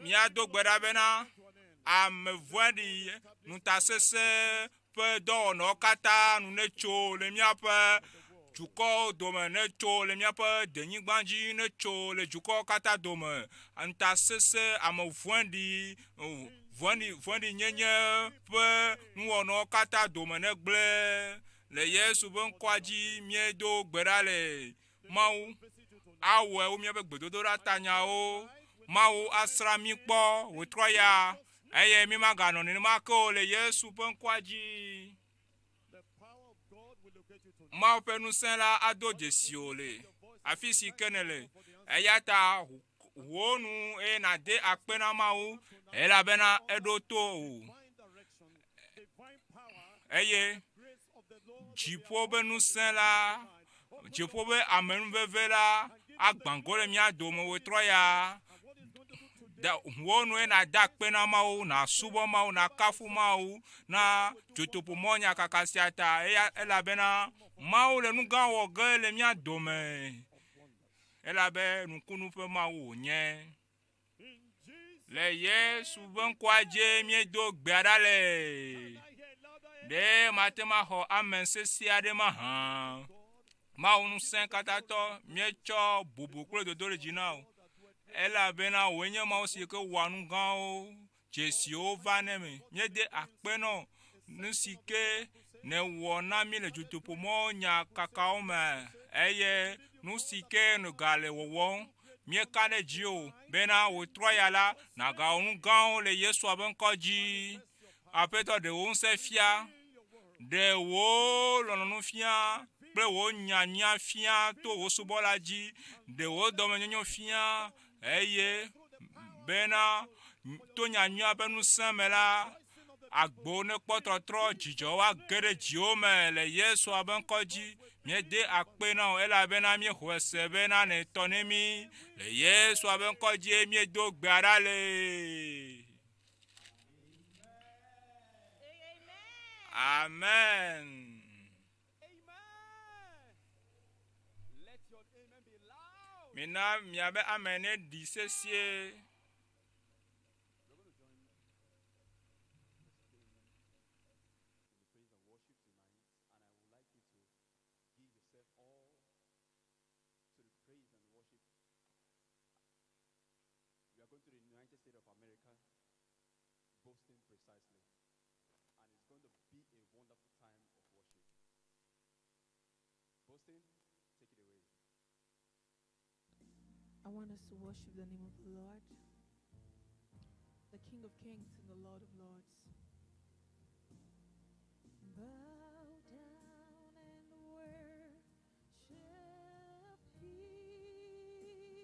Míado gbe ɖa bena ame vɔ̃ɖi ŋutasesẽ ƒe dɔwɔnawo katã nu netso le míaƒe dukɔwo dome, netso le míaƒe denyigba dzi, netso le dukɔwo katã dome. Ŋutasesẽ, ame vɔ̃ɖi, vɔ̃ɖi, vɔ̃ɖinyenye ƒe nuwɔnawo katã dome negblẽ. Le Yesu ƒe ŋkɔa dzi míedo gbe ɖa le. Mawu awɔe wo míaƒe gbedodoɖa ta nyawo. Mawu asrã mí kpɔ wòtrɔ ya eye mí maganɔ nenema ke o le Yesu ƒe ŋkɔa dzi. Mawu ƒe ŋusẽ la ado dzesi wò le afi si ke nèle. Eya ta wò nu eye nàde akpe na Mawu elabena eɖo to wò. Eye dziƒo ƒe ŋusẽ la, dziƒo ƒe amenuveve la agbã go ɖe mía dome wetrɔ ya. Da wò nue nàde akpe na Mawu, nàsubɔ Mawu, nàkafu Mawu na dzotoƒo mɔnyakaka sia ta eya elabena Mawu le nu gã wɔ ge le mía dome elabe nukunu ƒe Mawu wònye. Le Yesu ƒe ŋkɔa dzie míedo gbea ɖa le. Ɖe mate ŋu axɔ amen sesẽ aɖe mahã? Mawu ŋusẽkatãtɔ, míetsɔ bubu kple dodoɖedzi na wò, elabena wòe nye Mawu si ke wɔa nu gãwo, dzesiwo va ne mi. Míede akpe nɔ nu si ke nèwɔ na mí le dutoƒomɔ nyakakawo me eye nu si ke nègale wɔwɔm. Míeka ɖe dziwò bena wòtrɔ ya la, nàgawɔ nu gãwo le Yesua ƒe ŋkɔ dzi. Aƒetɔ, ɖe wò ŋusẽ fia, ɖe wò lɔlɔ̃nu fia kple wò nyanya fia to wò subɔla dzi, ɖe wò dɔmenyonyo fia eye bena to nyanyuia ƒe ŋusẽ me la, agbewo nekpɔ trɔtrɔ, dzidzɔ woage ɖe dziwo me le Yesua ƒe ŋkɔ dzi. Míede akpe na wò elabena míexɔe se bena nètɔ ne mí. Le Yesua ƒe ŋkɔ dzie míedo gbea ɖa le. Amen. Mina miabe ame neɖi sesĩe. Boston, take it away. I want us to worship the name of the Lord, the King of Kings and the Lord of Lords. Bow down and worship Him.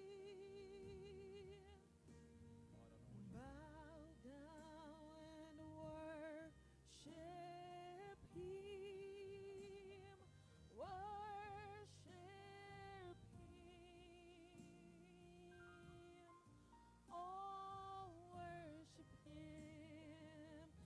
Bow down and worship Him. Worship Him. Oh, worship Him.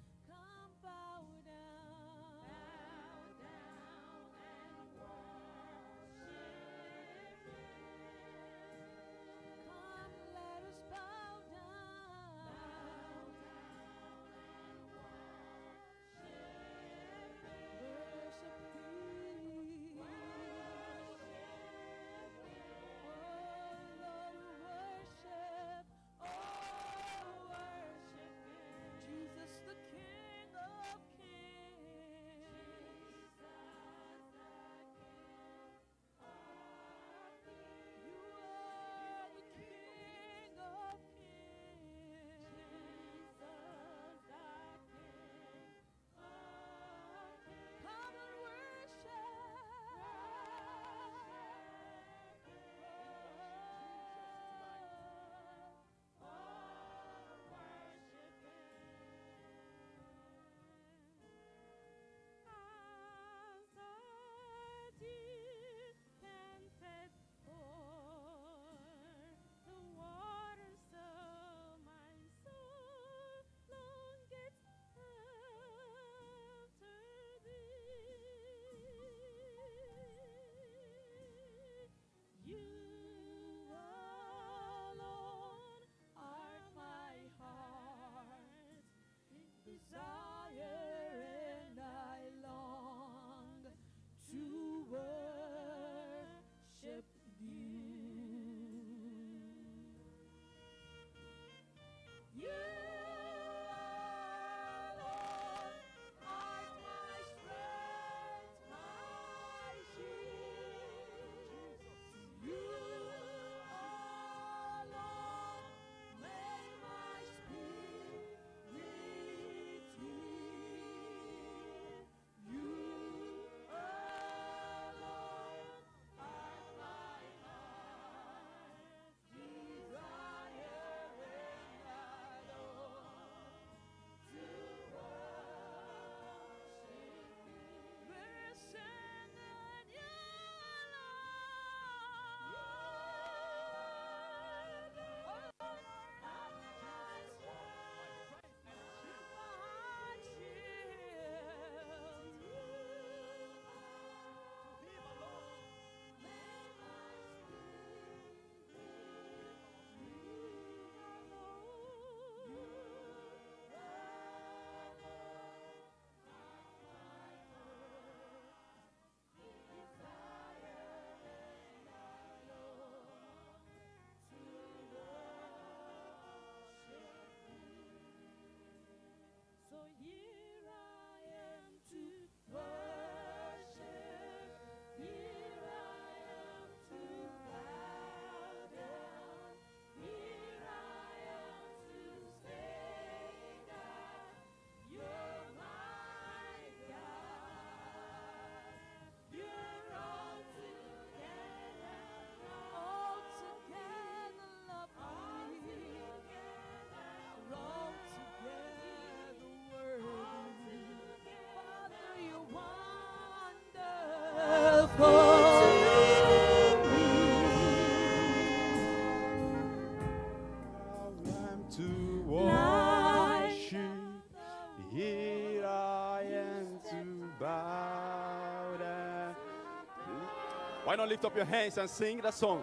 Why not lift up your hands and sing that song?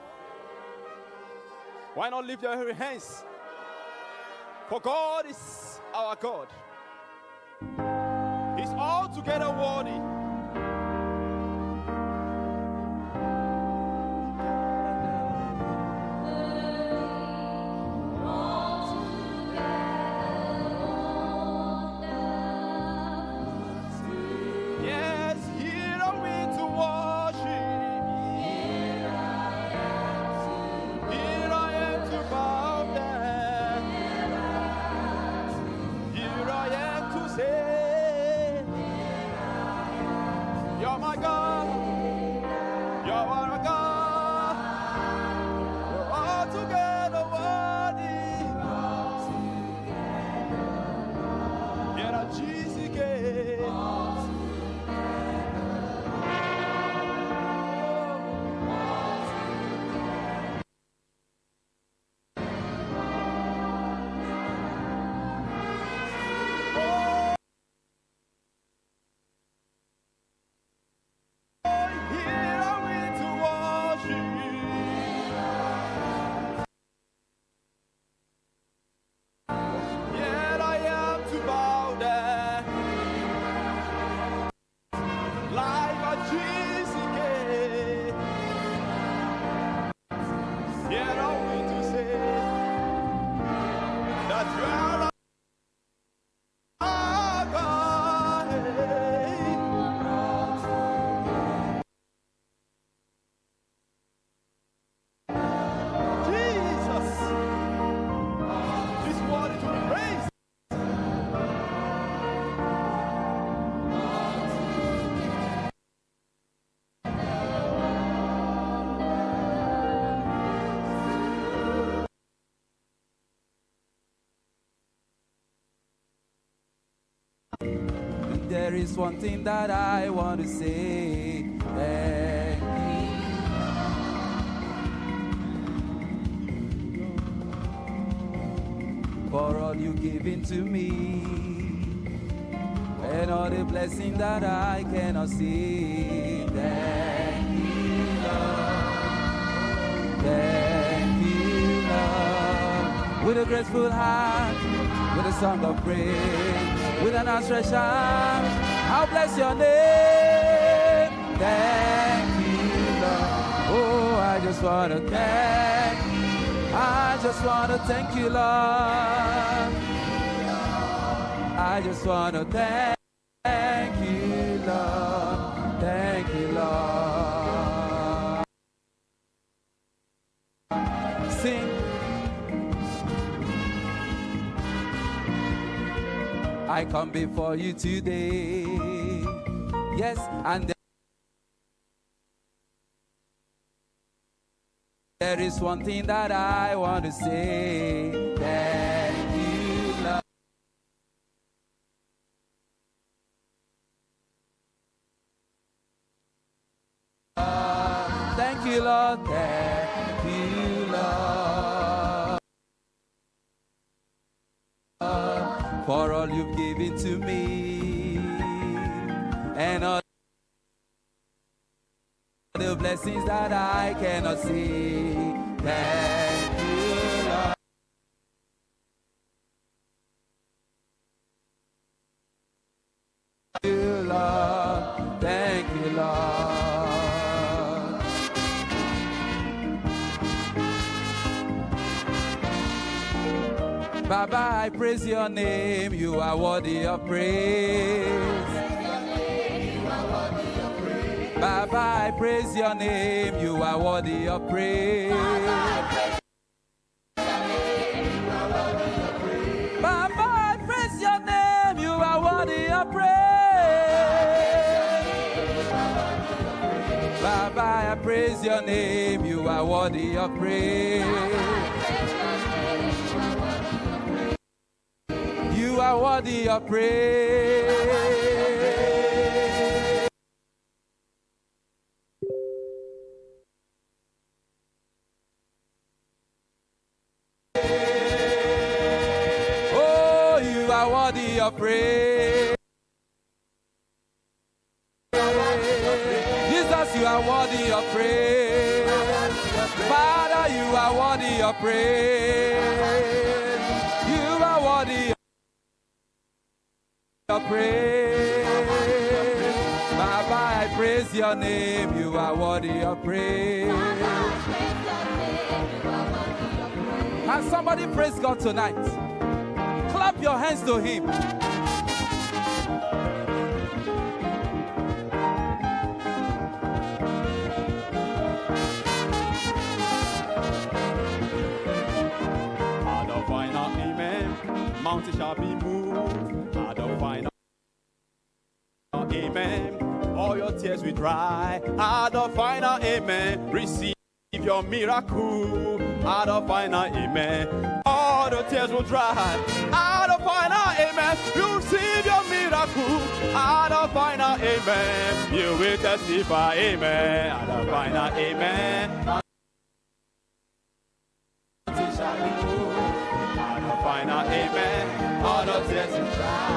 Why not lift your hands? For God is our God. He's altogether worthy. Yes, here are we to worship. Here I am to bow down. Here I am to say, You're my God. You're our God. You're altogether worthy. Here I Jesus. Here are we to worship. Here I am to bow down. Like a Jesus. Here are we to say that you are our God. Jesus is worthy to be praised. There is one thing that I want to say. Thank you for all you given to me and all the blessing that I cannot see. Thank you, Lord. Thank you, Lord. With a grateful heart, with a song of praise, with an outstretched arm, I'll bless your name. Thank you, Lord. Oh, I just want to thank. I just want to thank you, Lord. I just want to thank you, Lord. Thank you, Lord. Sing. I come before you today. Yes, and there is one thing that I want to say. Thank you, Lord. Thank you, Lord. Thank you, Lord. For all you've given to me and all the blessings that I cannot see. Thank you, Lord. You, Lord. Thank you, Lord. Baba, I praise your name. You are worthy of praise. Baba, I praise your name. You are worthy of praise. Baba, I praise your name. You are worthy of praise. Baba, I praise your name. You are worthy of praise. You are worthy of praise. Oh, you are worthy of praise. Jesus, you are worthy of of praise. Father, you are worthy of praise. You are worthy of praise. Baba, I praise your name. You are worthy of praise. Can somebody praise God tonight? Clap your hands to Him. At the final amen, mountain shall be moved. At the final amen, all your tears will dry. At the final amen, receive your miracle. At the final amen, all the tears will dry. At the final amen, you receive your miracle. At the final amen, you will testify. Amen. At the final amen. Mountain shall be moved. At the final amen, all the tears will dry.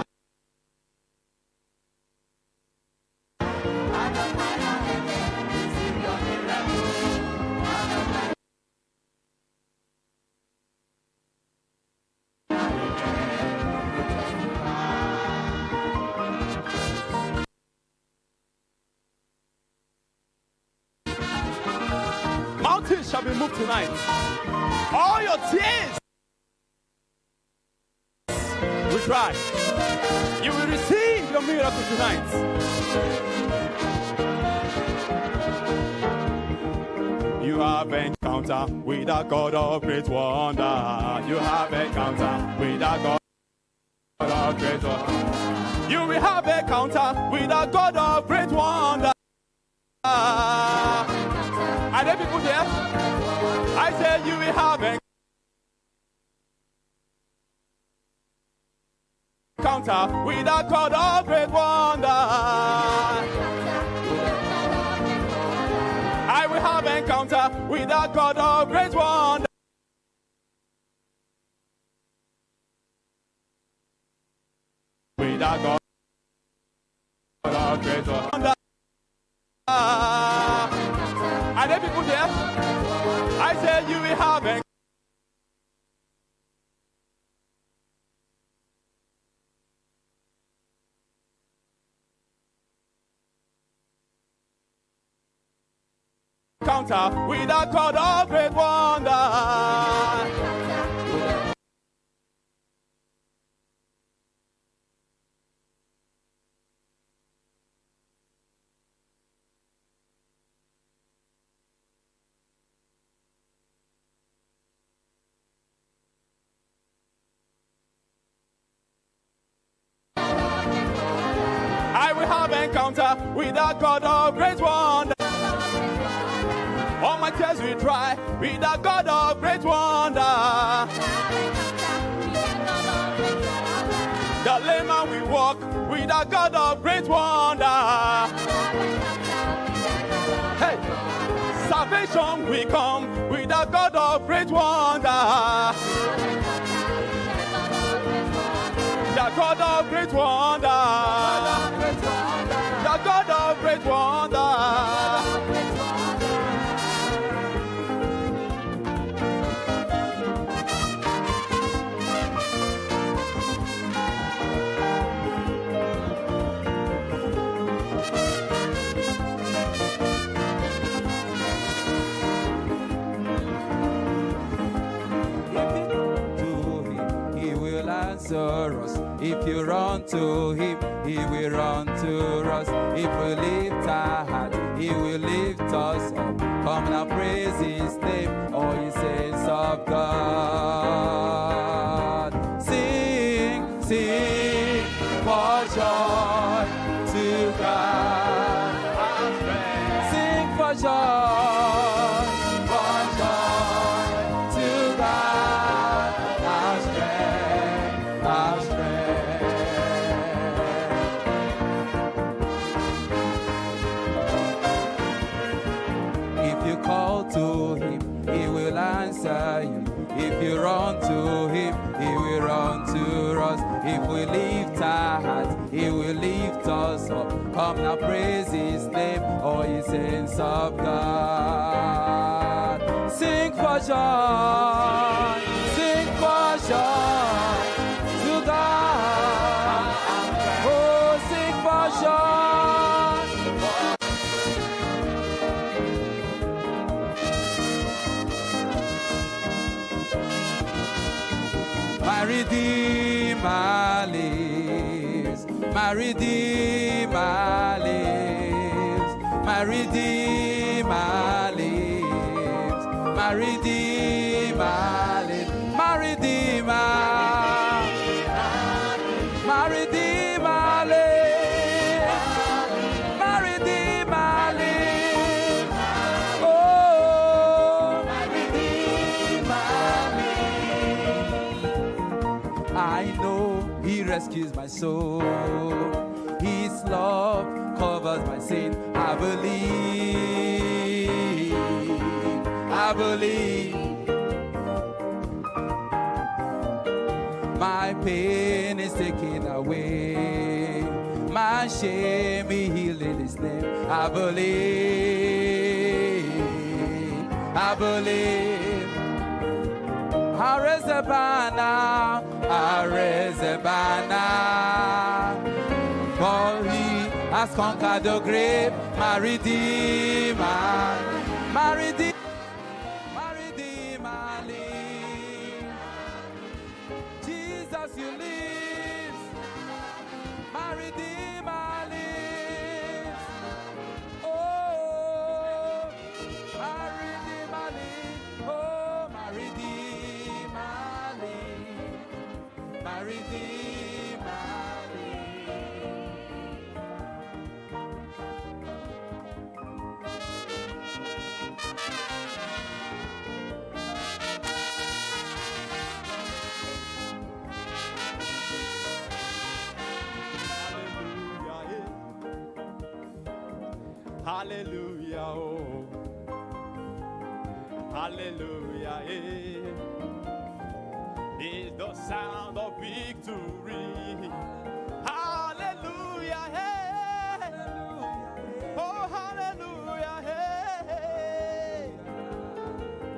Mountains shall be moved tonight. All your tears will dry. You will receive your miracle tonight. You have encounter with a God of great wonder. You have encounter with a God of great wonder. You will have encounter with a God of great wonder. Are there people there? I say you will have encounter with a God of great wonder. I will have encounter with a God of great wonder. With a God of great wonder. Are there people there? I say you will have encounter with a God of great wonder. I will have encounter with a God of great wonder. All my tears will dry with a God of great wonder. The layman will walk with a God of great wonder. Hey, salvation will come with a God of great wonder. The God of great wonder. The God of great wonder. If you to him, he will answer us. If you run to him, he will run to us. If we lift our heart, he will lift us up. Come now, praise his name, all ye saints of God. Sing, sing for joy to God. Sing for joy, for joy to God, our strength, our strength. If you call to him, he will answer you. If you run to him, he will run to us. If we lift our hearts, He will lift us up. Come now, praise His name, all ye saints of God. Sing for joy, sing for joy to God. Oh, sing for joy. My Redeemer lives. My Redeemer lives. My Redeemer lives. My Redeemer lives. My Redeemer. My Redeemer lives. My Redeemer lives. Oh, my Redeemer lives. I know He rescues my soul. His love covers my sin. I believe. I believe. My pain is taken away. My shame be healed in His name. I believe. I believe. I raise a banner, I raise a banner. For he has conquered the grave, my Redeemer, my Redeemer, my Redeemer lives. Jesus, you live, my Redeemer lives. Oh, my Redeemer lives. Oh, my Redeemer lives. My Redeemer lives. Hallelujah, eh. Hallelujah, oh. Hallelujah, eh. Is the sound of victory. Hallelujah, hey. Oh, hallelujah, hey.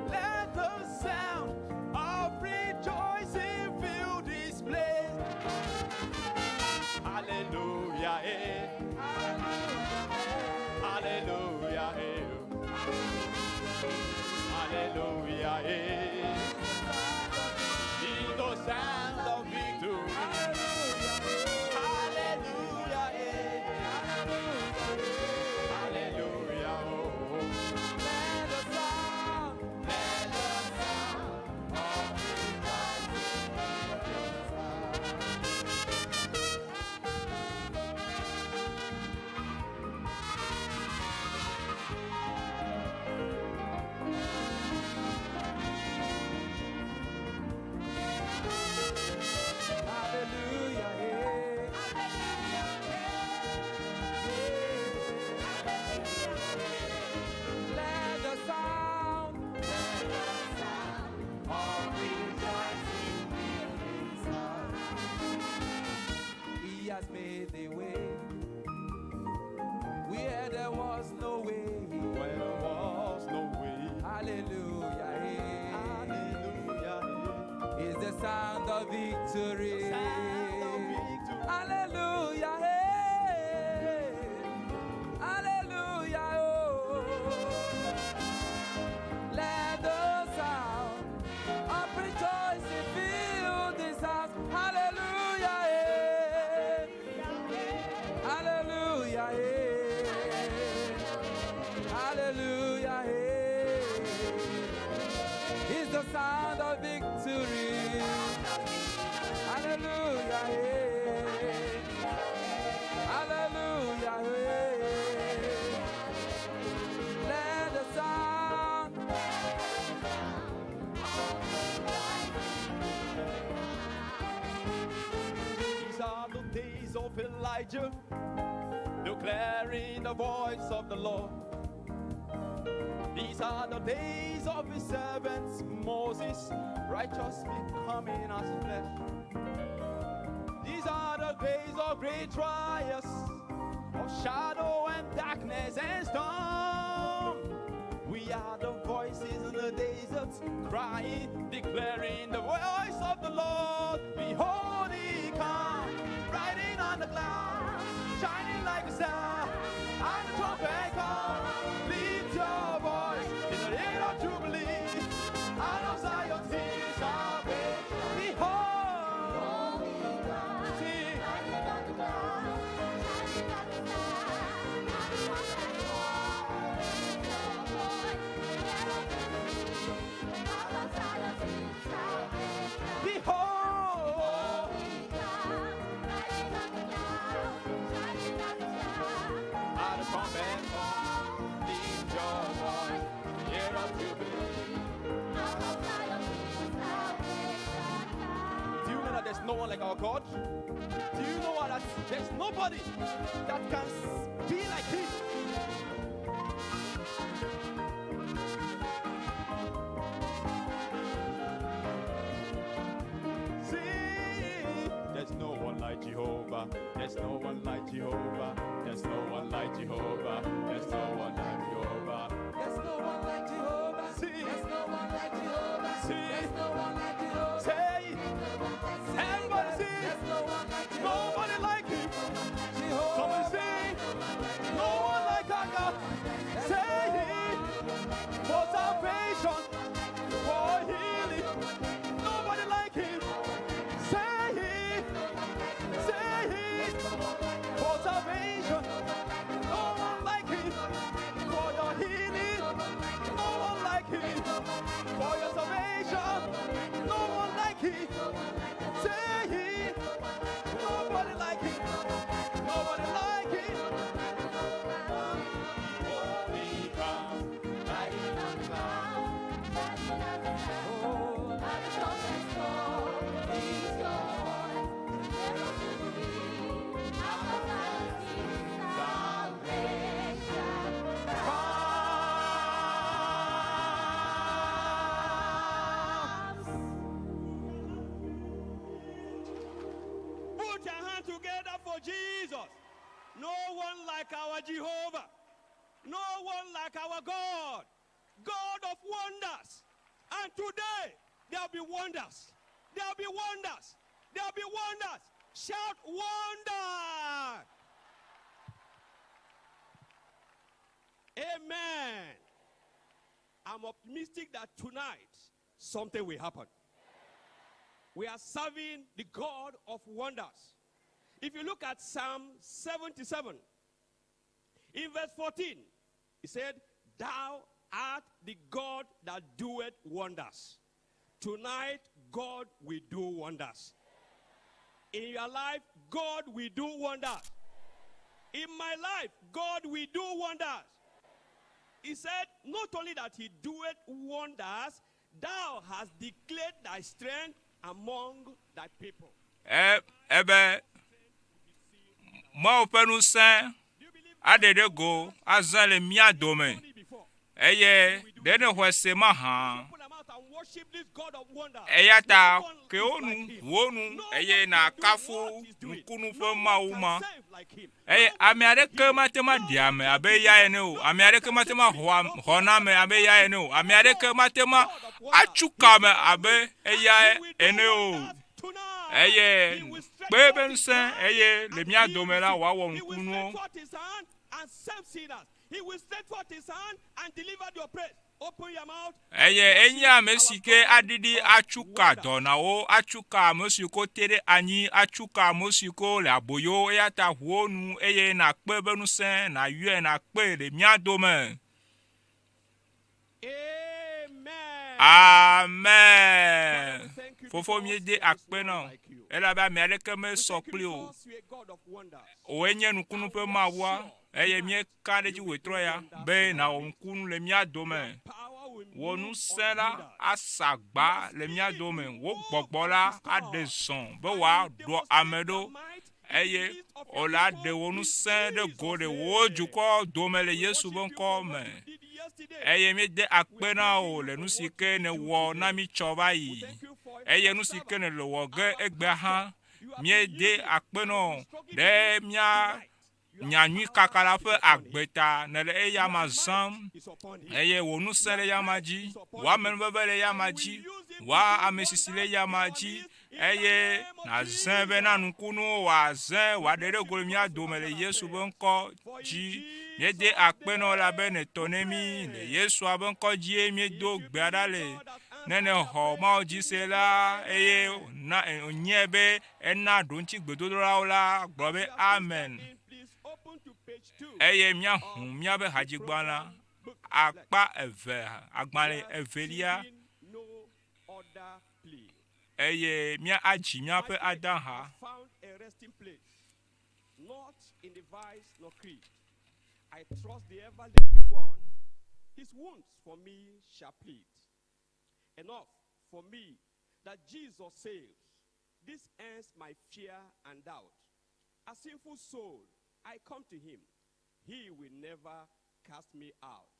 Let the sound of rejoicing fill this place. Hallelujah, eh. Hallelujah, eh. Hallelujah, eh. Is the sound of victory. Hallelujah, eh. Hallelujah, oh. Let the sound, let the sound of rejoicing fill this house. Hallelujah, hey. Let the sound, let the sound of rejoicing fill this house. He has made the way where there was no way. Where there was no way. Hallelujah, hey. Hallelujah, eh. Is the sound of victory. Sound of victory. Hallelujah, hey. Hallelujah, oh. Let the sound of rejoicing fill this house. Hallelujah, hey. Hallelujah, hey. Hallelujah, hey. Is the sound of victory. Hallelujah, hey. Hallelujah, hey. Let the sound. These are the days of Elijah, declaring the voice of the Lord. These are the days of his servants Moses, righteous becoming as flesh. These are are the days of great trials, of shadow and darkness and storm. We are the voices in the desert, crying, declaring the voice of the Lord. Behold, he comes, riding on the cloud, shining like a star. And the trumpet call, lift your voice in the year of jubilee. Out of Zion's hill salvation. Behold, see. Behold, out of trumpet call, lift your voice, year of jubilee. Do you know that there's no one like our God? Do you know that there's nobody that can be like Him? See, there's no one like Jehovah. There's no one like Jehovah. There's no one like Jehovah. There's no one like Jehovah. There's no one like Jehovah. See. There's no one like Jehovah. See. There's no one like Jehovah. Say, everybody see. There's no one like Jehovah. Nobody like Him. Jehovah. Somebody say, no one like our God. Say, for salvation, for healing, nobody like Him. Say, say, for salvation, no one like Him. For your healing, no one like Him. For your salvation, no one like Him. Say, nobody like Him. Nobody like Him. Holy comes, riding on the cloud. Put your hand together for Jesus. No one like our Jehovah. No one like our God. God of wonders. And today, there'll be wonders. There'll be wonders. There'll be wonders. Shout wonder. Amen. I'm optimistic that tonight something will happen. We are serving the God of wonders. If you look at Psalm 77, in verse 14, he said, Thou art the God that doeth wonders. Tonight, God will do wonders. In your life, God will do wonders. In my life, God will do wonders. He said, not only that he doeth wonders, thou hast declared thy strength among thy people. E, ebe Mawu ƒe ŋusẽ aɖe ɖe go azã le mía dome Only before. eye ɖe ne xɔe se mahã. Open our mouth and worship this God of wonders. Eya ta No one ke wo is nu, like him. wo nu No eye one can do nàkafu what he's doing. nukunu No ƒe one Mawu can ma. save like him. Eye No one ame can aɖeke heal. mate ŋu No aɖi ame one abe can eya deliver. ene o. No Ame one aɖeke can mate set ŋu free. axɔ Open xɔ na your ame mouth abe eya ene o. Ame aɖeke mate ŋu God of wonders. atsu ka ame He will abe do it. eya And he will do ene o. wonders tonight. Eye He will stretch kpe forth be his ŋusẽ hand eye le and mía heal dome the la sick. wòawɔ He will nukunuwo. stretch forth his hand and save sinners. He will stretch forth his hand and deliver the oppressed. Open your mouth. and Eye enye worship ame our si ke God aɖiɖi of atsu ka wonders. dɔnawo, atsu ka ame siwo ko te ɖe anyi, atsu ka ame siwo ko le aboyo eya ta ʋu wo nu eye nàkpe be ŋusẽ nàyɔe nàkpe le mía dome. Amen. Amen. Father, we thank you Fofo because míede there is akpe none na wò like you. elabe ame aɖeke We mesɔ thank you kpli o. because you are a God of wonders. Wòe nye nukunu ƒe Mawua eye míeka ɖe edzi wòetrɔ ya be nàwɔ nukunu le mía dome. Power will Wò move ŋusẽ la unhindered. asa agba le mía dome. Wò gbɔgbɔ la aɖe zɔ be wòaɖɔ ame ɖo eye wòle aɖe wò ŋusẽ ɖe go ɖe wò dukɔ dome le Yesu ƒe ŋkɔ me. Eye míede akpe na wò le nu si ke nèwɔ na mí tsɔ va yi eye nu si ke nèle wɔ ge egbea hã. Míede akpe nɔ ɖe mía nyanyui kaka la ƒe agbe ta nèle eyama zãm eye wò ŋusẽ le eyama dzi, wò amenuveve le eyama dzi, wò amesisi le eyama dzi eye nàzẽ be na nukunuwo wòazẽ wòaɖe ɖe go le mía dome le Yesu ƒe ŋkɔ dzi. Míede akpe nɔ elabe nètɔ ne mí le Yesua ƒe ŋkɔ dzie míedo gbea ɖa le. Ne nèxɔ Mawu dzi se la eye na wònyae be ena ɖoŋtsi gbedodoɖawo la, gblɔ be amen. Eye míahu míaƒe hadzigbalẽ akpa eve, agbalẽ evelia eye míadzi míaƒe adaha. Not in device nor creed. I trust the ever living one. His wounds for me shall plead. Enough for me that Jesus saves. This ends my fear and doubt. A sinful soul, I come to him. He will never cast me out.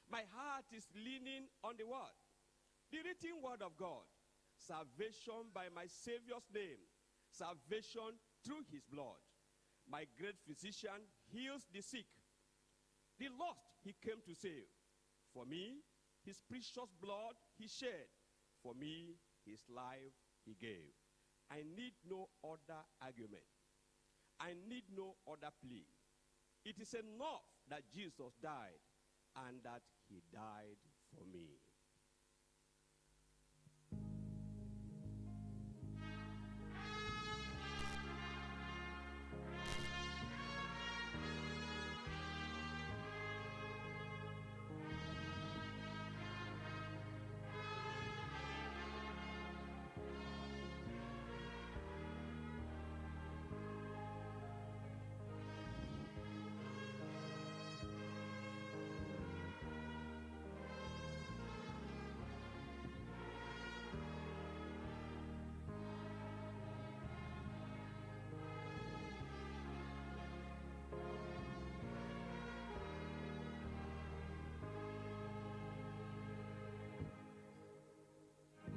My heart is leaning on the word, the written word of God. Salvation by my Savior's name, salvation through his blood. My great physician heals the sick. The lost he came to save. For me, his precious blood he shed. For me, his life he gave. I need no other argument. I need no other plea. It is enough that Jesus died and that he died for me.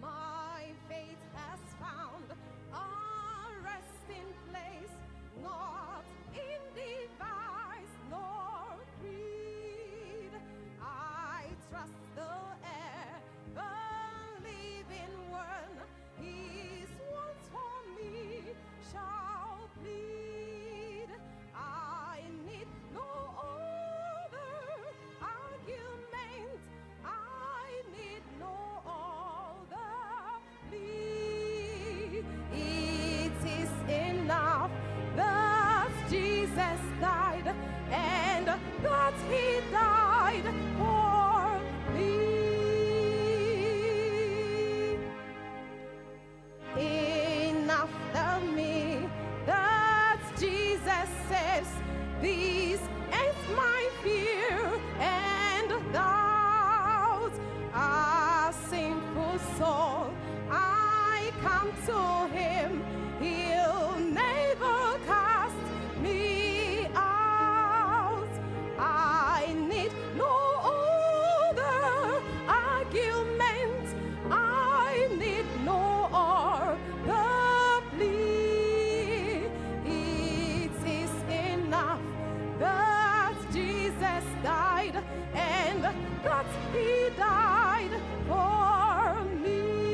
My faith has found a resting place, not in device nor creed. I trust the ever living one. His wounds for me shall plead. I need no other argument. I need no other plea. It is enough that Jesus died and that he died for me. Enough of me that Jesus saves. This ends my fear and doubt. A sinful soul, I come to him. He'll never cast me out. I need no other argument. I need no other plea. It is enough that Jesus died and that he died for me.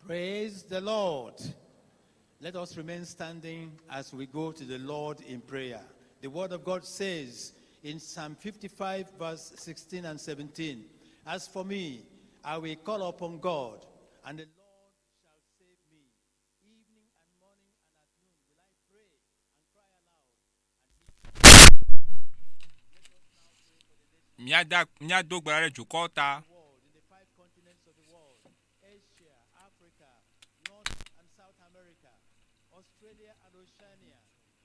Praise the Lord. Let us remain standing as we go to the Lord in prayer. The Word of God says in Psalm 55, verse 16 and 17, As for me, I will call upon God, and the Lord shall save me. Evening and morning and at noon will I pray and cry aloud, and he Míada míado gbe ɖa ɖe dukɔwo ta. world, in the five continents of the world Asia, Africa, North and South America, Australia, and Oceania,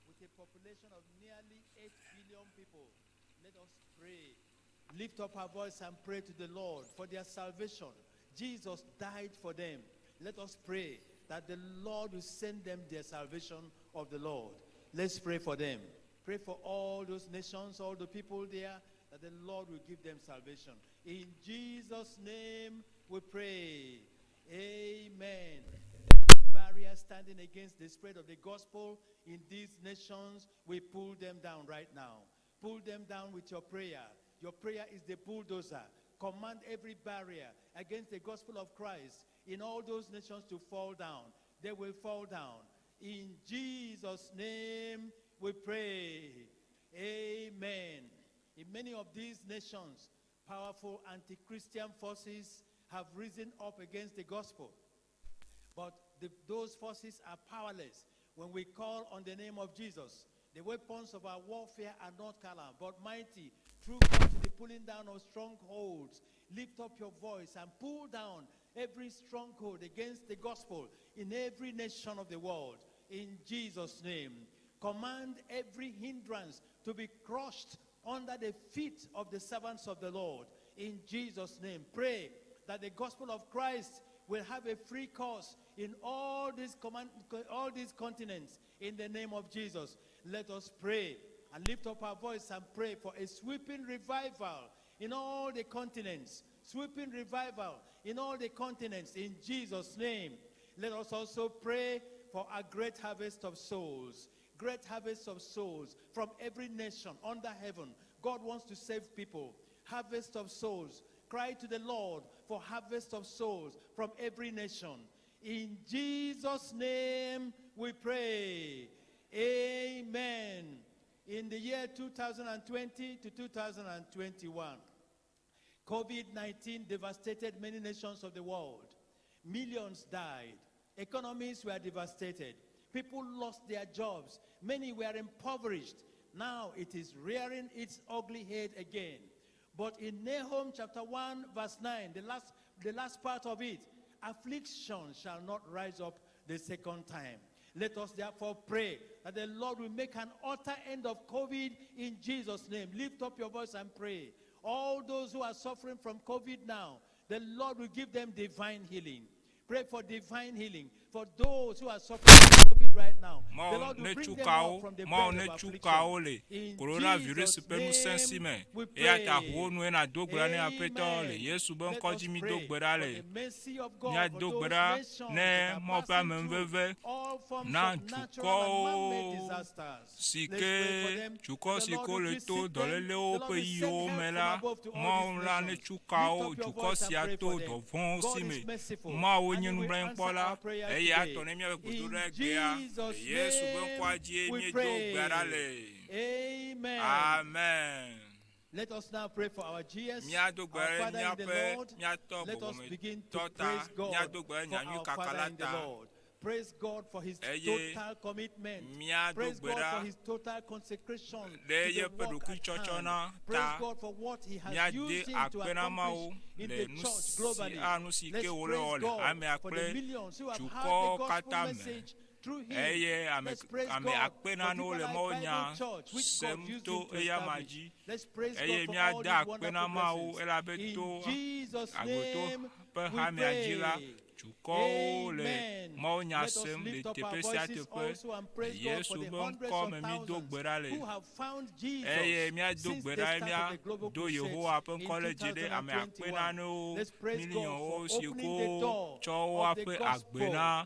with a population of nearly 8 billion people. Let us pray. Lift up our voice and pray to the Lord for their salvation. Jesus died for them. Let us pray that the Lord will send them their salvation of the Lord. Let's pray for them. Pray for all those nations, all the people there, that the Lord will give them salvation. In Jesus' name we pray. Amen. Barrier standing against the spread of the gospel in these nations, we pull them down right now. Pull them down with your prayer. Your prayer is the bulldozer. Command every barrier against the gospel of Christ in all those nations to fall down. They will fall down. In Jesus' name we pray. Amen. In many of these nations, powerful anti Christian forces have risen up against the gospel. But those forces are powerless when we call on the name of Jesus. The weapons of our warfare are not carnal, but mighty through God to the pulling down of strongholds. Lift up your voice and pull down every stronghold against the gospel in every nation of the world. In Jesus' name. Command every hindrance to be crushed under the feet of the servants of the Lord. In Jesus' name. Pray that the gospel of Christ will have a free course in all these, command, all these continents in the name of Jesus. Let us pray and lift up our voice and pray for a sweeping revival in all the continents. Sweeping revival in all the continents in Jesus' name. Let us also pray for a great harvest of souls. Great harvest of souls from every nation under heaven. God wants to save people. Harvest of souls. Cry to the Lord for harvest of souls from every nation. In Jesus' name we pray. Amen. In the year 2020 to 2021, COVID 19 devastated many nations of the world. Millions died. Economies were devastated. People lost their jobs. Many were impoverished. Now it is rearing its ugly head again. But in Nahum chapter 1, verse 9, the last, the last part of it, affliction shall not rise up the second time. Let us therefore pray that the Lord will make an utter end of COVID in Jesus' name. Lift up your voice and pray. All those who are suffering from COVID now, the Lord will give them divine healing. Pray for divine healing for those who are suffering from COVID right now. The Mawu Lord will bring netsu them kawo up from the Mawu bed of netsu kawo affliction. le In coronavirus Jesus' ƒe ŋusẽ si name me we eya ta pray. ʋuwo nue nàdo gbe ɖa ne Aƒetɔ le Amen. Yesu ƒe Let ŋkɔ us dzi mído pray gbe ɖa for le the mercy of God for míado gbe those ɖa nations ne that are Mawu ƒe passing through amenuveve all forms na of natural and man-made dukɔwo disasters. si Let's ke pray for them dukɔ that the si Lord ke will le visit to them, the dɔlélewo Lord ƒe will yiwo send me help from la above to all Mawu these la nations. netsu Lift kawo up your dukɔ voice and sia pray to for them. dɔvɔ̃wo God si is me merciful Mawu and nye He will answer nublanuikpɔla our prayers eya today. tɔ ne míaƒe In gbedoɖa egbea le Jesus' Yesu ƒe name ŋkɔa dzie we míedo gbe ɖa pray. le. Amen. Amen. Let us now pray for our GS, Míado gbe our ɖe Father in the míaƒe Lord. míatɔ Let us begin to gbɔgbɔmetɔ ta praise God míado gbe ɖe for nyanyui our kaka Father la in the ta Lord. Praise God for his eye total commitment. míado Praise gbe God ɖa for his total consecration ɖe to the yeƒe work at ɖokuitsɔtsɔ hand. na Praise ta God for what he has míade used him to akpe na Mawu accomplish in le the nu church si globally. a nu si ke Let's wòle praise wɔ le God hamea for the kple millions who have heard the dukɔwo gospel katã me message through him. eye ame Let's praise ame God akpe for nanewo Deeper le Life Mawu Bible nya Church, which God sem used to him to eya ma establish. dzi Let's praise eye God for all míade these akpe wonderful na Mawu blessings. elabe In to Jesus' agboto name ƒe we hamea dzi la pray. dukɔwo le Amen. Mawu nya Let us sem le lift up our teƒe sia voices teƒe also and praise le God Yesu for the ƒe hundreds ŋkɔ of me mído thousands gbe ɖa le who have found Jesus eye míado since gbe the ɖa start of the global míado crusades Yehowa ƒe in ŋkɔ ɖe dzi ɖe ame akpe 2021. nanewo Let's praise God miliɔnwo for si opening the ko door tsɔ of the woaƒe agbe gospel na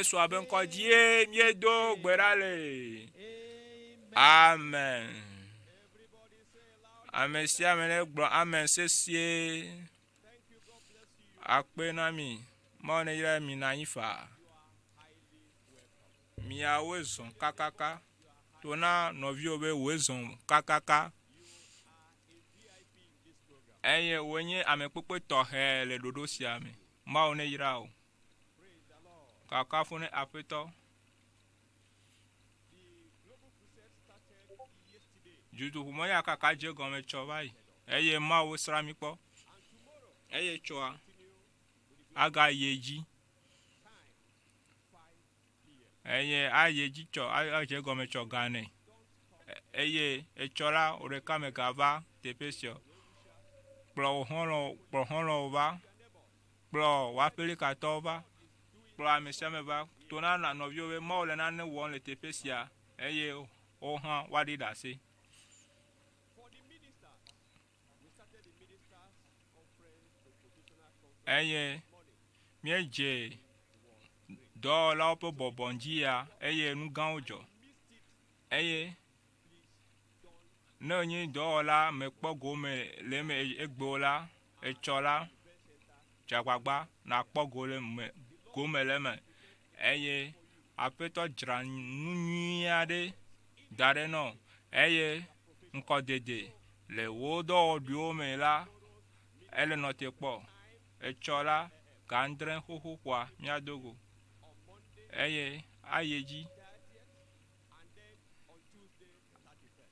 Yesua be ŋkɔ dzie míedo gbe ɖa le. Amen. Ame sia ame ne gblɔ amen sesie. Akpe na mi. Mawu ne yra mi na anyi faa. Miawoe zɔ kakaka. To na nɔviwò be wòe zɔ kakaka. Eye wòe nye ame kpekpe tɔxɛ le ɖoɖo sia me. Mawu ne yra wò. Kakafu ne Aƒetɔ. Dutoƒomɔ ya kaka dze gɔme tsɔ va yi eye Mawu sra mi kpɔ. Eye tsɔa agayi edzi eye ayi edzi tsɔ adze gɔme tsɔ gane eye etsɔ la wò ɖeka megava teƒe sia o. Kplɔ wò xɔlɔ̃ kplɔ xɔlɔ̃wo va, kplɔ wò aƒelikatɔwo va, kplɔ ame sia ame va. To na nɔviwo be Mawu le nane wɔm le teƒe sia eye woawo hã woaɖi ɖase. Eye míedze dɔwɔlawo ƒe bɔbɔ dzi ya eye nu gãwo dzɔ. Eye ne enye dɔwɔla mekpɔ gome le eme egbe o la, etsɔ la, dze agbagba nakpɔ go le me, gome le eme. Eye Aƒetɔ dzra nu nyui aɖe da ɖe nɔ eye ŋkɔdede le wò dɔwɔɖuiwo me la, ele nɔ te kpɔ. Etsɔ la, ga adre xoxo ƒoa míado go eye ayi edzi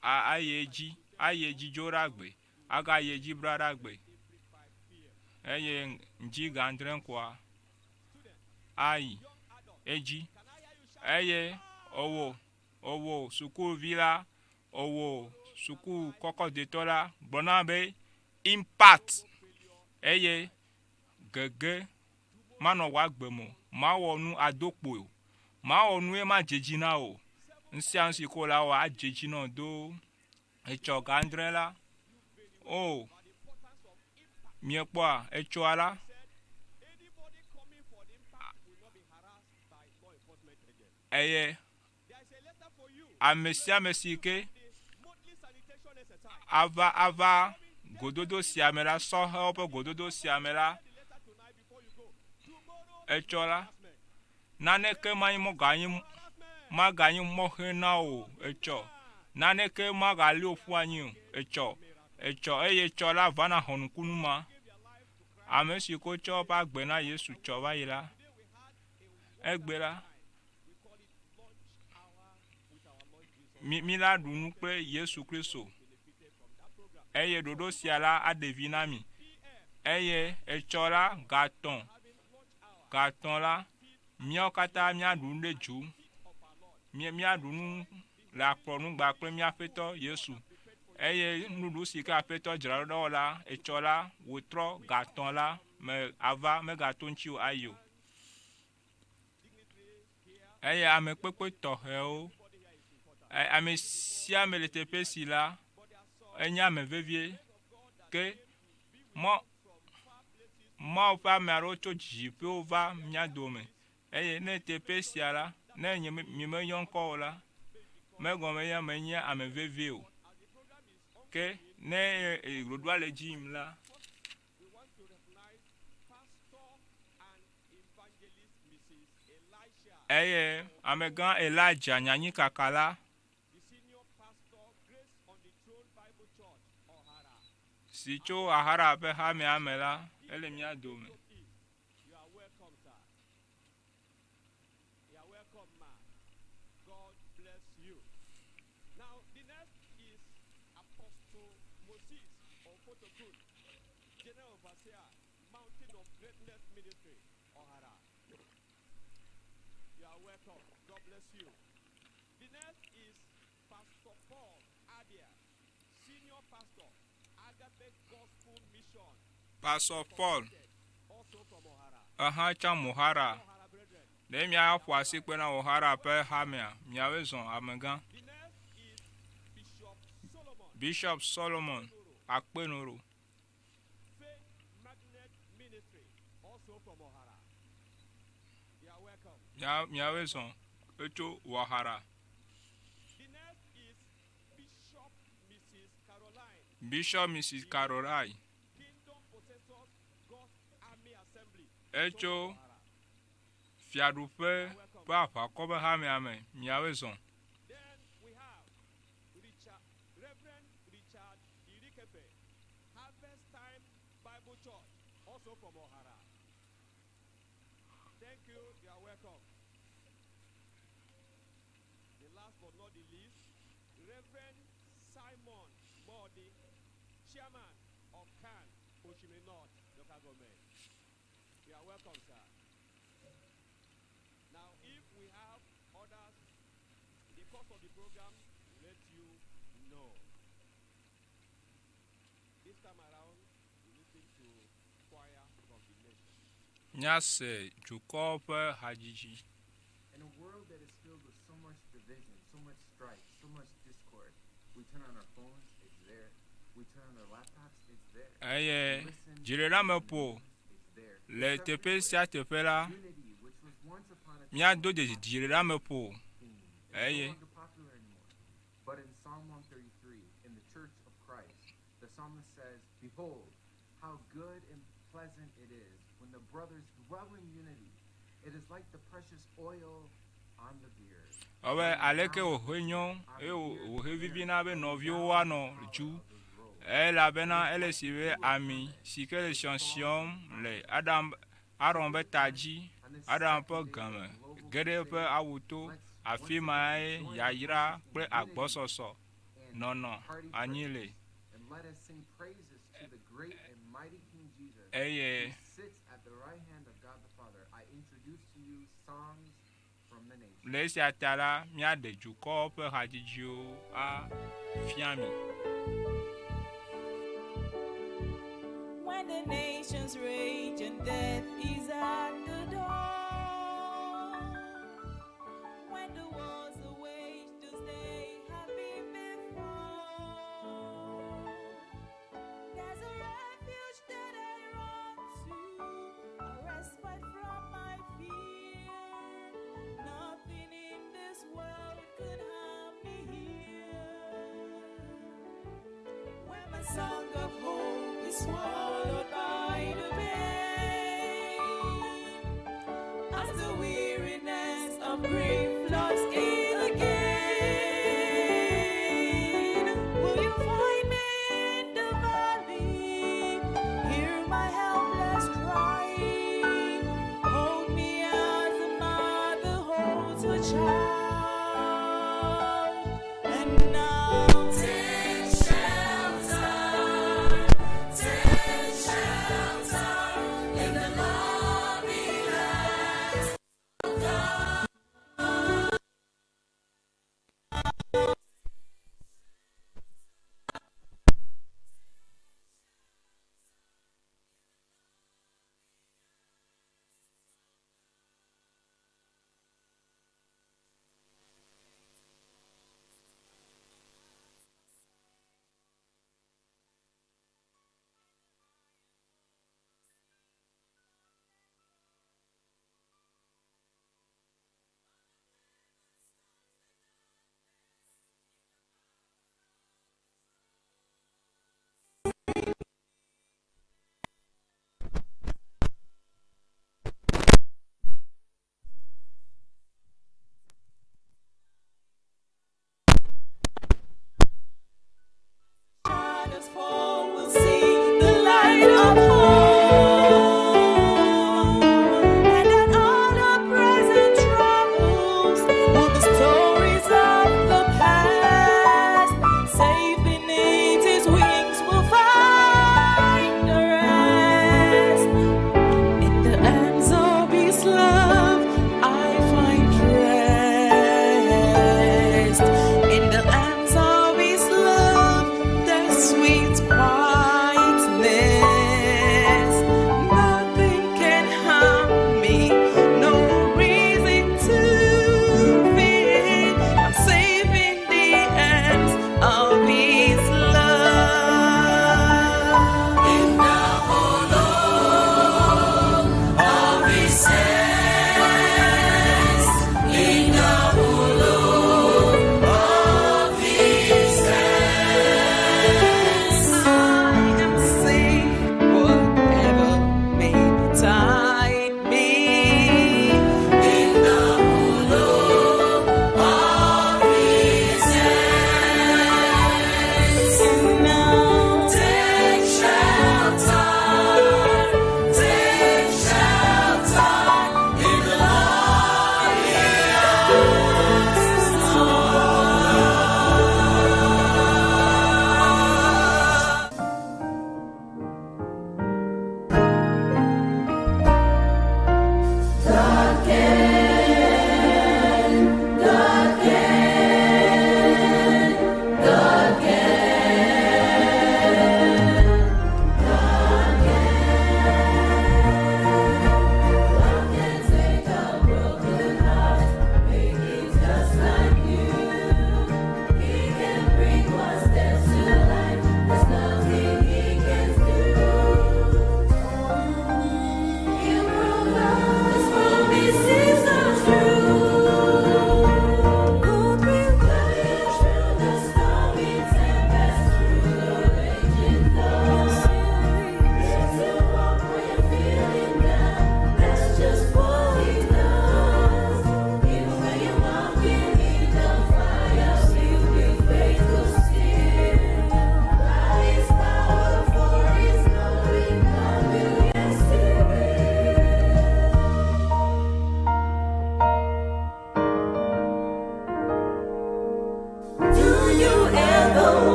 ayi edzi ayi edzi dzo ɖe agbe agayi edzi bla ɖe agbe eye ŋdi ga adre koa ayi edzi eye ewò ewò sukuvi la ewò suku kɔkɔ detɔ la gblɔ na be impact eye gege manɔ wò agbe me o mawɔ nu ado kpoe o mawɔ nu ye madze dzi na o nu sia nu si ko la wɔ adze dzi nɔ do etsɔ ga adre la o miekpɔa etsɔa la eye ame sia ame si ke ava ava gododo sia me la sɔhɛwo ƒe gododo sia me la etsɔ la naneke manyi mɔganyi maganyi mɔxe na wò etsɔ naneke magali wò ƒu anyi o etsɔ etsɔ eye etsɔ la va na xɔ nukunu ma ame si ko tsɔ eƒe agbe na Yesu tsɔ va yi la egbe la mi mi la ɖu nu kple Yesu Kristo eye ɖoɖo sia la aɖe vi na mi eye etsɔ la gatɔ̃ gatɔ̃ la míawo katã míaɖu nu ɖe dzu mía míaɖu nu le akplɔnugba kple mía Aƒetɔ Yesu eye nuɖuɖu si ke Aƒetɔ dzra ɖo ɖe la etsɔ la wòtrɔ gatɔ̃ la me ava megato ŋuti o ayi o. Eye ame kpekpe tɔxɛwo, ame sia ame le teƒe si la, enye ame vevie. Ke mɔ Mawu ƒe ame aɖewo tso dzidziƒewo va mía dome eye ne teƒe sia la, ne nye mi meyɔ ŋkɔ o la, megɔme ye menye ame vevie o. Ke ne ɖoɖoa le dzi yim la, eye amegã Elijah nyanyikaka la si tso Ahara ƒe hamea me la, ele mía dome. Pastor Paul ehã tsã Mohara. Ɖe míaƒo asi kpe na Ohara ƒe hamea, miawoe zɔ amegã. Bishop Solomon Akpenoro. Miawoe zɔ etso Wahara. Bishop Mrs. Caroline. Etso Fiaɖuƒe ƒe aʋakɔ ƒe hamea me miawoe zɔ. Thank you. You are welcome. The last but not the least, Reverend Simon Mordi, Chairman of CAN, Oshimili North Local Government. You are welcome, sir. Now, if we have others, in the course of the program, we'll let you know. This time around, we listen to choir from the nation. Míase dukɔ ƒe hadzidzi. In a world that is filled with so much division, so much strife, so much discord, we turn on our phones, it's there. We turn on our laptops, it's there. Eye We listen to dziɖeleameƒo the news, it's there. le It's teƒe everywhere. sia teƒe la, Unity, which was once upon a time míado a dzesi popular dziɖeleameƒo. theme, is Eye no longer popular anymore. But in Psalm 133, in the Church of Christ, the psalmist says, Behold, how good and pleasant it is when the brothers dwell in unity. It is like the precious oil on the beard. Ewɔe aleke wòhe nyo eye wòhe vivina be nɔviwo woanɔ dzu elabena ele si be ami si ke le siɔsiɔm le Adam Aron ƒe ta dzi, Aron ƒe geme ge ɖe eƒe awu to. Afi mae yayra kple agbɔsɔsɔ nɔnɔ anyi le. And let us sing praises to the great and mighty King Jesus, Eye who sits at the right hand of God the Father. I introduce to you songs from the nations. le esia ta la, míaɖe dukɔ ƒe hadzidziwo afia mi. When the nations rage and death is at the door, when the wars are waged as they have been before, there's a refuge that I run to, a respite from my fear. Nothing in this world could harm me here. When my song of hope is swallowed by the pain, as the weariness of grief floods in again, will you find me in the valley? Hear my helpless cry. Hold me as a mother holds her child. And now take shelter, take shelter in the loving hands of God.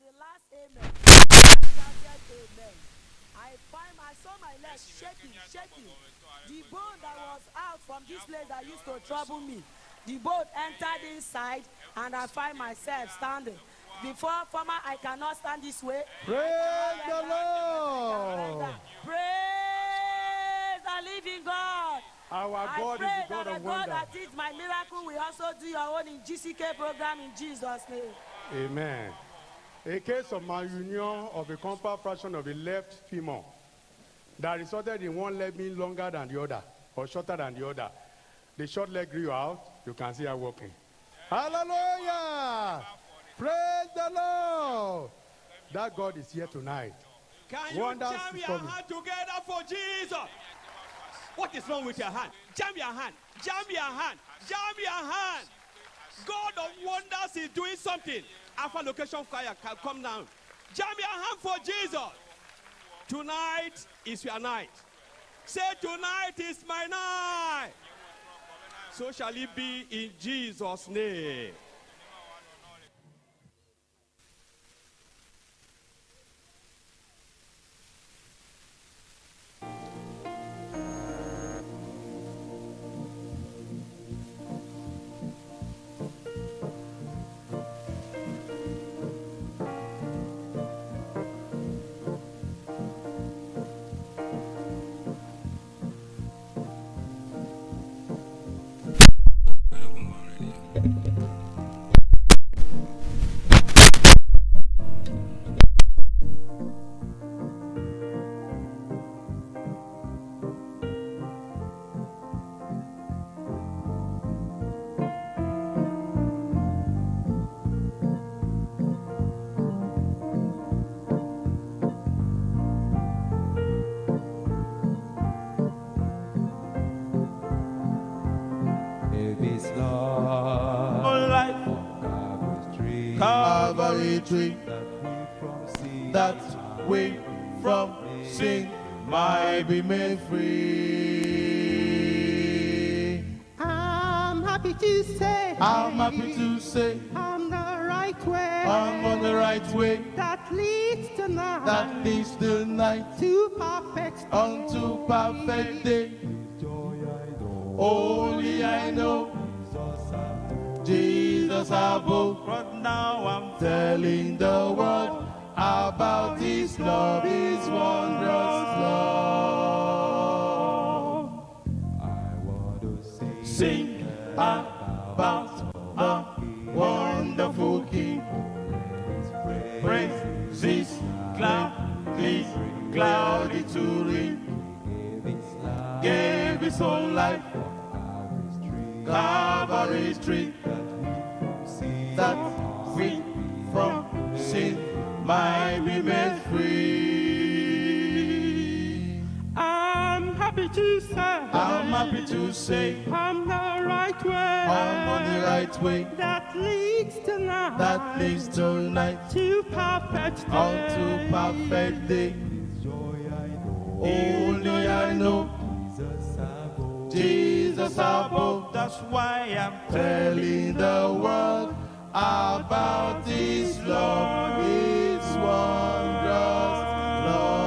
the last amen, I shouted amen. I find I saw my leg shaking, shaking. The bone that was out from this place that used to trouble me, the bone entered inside, and I find myself standing. Before former, I cannot stand this way. Praise the Lord. Praise the living God. Our I God is pray the God that of the God wonder. that did my miracle will also do your own in GCK program in Jesus' name. Amen. A case of malunion of a compound fraction of the left femur that resulted in one leg being longer than the other or shorter than the other. The short leg grew out. You can see her walking. Hallelujah! Praise the Lord! That God is here tonight. Can you Wonders jam is your coming. hand together for Jesus? What is wrong with your hand? Jam your hand. Jam your hand. Jam your hand. God of wonders is doing something. Alpha location fire can come down. Jam your hand for Jesus. Tonight is your night. Say, tonight is my night. So shall it be in Jesus' name. If it's love Life, on Calvary's tree, Calvary tree, that we from sin that we from sin might be made free. I'm happy to say I'm happy to say I'm the right way I'm on the right way that leads to night that leads the night to perfect unto perfect day. joy I know, Only I know Jesus above. Jesus above. But now I'm Telling the world about His love, His wondrous love. I want to sing, Sing about the wonderful King. Praise Praises gladly, gladly to ring. gave his life Gave His own life, on Calvary's tree, Calvary's tree, that we from sin that we from sin might be made free. I'm happy to say I'm happy to say I'm the right way I'm on the right way that leads to night that leads tonight to perfect day. unto perfect day. joy I know, Only I know Jesus above. Jesus above, That's why I'm telling the world about His love, His wondrous love.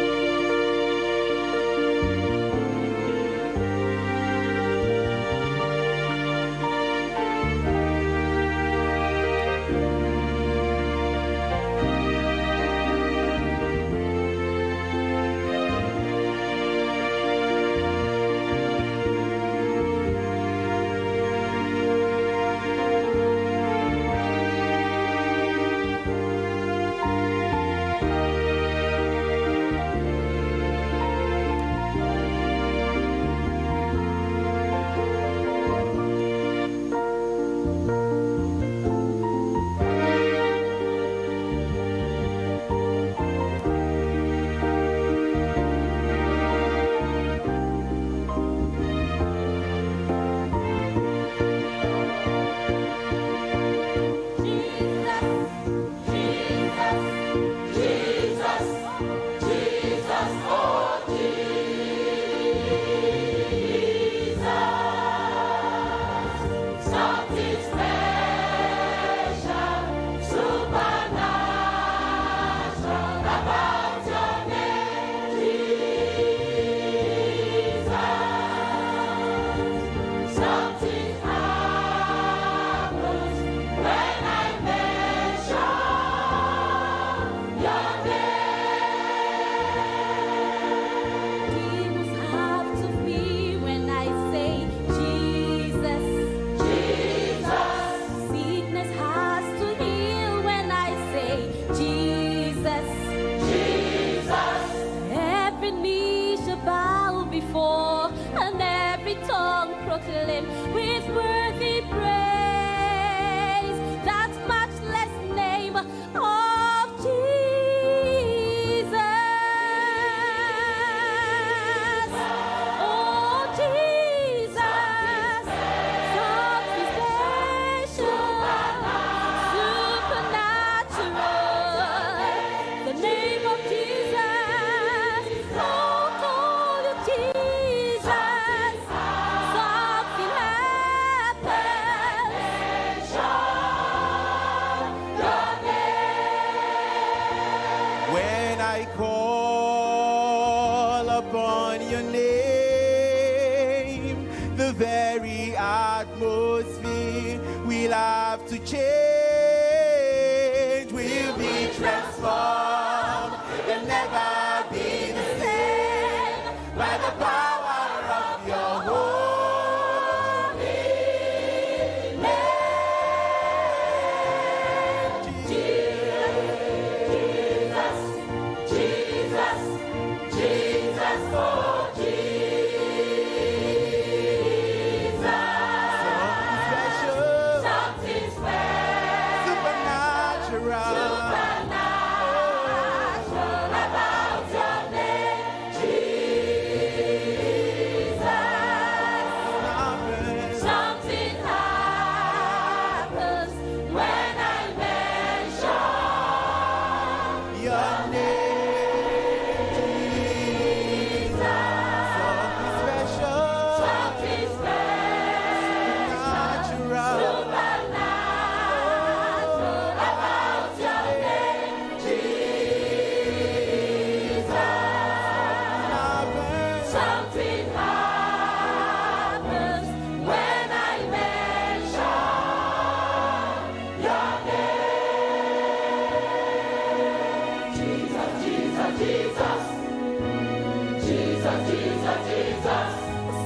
Thank knee shall bow before, and every tongue proclaim with worthy praise that matchless name of Jesus. Oh, Jesus, something special, supernatural. The name of Jesus, oh, call you Jesus. Something happens. When I call upon your name, the very atmosphere will have to change, will be transformed, and never be the same by the power of your holy name. Jesus, Jesus, Jesus, oh Jesus. Special, Something special, supernatural. supernatural about your name, Jesus. Something happens when I mention Your name, Jesus. Something special, Something special, supernatural. supernatural about your name, Jesus. Something happens when I mention your name. Jesus, Jesus, Jesus. Jesus, Jesus, Jesus.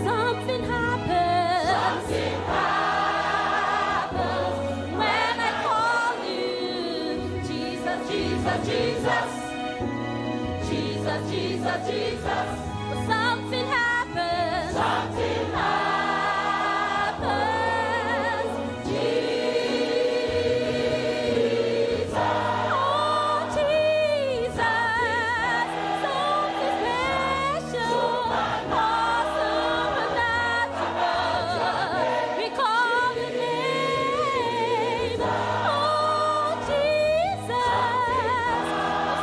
Something happens. Something happens when I call you. Jesus, Jesus, Jesus. Jesus, Jesus, Jesus. Something happens. Something happens. Jesus. Oh, Jesus. Something special. Oh, supernatural. We call your name. Oh, Jesus.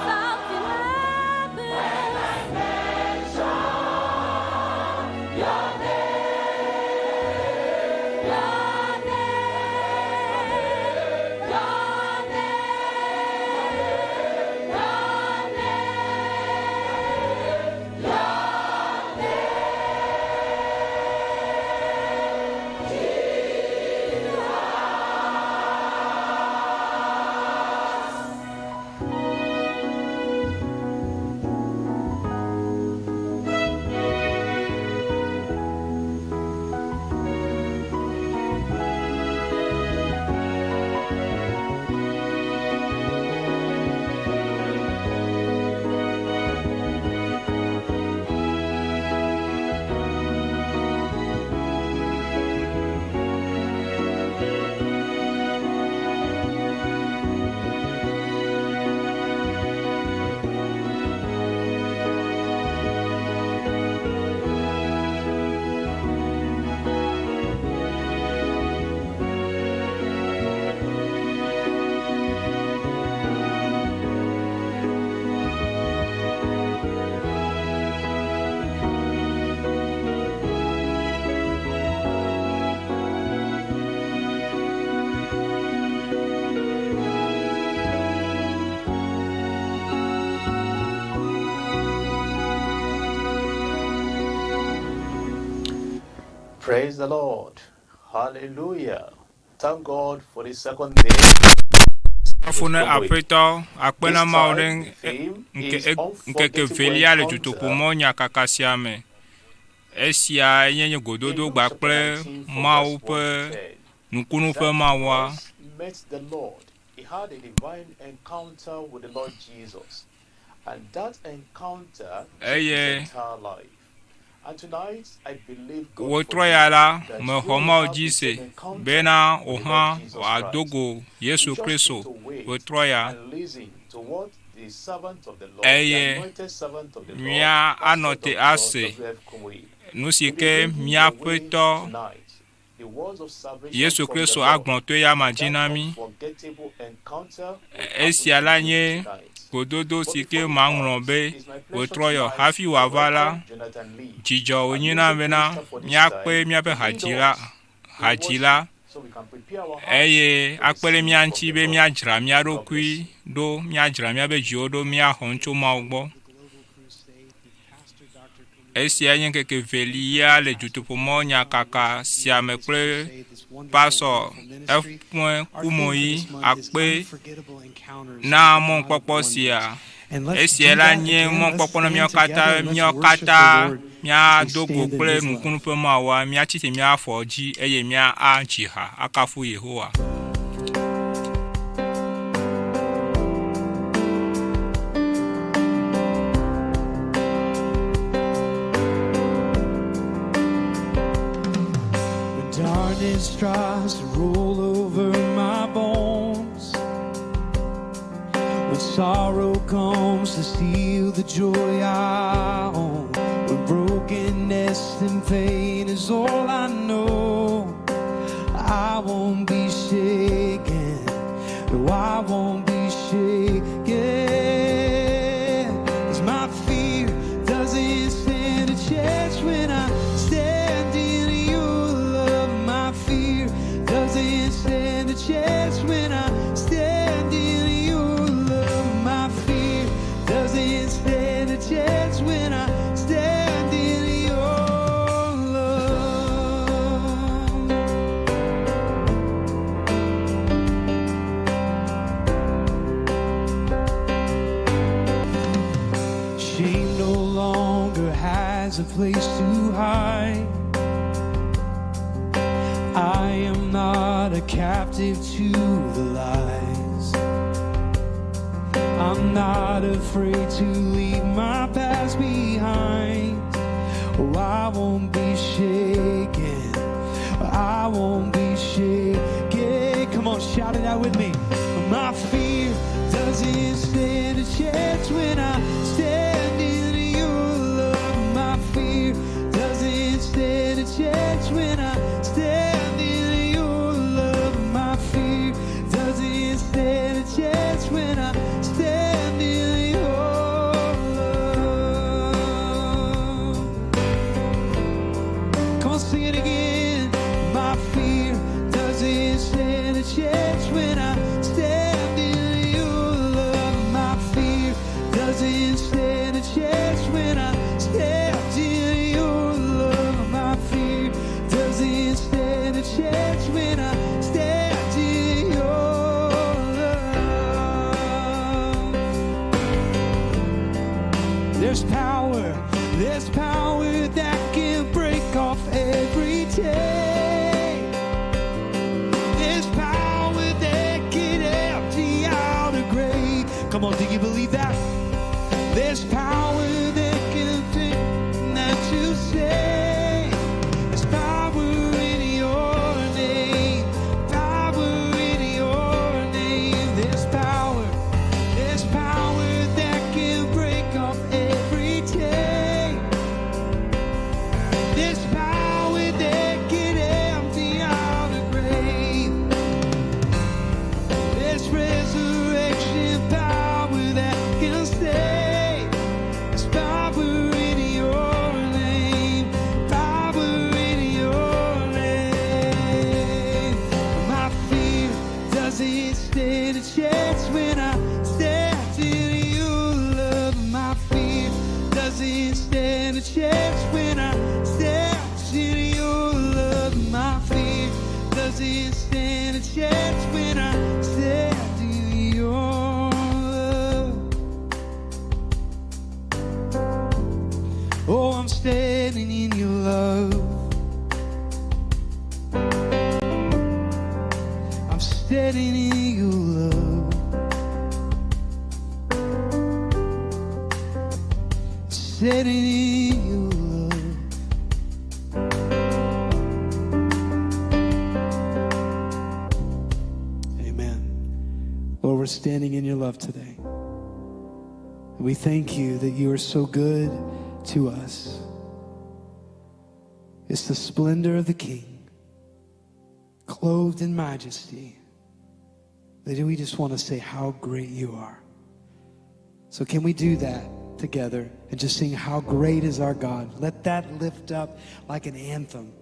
Something happens. Your name, your name, your name, your name, your name, Jesus. Praise the Lord. Hallelujah. Thank God for the second day. Kafu ne Aƒetɔ, akpe na Mawu ɖe ŋke ŋkeke velia le dutoƒomɔ nyakaka sia me. Esia nye nye gododo gba kple Mawu ƒe nukunu ƒe Mawua. Met the Lord. He had a divine encounter with the Lord Jesus. And that encounter changed Eye his entire life. And tonight, I believe God for wòtrɔ you ya la, that mexɔ you will Mawu have dzi the se same encounter bena wò with the hã Lord Jesus wòado Christ. go Yesu You just Kristo need to wait wòtrɔ ya and listen to what the servant of the Lord, the eye anointed servant of the Lord, mía anɔ Pastor te Dr. ase W.F. Kumuyi, nu si will be ke bringing mía your way Ƒetɔ tonight. The words of salvation Yesu from the Kristo Lord. agblɔ to ya ma dzi That na mí. unforgettable encounter will happen Esia to la you nye tonight. gododo But si ke before he maŋlɔ comes, be it's my pleasure wòtrɔ yɔ tonight hafi to wòava la, welcome Jonathan Lee, dzidzɔ our wònye na music bena minister for this míakpe time, míaƒe to lead hadzila us in hadzila worship so we can prepare our hearts eye to akpe ɖe receive mía from ŋuti the be Lord. míadzra mía God bless ɖokui you. ɖo, míadzra míaƒe dziwo ɖo, míaxɔ nu tso Mawu gbɔ. Esia nye ŋkeke velia le dutoƒomɔ nyakaka sia me kple pasɔ Efue Kumoyi akpe na mɔnukpɔkpɔ sia. Esia la nye mɔnukpɔkpɔ na míawo katã, míawo katã míado go kple nukunu ƒe Mawua, míatsi tre mía afɔ dzi eye míadzi ha akafu Yehowa. When darkness tries to roll over my bones, when sorrow comes to steal the joy I own, when brokenness and pain is all I know, I won't be shaken. No, I won't be shaken. 'Cause my fear doesn't stand a chance when I stand in your love. My fear doesn't stand a chance when I stand in your love. My fear doesn't stand a chance when I stand in your love. Shame no longer has a place to hide. I am not a captive to the lies. I'm not afraid to leave my past behind. Oh, I won't be shaken. I won't be shaken. Come on, shout it out with me. My fear doesn't stand a chance when I stand in your love. My fear doesn't stand a chance when I stand in your love. My fear doesn't stand a chance when I stand in your love. Come on, sing it again. My fear doesn't stand a chance when I stand in your love. My fear doesn't stand a chance when I stand in your love. My fear doesn't stand a chance when I stand in your love. There's power, there's power that can break off every chain. There's power that can empty out a grave. Come on, do you believe that? There's power that can take that you say. There's power in your name. Power in your name. There's power. There's power that can break off every chain. There's power that can empty out a grave. There's resurrection power that can stay. There's power in your name. Power in your name. My fear doesn't stand a chance when I stand in your love. My fear doesn't stand a chance when I stand in your love. My fear doesn't stand a chance when I stand in your love. Oh, I'm standing in your love. I'm standing in your love. Standing in your love. Amen. Lord, we're standing in your love today. We thank you that you are so good to us. It's the splendor of the King, clothed in majesty, that we just want to say how great you are. So, can we do that together and just sing, How Great is Our God? Let that lift up like an anthem.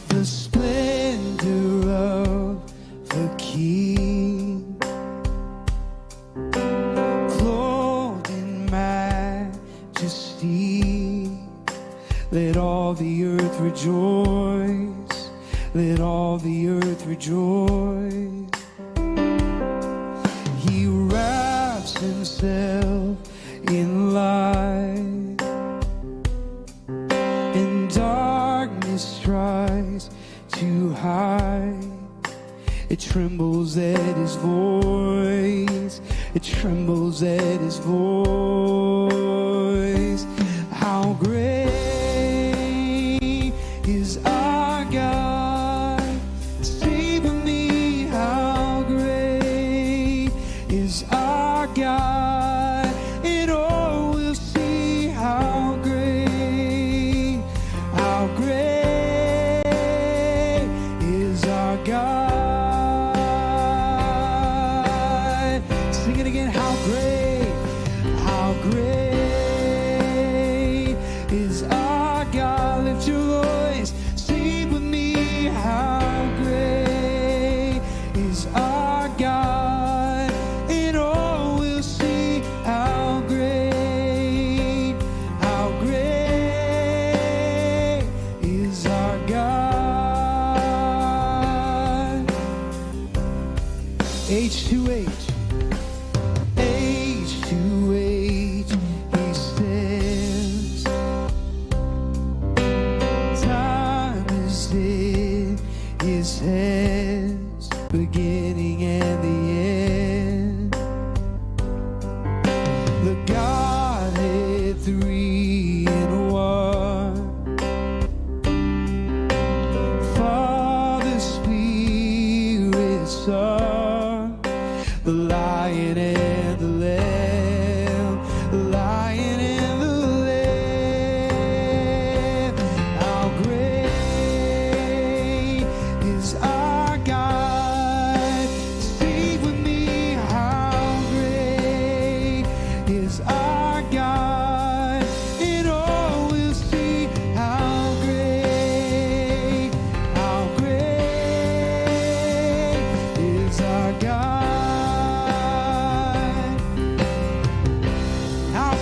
The splendor of the King, clothed in majesty. Let all the earth rejoice. Let all the earth rejoice. He wraps himself in light, and darkness tries to hide. It trembles at his voice. It trembles at his voice. How great is our God? Say with me, how great is our God? And all will see how great is our God. Sing it again. How great is our God? Lift your voice. Sing with me. How great is our God? And all will see how great is our God. Age to age, age to age, he stands. Time is in his hands, beginning and the end. The Godhead three in one. Father, Spirit, Son, the Lion and the Lamb, the Lion and the Lamb. How great is our God? Sing with me, how great is our God? And all will see how great is our God. How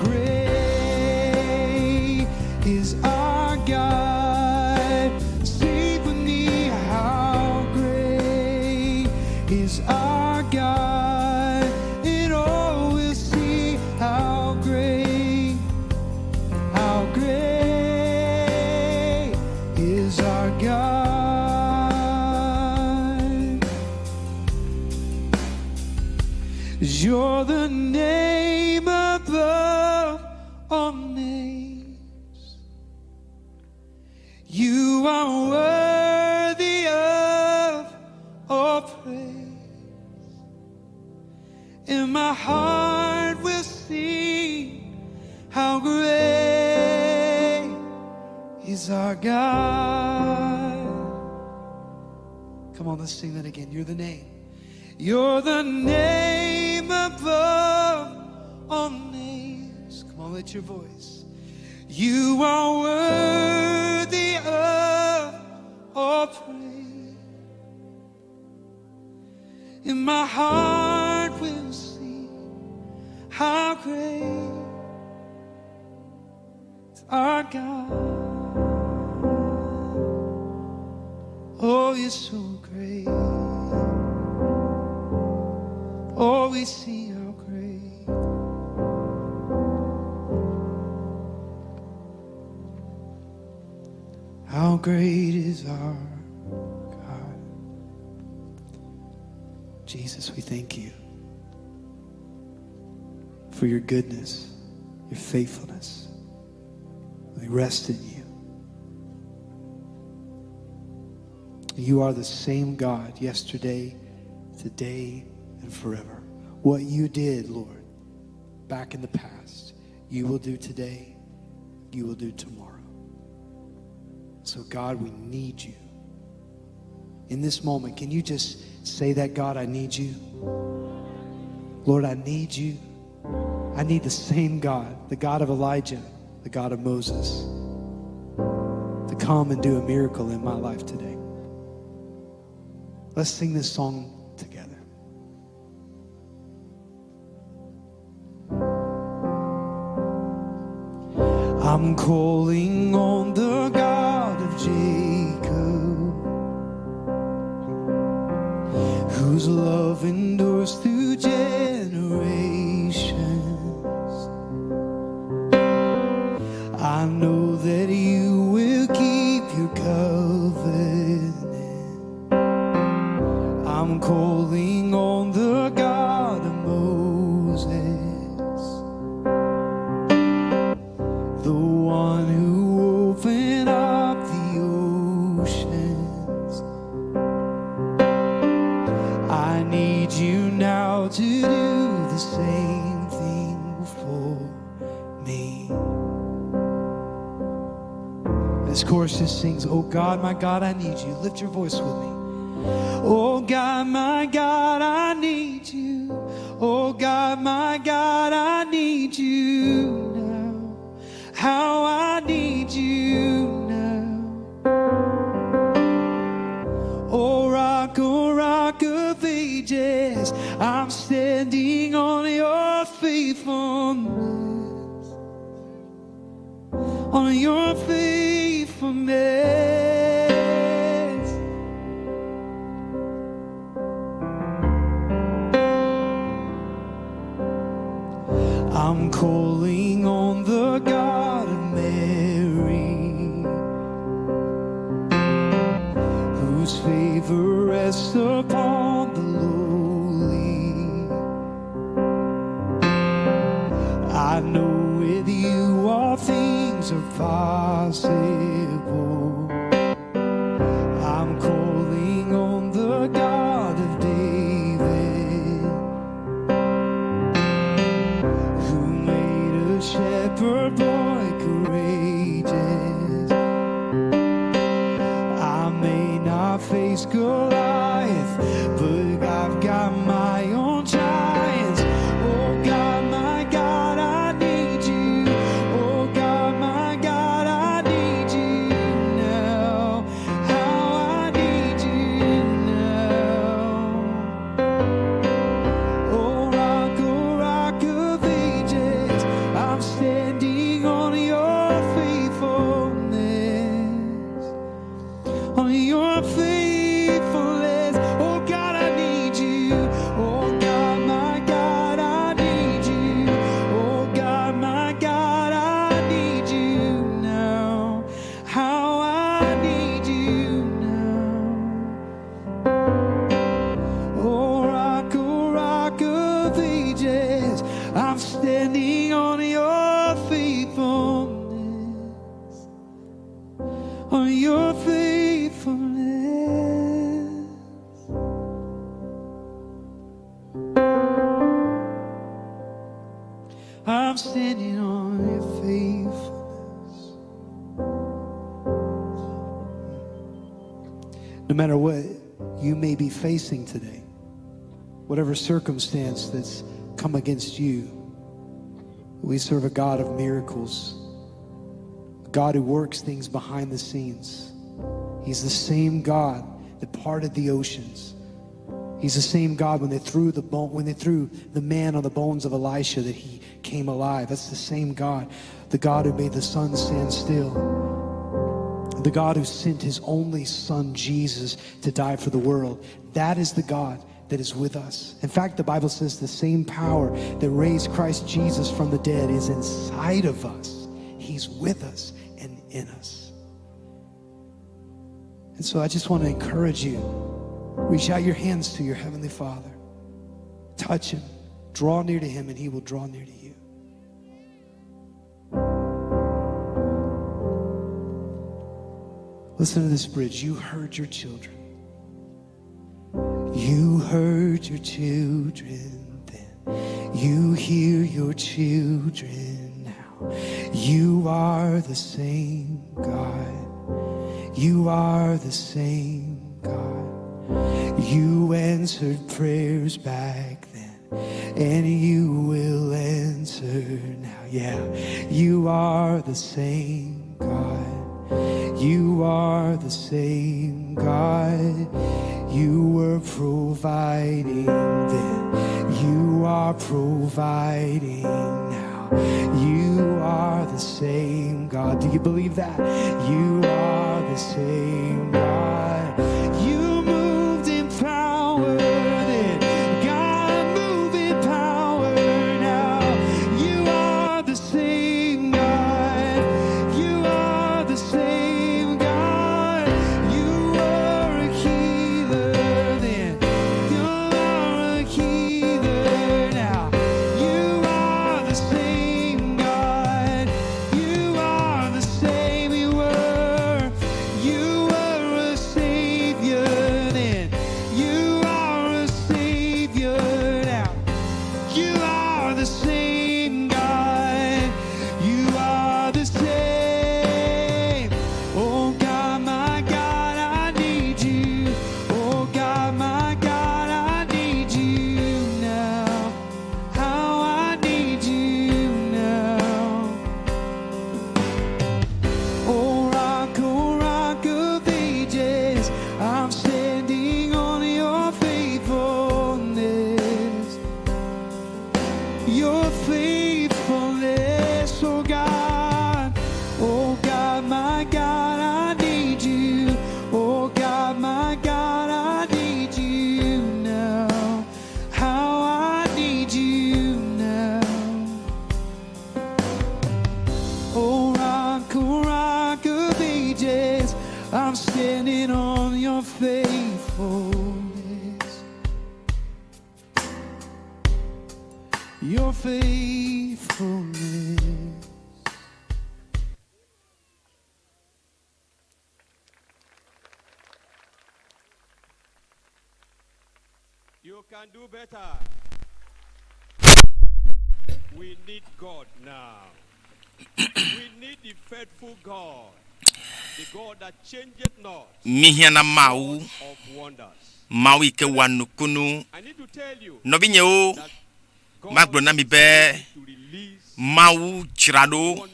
great is our God? Sing with me, how great is our God? And all will see how great is our God. You're the name above all names. You are worthy of all praise. And my heart will sing how great is our God. Come on, let's sing that again. You're the name. You're the name above all names. Come on, let your voice. You are worthy of all praise. And my heart will sing how great is our God. Oh, you're so great. Oh, we see how great. How great is our God. Jesus, we thank you. for your goodness, your faithfulness. We rest in you. You are the same God yesterday, today, and forever. What you did, Lord, back in the past, you will do today, you will do tomorrow. So, God, we need you. In this moment, can you just say that, God, I need you? Lord, I need you. I need the same God, the God of Elijah, the God of Moses, to come and do a miracle in my life today. Let's sing this song together. I'm calling on the God of Jacob, whose love endures through generations. I know that you will keep your covenant. I'm calling on the God of Moses, the one who opened up the oceans. I need you now to do the same thing for me. This chorus just sings, Oh God, my God, I need you. Lift your voice with me. Oh God, my God, I need you. Oh God, my God, I need you now. How I need you now. Oh rock, oh rock of ages, I'm standing on your faithfulness. On your faithfulness. I'm calling on the God of Mary, whose favor rests upon the lowly. I know with you all things are possible. I'm calling on the God of David, who made a shepherd boy courageous. I may not face Goliath, but I've got my own giants. Oh God, my God, I need you. Oh God, my God, I need you now. How I need you now. Oh rock, oh rock of ages, I'm standing on your faithfulness. On your faithfulness. Oh God, I need you. Oh God, my God, I need you. Oh God, my God, I need you now. How I need you now. Oh rock, oh rock of ages, I'm standing on your faithfulness. On your faithfulness. I'm standing on your faithfulness. No matter what you may be facing today, whatever circumstance that's come against you, we serve a God of miracles, a God who works things behind the scenes. He's the same God that parted the oceans. He's the same God when they threw the bone, when they threw the man on the bones of Elisha, that he came alive. That's the same God, the God who made the sun stand still, the God who sent his only son, Jesus, to die for the world. That is the God that is with us. In fact, the Bible says the same power that raised Christ Jesus from the dead is inside of us. He's with us and in us. And so I just want to encourage you. Reach out your hands to your Heavenly Father. Touch him. Draw near to him, and he will draw near to you. Listen to this bridge. You heard your children. You heard your children then. You hear your children now. You are the same God. You are the same God. You answered prayers back then, and you will answer now. Yeah, you are the same God. You are the same God. You were providing then. You are providing now. You are the same God. Do you believe that? You are the same God. You moved in power then. God, move in power now. You are the same God. You are the same God. You were a healer then. You are a healer now. You are the same God. You are the same. You were. You were a savior then. You are a savior now. You are the same God. You are the same. Oh God, my God, I need you. Oh God, my God, I need you now. How I need you now. Oh rock, oh rock of ages, I'm standing on your faithfulness. Your faithfulness, oh God. Oh God, my God, I need you. Oh God, my God, I need you now. How I need you now. Oh rock, oh rock of ages, I'm standing on your faithfulness. Your faithfulness. You can do better. We need God now. We need the faithful God, the God that changeth not. Míhiã na Mawu, Of wonders. Mawu yi ke wɔa nukunu. I need to tell you Nɔvinyewo, that God magblɔ na mi be Mawu dzra ɖo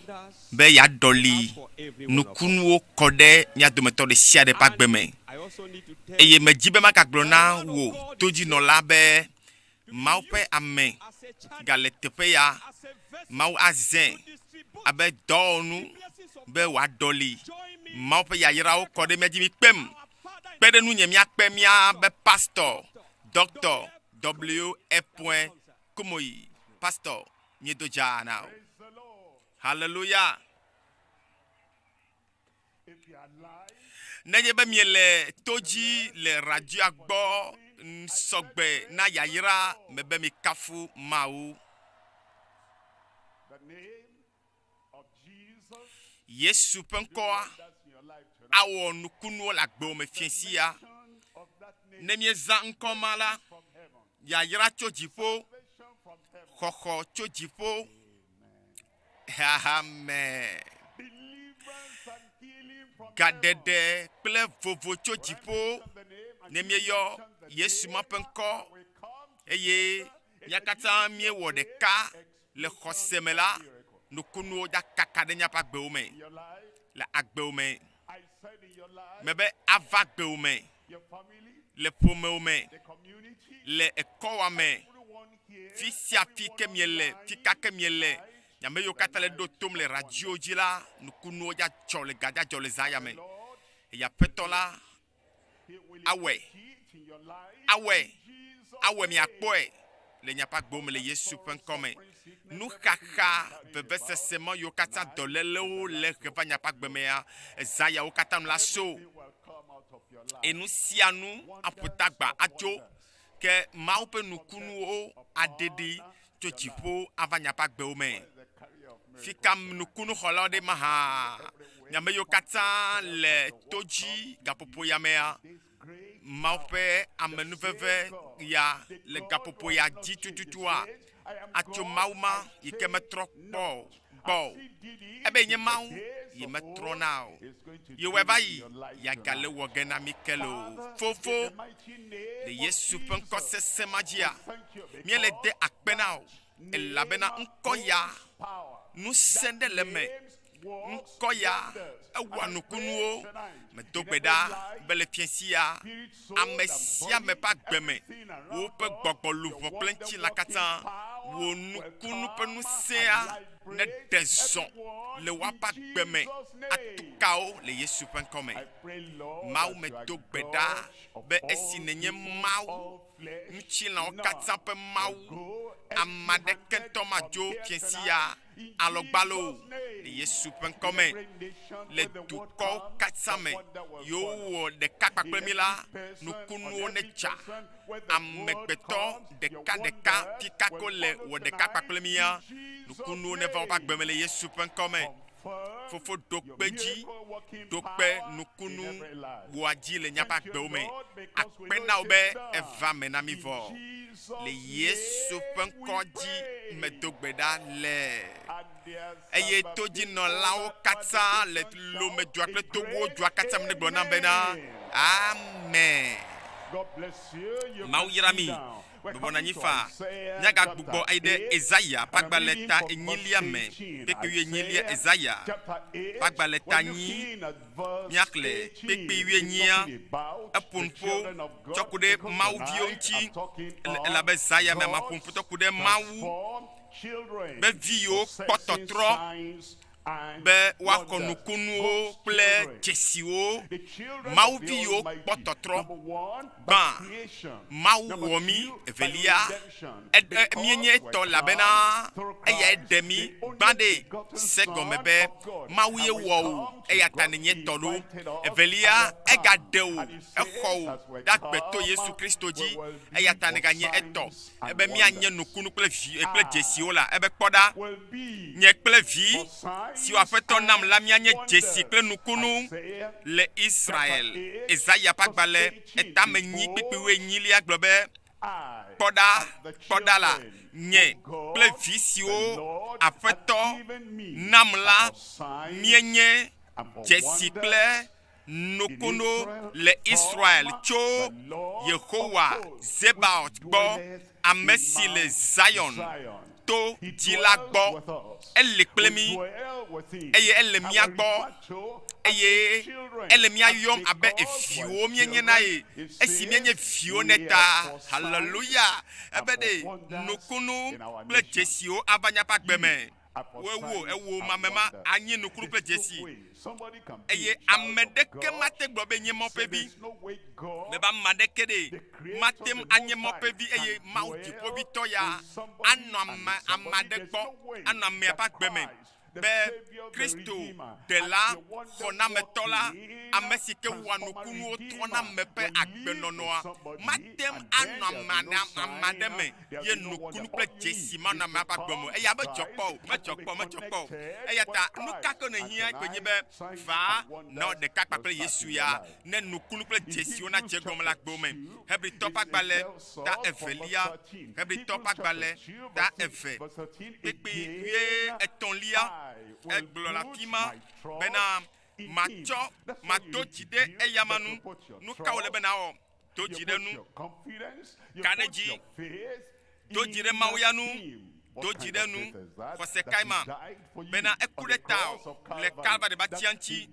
be yeaɖɔli nukunuwo kɔ ɖe mía dometɔ ɖe sia ɖe ƒe agbe me. I also need to tell Eye medzi be magagblɔ na wò todzinɔla be Mawu ƒe ame gale teƒe ya. Mawu azãe abe dɔwɔnu be wòaɖɔli Mawu ƒe yayrawo kɔ ɖe mía dzi. Mikpem kpe ɖe nunye míakpe míabe pastor Dr. W. F. Kumoyi. Pastor, míedo dzaa na wò. Hallelujah. Nenye be miele to dzi le radioa gbɔ sɔgbe na yayra me be mikafu Mawu. Yesu ƒe ŋkɔa awɔ nukunuwo le agbewò me fiẽ sia. Ne míezã ŋkɔ ma la, yayra tso dziƒo, xɔxɔ tso dziƒo. Amen. Gaɖeɖe kple vovo tso dziƒo ne míeyɔ Yesu ma ƒe ŋkɔ eye mía katã míewɔ ɖeka le xɔse me la, nukunuwo da kaka ɖe míaƒe agbewo me. Le agbewo me. Mebe ava agbewo me. Le ƒomewo me. Le ekɔwa me. Fi sia fi ke miele, fi ka ke miele, ame yiwo katã le ɖo tom le radio dzi la, nukunuwo dza dzɔ le gadza dzɔ le zã ya me. Eye Aƒetɔ la awɔe, awɔe, awɔe miakpɔe le miaƒe agbewo me le Yesu ƒe ŋkɔ me. Nuxaxa, vevesese ma yiwo katã dɔlélewo le he va miaƒe agbe mea, ezã yawo katã nu la so. Enu sia nu aƒo tagba adzo. Ke Mawu ƒe nukunuwo aɖiɖi tso dziƒo ava miaƒe agbewo me. Fika nukunuxɔlawo ɖe mahã? Miame yiwo katã le to dzi gaƒoƒo ya mea, Mawu ƒe amenuveve ya le gaƒoƒo ya dzi tututua atso Mawu ma yi ke metrɔ kpɔ o gbɔ o. Ebe nye Mawu yi metrɔna o. Yewɔe va yi yagale wɔ ge na mi ke loo. Fofo, le Yesu ƒe ŋkɔ sesẽ ma dzia, míele de akpe na wò elabena ŋkɔ ya ŋusẽ ɖe le eme. Ŋkɔ ya ewɔa nukunuwo. Medo gbe ɖa be le fiẽ sia, ame sia ame ƒe agbe me, woƒe gbɔgbɔ, luʋɔ kple ŋutilã katã, wò nukunu ƒe ŋusẽa neɖe zɔ le woaƒe agbe me atu ka wo le Yesu ƒe ŋkɔ me. Mawu medo gbe ɖa be esi nènye Mawu, ŋutilãwo katã ƒe Mawu, ame aɖeke ŋutɔ madzo fiẽ sia alɔgbalo o le Yesu ƒe ŋkɔ me. Le dukɔwo katã me yiwo wɔ ɖeka kpakple mí la, nukunuwo nedza. Amegbetɔ ɖekaɖeka fika ke wole wɔ ɖeka kpakple mía, nukunuwo neva woƒe agbe me le Yesu ƒe ŋkɔ me. Fofo ɖo kpe dzi, ɖo kpe nukunu wɔa dzi le míaƒe agbewo me. Akpe na wò be eva me na mí vɔ. Le Yesu ƒe ŋkɔ dzi medo gbe ɖa le. Eye todzinɔlawo katã le Lomedua kple Togo dua katã me negblɔ nam bena, Amen. Mawu yra mi. Bɔbɔ nɔ anyi faa. Míagagbugbɔ ayi ɖe Esaya ƒe agbalẽ ta enyilia me, kpekpe wuienyilia, Esaya ƒe agbalẽ ta enyi, míaxlẽ kpekpe wuienyia. Eƒo nuƒo tsɔ ku ɖe Mawu viwo ŋuti, elabe zã ya mea, maƒo nuƒo tsɔ ku ɖe Mawu be vi yiwo kpɔ tɔtrɔ be woaxɔ nukunuwo kple dzesiwo. Mawu vi yiwo kpɔ tɔtrɔ. Gbã, Mawu wɔ mí. Evelia, eɖe míenye etɔ elabena eyae ɖe mí. Gbã ɖe, se gɔme be Mawu ye wɔ wò eya ta nènye etɔ ɖo. Evelia, egaɖe wò, exɔ wò ɖe agbe to Yesu Kristo dzi, eya ta nèganye etɔ. Ebe míanye nukunu kple vi kple dzesiwo la, ebe kpɔ ɖa, nye kple vi siwo Aƒetɔ nam la míanye dzesi kple nukunu le Israel. Esaya ƒe agbalẽ etame nyi kpukpui wuienyilia gblɔ be, Kpɔ ɖa, kpɔ ɖa la, nye kple vi siwo Aƒetɔ nam la míenye dzesi kple nukunu le Israel tso Yehowa Zebaot gbɔ, ame si le Zion to dzi la gbɔ. Eli kple mí, eye ele mía gbɔ, eye ele mía yɔm abe eviwo míenye na ye, esi míenye viwo nɛ ta. Haleluya! Ebe ɖe nukunu kple dzesiwo ava míaƒe agbe me. Woewo, ewo mame ma anyi nukunu kple dzesi. Eye ame ɖeke mate gblɔ be nye Mawu ƒe vi. Mebe ame aɖeke ɖe mate ŋu anye Mawu ƒe vi eye Mawu Dziƒoʋĩtɔ ya anɔ ame, ame aɖe gbɔ, anɔ amea ƒe agbe me be Kristo Ɖela, Xɔnametɔ la, ame si ke wɔa nukunuwo trɔna ame ƒe agbenɔnɔa, mate ŋu anɔ ame aɖe, ame aɖe me ye nukunu kple dzesi manɔ amea ƒe agbe me o. Eya medzɔ kpɔ o, medzɔ kpɔ o, medzɔ kpɔ o. Eya ta nu ka ke nèhiã koe nye be va nɔ ɖeka kpakple Yesu ya ne nukunu kple dzesiwo nadze egɔme le agbewò me. Hebritɔ ƒe agbalẽ ta evelia, Hebritɔ ƒe agbalẽ ta eve, kpukpui wuietɔ̃lia, egblɔ le afi ma bena, Matsɔ, mado dzi ɖe eyama nu. Nu ka wòle be nàwɔ? Do dzi ɖe nu. Ka ɖe edzi. Do dzi ɖe Mawu ya nu. Do dzi ɖe nu. Xɔse kae ma? Bena eku ɖe tawò le Kalvari ƒe atia ŋuti.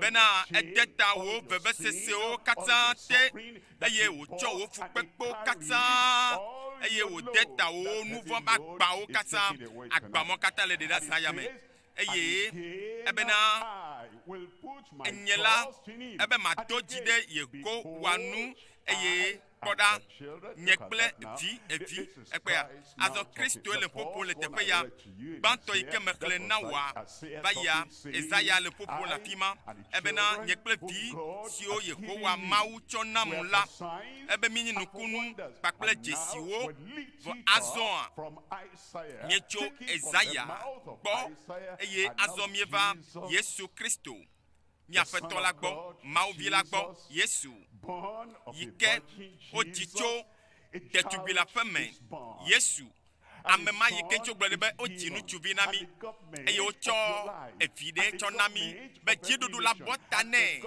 Bena ede ta wò vevesesewo katã te eye wòtsɔ wò fukpekpewo katã eye wòde ta wò nuvɔ̃ ƒe agbawo katã. Agba mawo katã le ɖe ɖe azã ya me. Eye ebena enye la, ebe mado dzi ɖe Yehowa nu eye. Kpɔ ɖa, nye kple vi, evi, ekpɔea? Azɔ Kristoe le ƒoƒo le teƒe ya. Gbãtɔ yi ke mexlẽ na wòa va yia, Yesaya le ƒoƒo le afi ma, ebena, Nye kple vi siwo Yehowa Mawu tsɔ nam la, ebe míenye nukunu kpakple dzesiwo. Vɔ azɔa, míetso Yesaya gbɔ, eye azɔ míeva Yesu Kristo, mía Aƒetɔ la gbɔ, Mawu Vi la gbɔ, Yesu, yi ke wodzi tso ɖetugbui la ƒe me, Yesu, ame ma yi ke ŋuti wogblɔ ɖi be wodzi ŋutsuvi na mí, eye wotsɔ evi ɖe tsɔ na mí be dziɖuɖu la bɔ ta nɛ,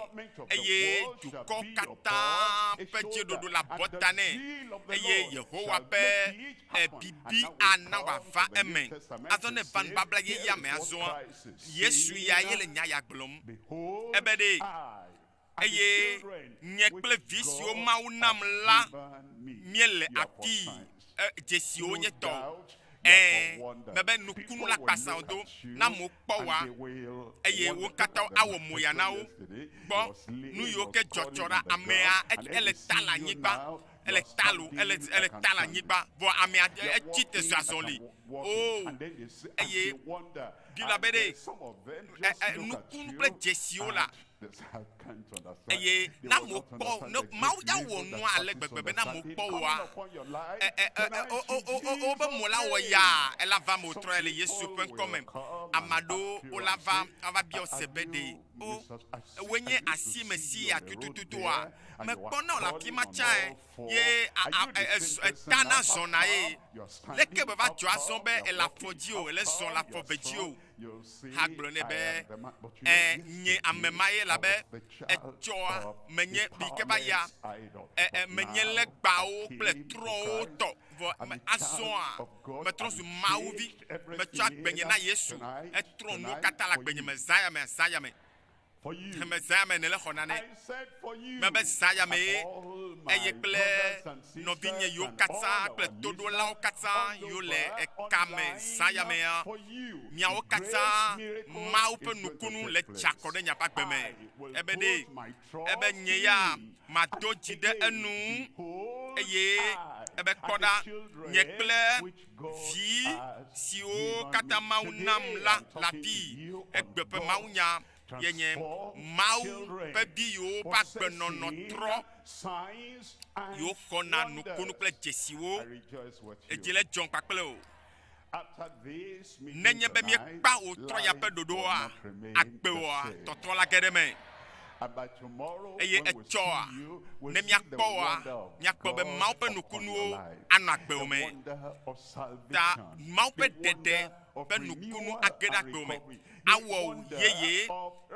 eye dukɔ katã ƒe dziɖuɖu la bɔ ta nɛ, eye Yehowa ƒe bibi ana wòava eme. Azɔ ne eva nubabla yeyea me azɔa, Yesu ya ye le nya ya gblɔm. Ebe ɖe, eye nye kple vi siwo Mawu nam la míele afii, e, dzesiwo nye tɔ. Ẽ, mebe nukunu la kpasawo do, na amewo kpɔ wa, eye wo katã awɔ moya na wo. Kpɔ nu yiwo ke dzɔdzɔ ɖa, amea ele ta le anyigba, ele ta lo, ele ele ta le anyigba, vɔ amea etsi te zɔ azɔli. Oo, eye Biblia be ɖe, e, e, nukunu kple dzesiwo la, eye ne amewo kpɔ ne Mawu ya wɔ nua ale gbegbe be ne amewo kpɔ woa, e, e, e, e, o, o, o, o, wobe mo la wɔ yaa, ela va eme wòtrɔ le Yesu ƒe ŋkɔ me. Ame aɖewo wola va ava biɔ se be ɖe o, ewòe nye asi Mesia tutututua? Mekpɔ na wò le afi ma tsãe ye a, a, e, e, eta na zɔna ye. Leke be va dzɔ azɔ be ele afɔ dzi o, ele zɔ le afɔ ve dzi o? Ha gblɔ nɛ be, Ẽ, nye ame ma ye elabe etsɔa menye bi ke va ya, ɛ, ɛ, menye legbawo kple trɔ̃wo tɔ, vɔ me, azɔa, metrɔ zu Mawu vi. Metsɔ agbenye na Yesu. Etrɔ nuwo katã le agbenye me, zã ya me, zã ya me. Heme zã ya me nèle xɔ nane. Mebe zã ya mee eye kple nɔvinye yiwo katã kple toɖolawo katã yiwo le eka me zã ya mea, miawo katã Mawu ƒe nukunu le tsa kɔ ɖe miaƒe agbe me. Ebe ɖe, ebe nye ya mado dzi ɖe enu eye ebe kpɔ ɖa, nye kple vi siwo katã Mawu nam la le afii. Egbe ƒe mawunya ye nye Mawu ƒe vi yiwo ƒe agbenɔnɔ trɔ, yiwo xɔna nukunu kple dzesiwo. Edzi le dzɔm kpakple wò. Nenye be míekpa wò trɔ ya ƒe ɖoɖoa, agbewòa tɔtrɔ la ge ɖe eme. Eye etsɔa, ne míakpɔ woa, míakpɔ be Mawu ƒe nukunuwo anɔ agbewò me. Ta Mawu ƒe ɖeɖe ƒe nukunu age ɖe agbewò me, awɔ wò yeye,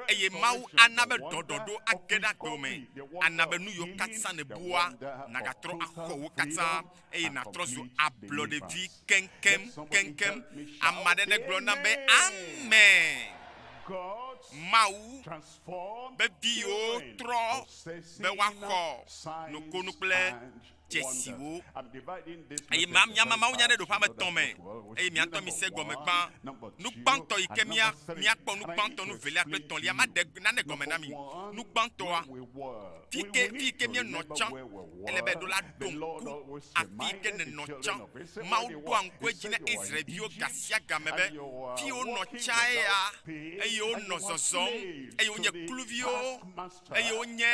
eye Mawu ana be ɖɔɖɔɖo age ɖe agbewò me, ana be nu yiwo katã nèbua, nàgatrɔ axɔ wo katã, eye nàtrɔ zu ablɔɖevi keŋkeŋ keŋkeŋ. Ame aɖe negblɔ nam be, Amen! Mawu be vi yiwo trɔ be woaxɔ nukunu kple dzesiwo. Eye ma, miama mawunya ɖe ɖoƒe ame etɔ̃ me, eye mia ŋutɔ mise gɔme gbã. Nu gbãtɔ yi ke mía, míakpɔ nu gbãtɔ, nu velia kple etɔ̃lia, maɖe nane gɔme na mi. Nu gbãtɔa, fi ke, fi yi ke míenɔ tsã, ele be ɖo la ɖo ŋku afi yi ke nènɔ tsã. Mawu ɖoa ŋku edzi na Israel-viwo gasiagame be, fi yi wonɔ tsãe ya, eye wonɔ zɔzɔm, eye wonye kluviwo, eye wonye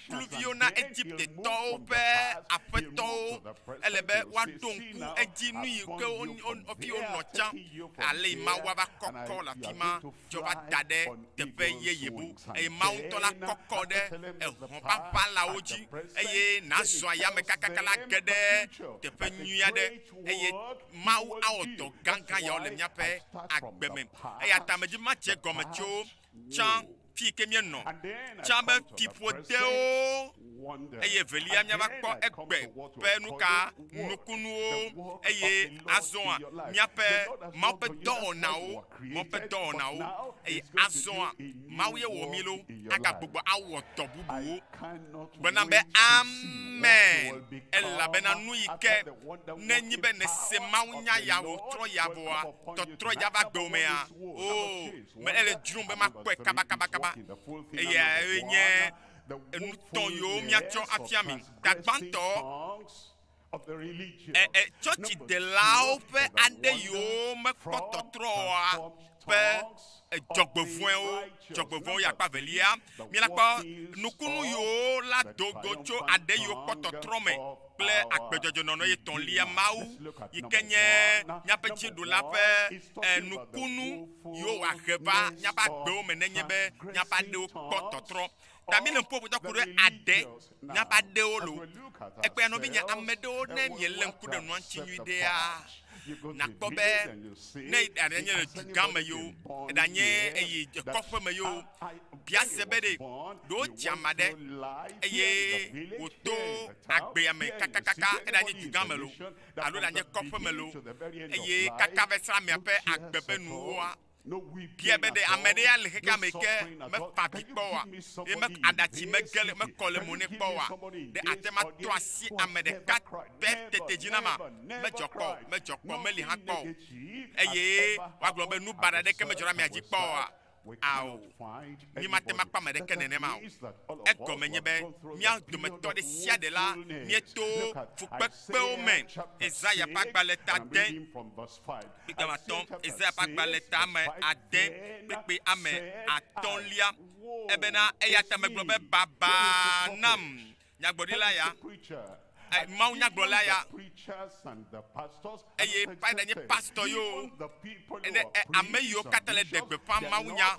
kluviwo na Egiptetɔwo ƒe aƒetɔwo. Ele be woaɖo ŋku edzi nu yi ke fi wonɔ tsã, ale yi Mawu ava kɔkɔ le afi ma tsɔ va da ɖe teƒe yeye bu. Eye Mawu ŋutɔ la kɔkɔ ɖe ehɔ̃ ƒe aʋalawo dzi, eye nàzɔ ayame kakaka la age ɖe teƒe nyui aɖe, eye Mawu awɔ dɔ gãgã yawo le míaƒe agbe me. Eya ta medi be madze egɔme tso tsã fi yi ke míenɔ tsã be fiƒodewo, eye evelia míava kpɔ egbe ƒe nuka nukunuwo, eye azɔa míaƒe Mawu ƒe dɔwɔnawo, Mawu ƒe dɔwɔnawo, eye azɔa Mawu ye wɔ mí lo agagbugbɔ awɔ dɔ bubuwo. Gblɔna be amen, elabena nu yi ke nenyi be nèse Mawu nya ya wòtrɔ ya vɔa, tɔtrɔ ya va gbewò mea, oo, Me ele dzrom be makpɔe kabakabakaba. Eyae nye Enu tɔ̃ yiwo míatsɔ afia mi. Ta gbãtɔ, ɛ ɛ tsɔtsidelawo ƒe aɖe yiwo mekpɔ tɔtrɔ oa ƒe dzɔgbevɔ̃ewo, dzɔgbevɔ̃ewo yi akpa velia. Míela kpɔ nukunu yiwo la do go tso aɖe yiwo kpɔ tɔtrɔ me kple agbedzɔdzɔnɔnɔ yi etɔ̃lia Mawu yi ke nye míaƒe dziɖula ƒe nukunu yiwo wòahe va míaƒe agbewo me nenye be míaƒe aɖewo kpɔ tɔtrɔ. Ta míele ŋku ƒoƒo ku ɖe aɖe míaƒe aɖewo lo. Ekpea nɔvinye ame ɖewo ne mielé ŋku ɖe nua ŋuti nyui ɖea, nakpɔ be ne eɖanye le dugã me yoo, eɖanye eyi kɔƒe me yoo, bia se be ɖe ɖewo dzi ame aɖe eye wòto agbea me kakakaka eɖanye dugã me loo alo eɖanye kɔƒe me loo eye kaka va srã amea ƒe agbe ƒe nuwoa, Bia be ɖe ame ɖe ya le xexea me ke mefa avi kpɔ oa, eye me aɖatsi mege le mekɔ le mo nɛ kpɔ oa? Ɖe ate ŋu ato asi ame ɖeka pɛ tete dzi nama? Medzɔ kpɔ o, medzɔ kpɔ o, meli hã kpɔ o. Eye woagblɔ be nu baɖa aɖeke medzɔ ɖe amea dzi kpɔ oa? Ao, mímate ŋu akpɔ ame aɖeke nenema o. Egɔme nye be mía dometɔ ɖe sia ɖe la, míeto fukpekpewo me. Yesaya ƒe agbalẽ ta ade. Kpekpe ame atɔ̃, Yesaya ƒe agbalẽ ta ame ade, kpekpe ame atɔ̃lia. Ebena eya ta megblɔ be, Baba nam, nyagblɔɖila ya, Mawu nyagblɔla ya, eye pa nye pastɔ yo, ene ame yiwo katã le ɖe gbeƒã mawunya,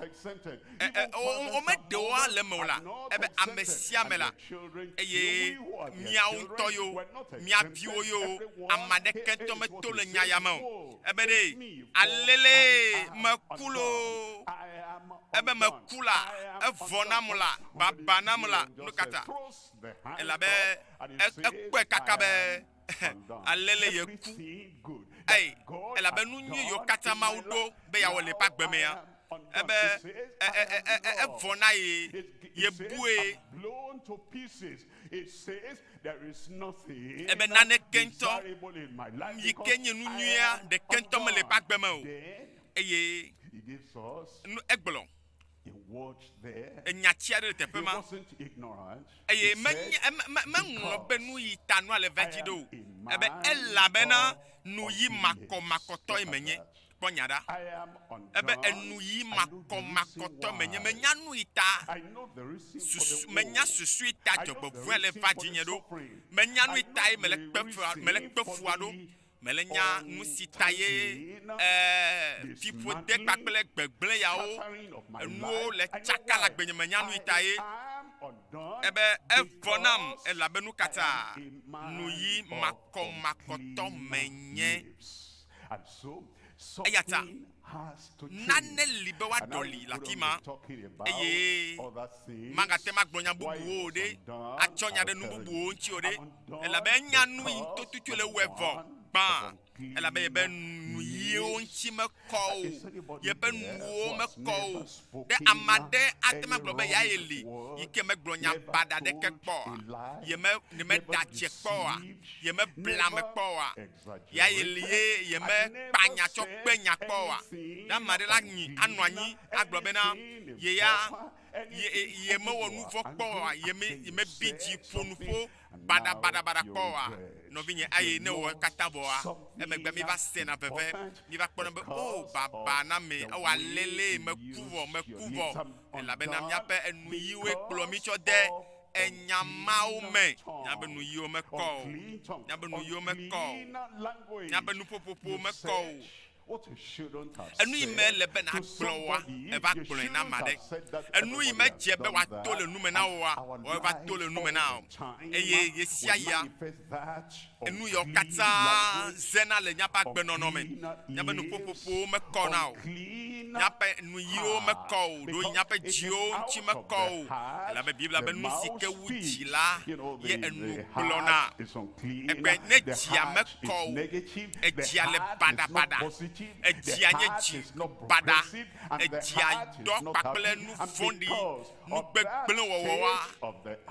womeɖe wo le eme o la, ebe ame sia ame la, eye miawo ŋutɔ yo, mia viwo yo, ame aɖeke ŋutɔ meto le nya ya me o. Ebe ɖe, alele meku loo, ebe meku la, evɔ nam la, baba nam la, nu ka ta? Elabe ekpɔe kaka be alele yeku. Ei, elabe nu nyui yiwo katã Mawu ɖo be yeawɔ le eƒe agbe mea, ebe evɔ na ye, yebue. Ebe naneke ŋutɔ yi ke nye nu nyuia ɖeke ŋutɔ mele eƒe agbe me o. Eye nu egblɔ enyati aɖe le teƒe ma eye menye meŋlɔ be nu yi ta nua le va dzi ɖo o. Ebe elabena nu yi makɔmakɔtɔe menye. Kpɔ nya ɖa. Ebe enu yi makɔmakɔtɔ menye. Menya nu yi ta susu, menya susu yi ta dzɔgbevɔ̃e le va dzinye ɖo. Menya nu yi ta ye mele kpe fua, mele kpe fua ɖo. Mele nya nu si ta ye e, fiƒode kpakple gbegblẽ yawo enuwo le tsaka le agbenye. Menya nu yi ta ye. Ebe evɔ nam elabe nu kata nu yi makɔmakɔtɔ menye. Eya ta nane li be woaɖɔli le afi ma, eye magate ŋu agblɔ nya bubuwo o ɖe, atsɔ nya ɖe nu bubuwo ŋuti o ɖe, elabe enya nu yi ŋutɔ tutu le wɔe vɔ gbã, elabe yebe nuyiwo ŋuti mekɔ o, yeƒe nuwo mekɔ o. Ɖe ame aɖe ate ŋu agblɔ be yeaye li yi ke megblɔ nya baɖa aɖeke kpɔ oa? Yeme, yemeda tse kpɔ oa? Yemebla ame kpɔ oa? Ya ye li ye yemekpa nya tsɔ kpe nya kpɔ oa? Ɖe ame aɖe la nyi anɔ anyi agblɔ bena ye ya ye yemewɔ nu vɔ̃ kpɔ oa? Yeme yemebi dzi ƒo nuƒo baɖabaɖabaɖa kpɔ oa? Nɔvinye, eye ne wɔ katã vɔa, emegbe míva sena veve, míva kpɔna be, O, baba na ame, ewɔ alele, meku vɔ, meku vɔ, elabena míaƒe enuyiwoe kplɔ mí tsɔ de enya mawo me. Míaƒe nuyiwo mekɔ o, míaƒe nuyiwo mekɔ o, míaƒe nuƒoƒoƒo mekɔ o. Enu yi me le be nàgblɔ oa, eva gblɔe na ame aɖe. Enu yi medze be wòato le nu me na wò oa, eva to le nu me na wò. Eye ɣesiaɣia, enu yawo katã zena le míaƒe agbenɔnɔ me. Míaƒe nuƒoƒoƒowo mekɔna o, míaƒe nuyiwo mekɔ o, ɖewohĩ míaƒe dziwo ŋuti mekɔ o. Elabe Biblia be nu si ke wu dzi la ye enu gblɔna. Egbe ne dzia mekɔ o, edzia le baɖabaɖa. Edzia nye dzi baɖa. Edzia dɔ kpakple nu vɔ̃ɖi, nu gbegblẽ wɔwɔwoa.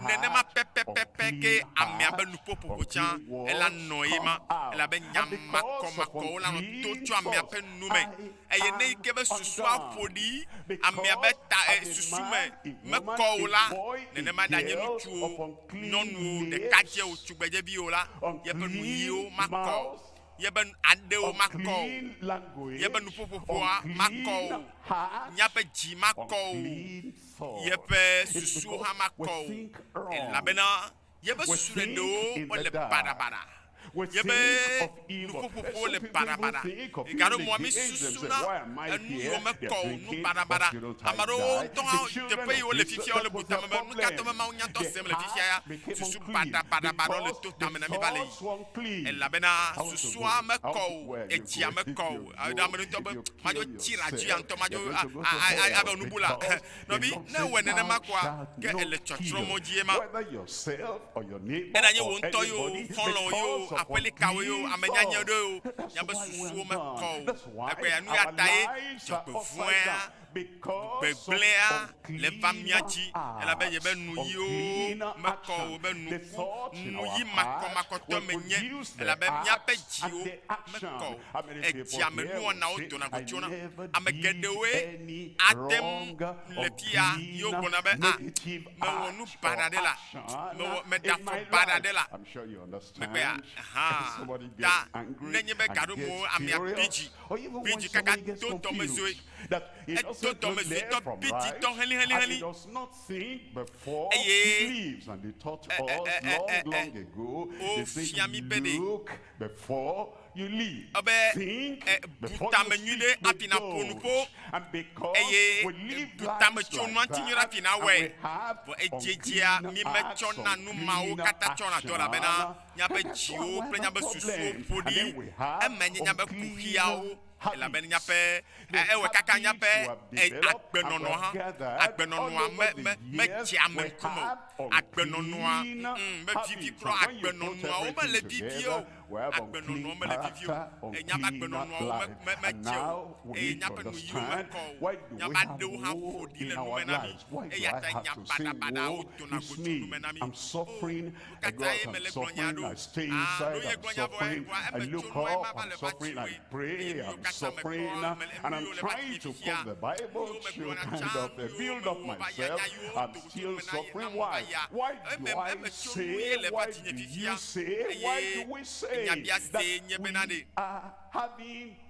Nenema pɛpɛpɛpɛ ke amea be nuƒoƒoƒo tsã ela nɔ ye ma elabe nya makɔmakɔwo la nɔ to tso amea ƒe nu me. Eye ne yi ke be susua ƒo ɖi amea be ta e, susu me mekɔ o la, nenema ɖanye ŋutsuwo, nyɔnuwo, ɖekadzewo, tugbedzeviwo la, yeƒe nuyiwo makɔ o, yeƒe aɖewo makɔ o, yeƒe nuƒoƒoƒoa makɔ o, míaƒe dzi makɔ o, yeƒe susuwo hã makɔ o, elabena yeƒe susu ɖeɖewo wole baɖabaɖa. Yebe nuƒoƒoƒowo le baɖabaɖa. Gaɖo mɔa mi susuna enu yiwo mekɔ o, nu baɖabaɖa. Ame aɖewo ŋutɔ hã teƒe yi wole fifia wole bu tame be nukatɔ be Mawu nya ŋutɔ sem le fifia ya. Susu baɖabaɖabaɖawo le to tame na mi va le yi. Elabena susua mekɔ o, edzia mekɔ o. Ame ɖe ŋutɔ be madzo tsi radzi ya ŋutɔ madzo a a abe nubu la. Nɔvi, ne ewɔe nenema koa, ke èle tsɔtsrɔ̃ mɔ dzie ma. Eɖanye wò ŋutɔ ye o, xɔlɔ̃wò ye o, aƒelikawo ye o, ame nyanyɛ ɖe ye o, miaƒe susuwo mekɔ o. Egbea nu ya tae dzɔgbevɔ̃ea, gbegblẽa le va mía dzi, elabe yebe nuyiwo mekɔ o, yebe nuku, nuyi makɔmakɔtɔ menye, elabe míaƒe dziwo mekɔ o. Edzia me nuwɔnawo dona go tsona. Ame geɖewoe ate ŋu le fia ye wogblɔna be, Ah, mewɔ nu baɖa ɖe la, mewɔ, meɖe afɔ baɖa ɖe la. Megbea hã ta nenye be gaɖomewo amea bi dzi, bi dzi kaka do dɔmedzoe, edo dɔmedzoe tɔ bi dzi tɔ helĩhelĩhelĩ eye ɛ ɛ ɛ ɛ ɛ wofia mí be ɖe ebe bu tame nyui ɖe hafi nàƒo nuƒo, eye bu tame tso nua ŋuti nyuie ɖe hafi nàwɔe. Vɔ edziedzia, mímetsɔna nu mawo katã tsɔna dɔ elabena míaƒe dziwo kple míaƒe susuwo ƒo ɖi. Emae nye míaƒe kuxiawo elabena míaƒe ewɔe kaka míaƒe agbenɔnɔ hã, agbenɔnɔa me me medzea ame ŋkume o. Agbenɔnɔa mm mevivi kura o. Agbenɔnɔawo mele vivie o. Agbenɔnɔ mele vivi o, eye míaƒe agbenɔnɔawo me, me, medze o, eye míaƒe nuyiwo mekɔ o, míaƒe aɖewo hã ƒo ɖi le nu me na mí, eya ta nya baɖabaɖawo dona go tso nu me na mí. O, nu ka tae mele gblɔ nya ɖo? Aa, ɖo ye gblɔ nya vɔ vɔa emetsonua ema va le va dziwòe, eye nu yiwo katã mekpɔ, mele, nu yiwo le va dzinye fifia, nu yiwo megblɔna tsã, nu yiwo mewɔ va yia, nya yiwo do go tso nu me na ye, nam va yia, eme, emetsonu ye le va dzinye fifia. Eye nyabiasee nye bena ɖe,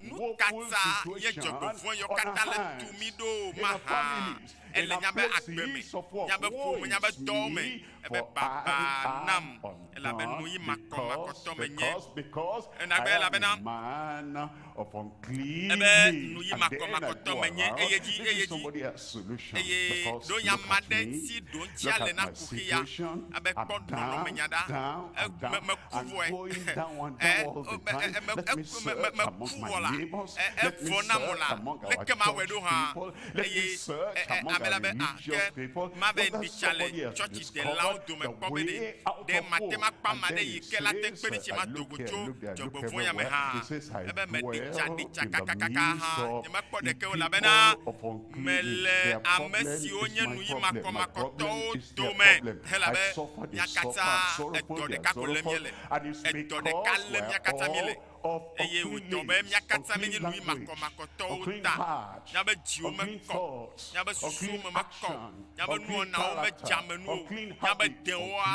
nu ka ta ye dzɔgbevɔ̃e yiwo katã le tu mí ɖo mahã? Ele míaƒe agbe me, míaƒe ƒome, míaƒe dɔwo me. Ebe baba nam, elabe nu yi makɔmakɔtɔ menye. Enagbe elabena ebe nu yi makɔmakɔtɔ menye eye dzi eye dzi eye ɖo nya ma ɖe si ɖoŋtsia le na kuxi ya abe kpɔ nɔnɔme nya ɖa e me me ku vɔe e me e me me me me ku vɔ la e evɔ na mɔ la leke ma wɔe ɖo hã eye e e ame la be a ke ma be ɖi tsa le tsɔtsi delawo dome kpɔ be ɖe ɖe mate ma kpɔ ame aɖe yi ke la te kpe ɖe tsi ma do go tso dzɔgbevɔ̃ ya me hã ebe me ɖi tsa ɖi tsa kakakaka hã nyemekpɔ ɖeke o elabena mele ame siwo nye nuyi makɔmakɔtɔwo dome elabe mía katã edɔ ɖeka ko lém míele. Edɔ ɖeka lém mía katã míele. Eye wòdɔ be mía katã míenye nuyi makɔmakɔtɔwo ta. Míaƒe dziwo mekɔ o, míaƒe susuwo me mekɔ o, míaƒe nuwɔnawo medze ame nu o, míaƒe dẽwoa,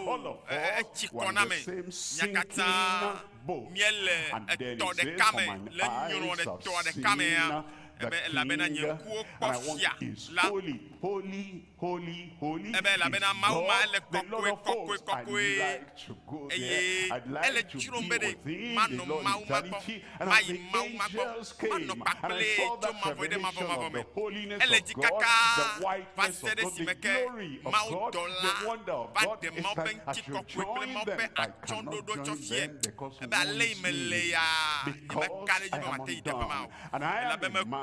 oo, etsi kɔ na ame. Mía katã míele etɔ ɖeka me, le nyrɔ ɖe tɔa ɖeka mea, ebe elabena nye ŋkuwo kpɔ fia la. Ebe elabena Mawu ma ele kɔkɔe, kɔkɔe, kɔkɔe, eye ele dzrom be ɖe manɔ Mawu ma gbɔ, mayi Mawu ma gbɔ, manɔ kpakplee tso mavɔe ɖe mavɔmavɔ me. Ele dzi kaka va se ɖe esime ke mawudɔla va ɖe Mawu ƒe ŋutikɔkɔe kple Mawu ƒe atsyɔ̃ɖoɖo tsɔ fiae. Ebe ale yi mele ya, nyemeka ɖe edzi be mate yi teƒe ma o, elabe meku.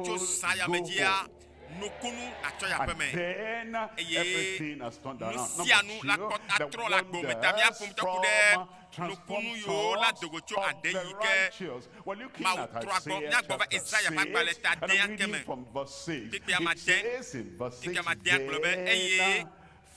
tso zã ya me go dzia home. nukunu natsɔ yi And aƒeme then eye everything has turned nu around. sia Number nu la two, kpɔ the atrɔ le agbo me ta wonders míaƒo ŋutɔ ku ɖe from transformed nukunu yiwo la thoughts dogo tso of ade the yi ke righteous. We're looking Mawu at trɔ agbɔ Isaiah míagbɔ va chapter Esaya ƒe agbalẽ 6, ta and dea I'm ke reading me from verse 6. Kpukpui It ama de says in verse 6, kpukpui ama dea gblɔ be eye then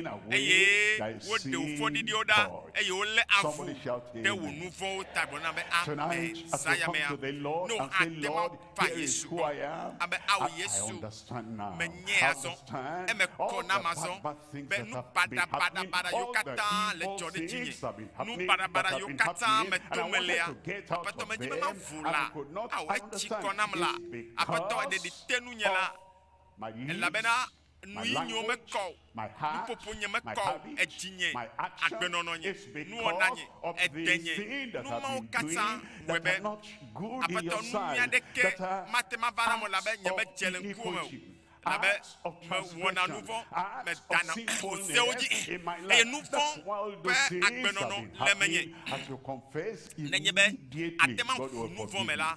clean away eye thy woɖe wò sin fɔɖiɖiwo ɖa purge. eye wolé avu Somebody shout ɖe wò amen. nu vɔ̃wo ta gblɔ na be amen Tonight, as we come zayamea to the Lord ne wò and say, ate ma Lord, va here is Yesu who gbɔ I am. abe awo I, I Yesu understand now. menye I azɔ understand eme all kɔ the nam bad, azɔ bad things be that nu have been happening, baɖabaɖabaɖa yiwo all the katã le evil dzɔ ɖe dzinye things that have been nu happening, that baɖabaɖa have yiwo been katã happening, me and I tome wanted lea to get out aƒetɔ of medzi be them, mavu and I la could not awo etsi understand. kɔ nam la It's aƒetɔ because ɖeɖi te nunye la of my lips, elabena my nu yi nyewo language, mekɔ o my heart, nuƒoƒo nye my mekɔ o habit, edzinye my action. agbenɔnɔ nye It's nuwɔna because nye of the edenye sin that nu I've mawo been katã doing wɔe that be are not good in aƒetɔ your nu nyui sight, aɖeke that are mate ma va nam o labe acts nye of medze le ŋkuwò me o iniquity, labe acts of mewɔna nu transgression, vɔ̃ acts of medana sewo dzi sinfulness in my eye life. nu That's vɔ̃ why all ƒe those things have agbenɔnɔ been le menye happening. As you confess nenye be immediately, ate ma God ʋu will nu vɔ̃ forgive me you. la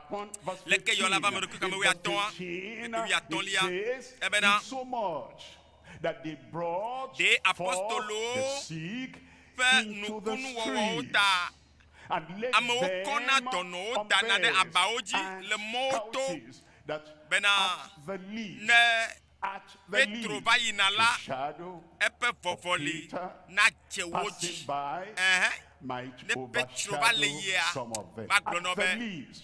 Upon verse Leke yɔ la va 15, ame ɖokui kame in wuiatɔ̃a, verse 15, wuiatɔ̃lia, it says, ebena, insomuch that they brought Ɖe forth the apostolowo sick ƒe into the nukunuwɔwɔwo streets ta and laid amewo them kɔna dɔnɔwo on dana ɖe beds abawo dzi and le mɔwo to couches that bena at the least, ne at the Petro least, va yina the la shadow eƒe vɔvɔli Peter nadze wo passing dzi by Ɛhɛ. might Ne Petro va le overshadow yia, some of them. magblɔ At na the be least,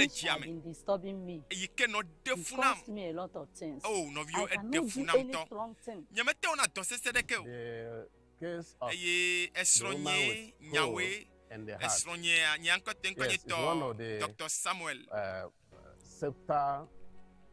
le which dzia had me been disturbing me. eyi ke nɔ ɖe It fu nam caused me a lot of things. o nɔviwo I eɖe cannot fu do nam any ŋutɔ strong thing. nyemete wɔna dɔ sesẽ ɖeke o The case of eye the woman esrɔ̃nye with nyawoe hole in the heart. esrɔ̃nyea nye ŋkɔ te ŋkɔ nye Yes, it's one tɔ of the Dr. Samuel septal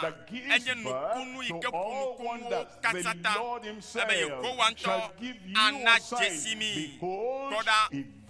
hã that gives enye nukunu birth yi to ke ƒo all nukunuwo wonders, katã the ta Lord ebe himself Yehowa ŋutɔ shall give you ana a sign. dzesi mi. Behold, Kpɔ ɖa, a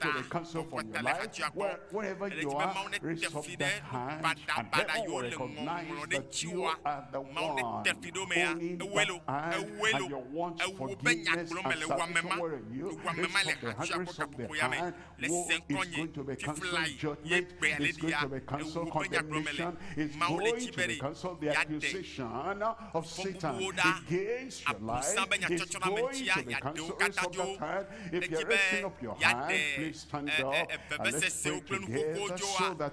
to ta be cancelled tɔƒɔ from your ta le life. hatsua gbɔ Wherever ele you dzi be are, mawu ne raise te up fli that ɖe hand, and baɖabaɖa heaven yiwo will le recognize ŋɔŋlɔ ɖe that you dziwoa are the mawu ne one te fli ɖe wo mea owning ewoe that lo hand ewoe and lo your want ewo be nya forgiveness gblɔm and mele wu ame salvation ma were in you. wu ame Raise ma le up the hand, hatsua raise gbɔ up the gaƒoƒo ya me hand. le Woe se is ŋkɔ nye going to be fifla cancelled yi ye judgment, gbea le is going ɖia to be cancelled ewo be nya gblɔm mele condemnation, is mawu le going dzi to be be ɖe cancelled the yeaɖe accusation of Satan fɔbubuwo ɖa against your life abosam be is nyatsɔtsɔ le ame going ŋutia to be yeaɖe wo cancelled. katã Raise up dzo that hand. If edzi you're be raising up your hand, yeaɖe please stand ɛ up ɛ and let's vevesesewo pray kple nuƒoƒowo together dzoa so that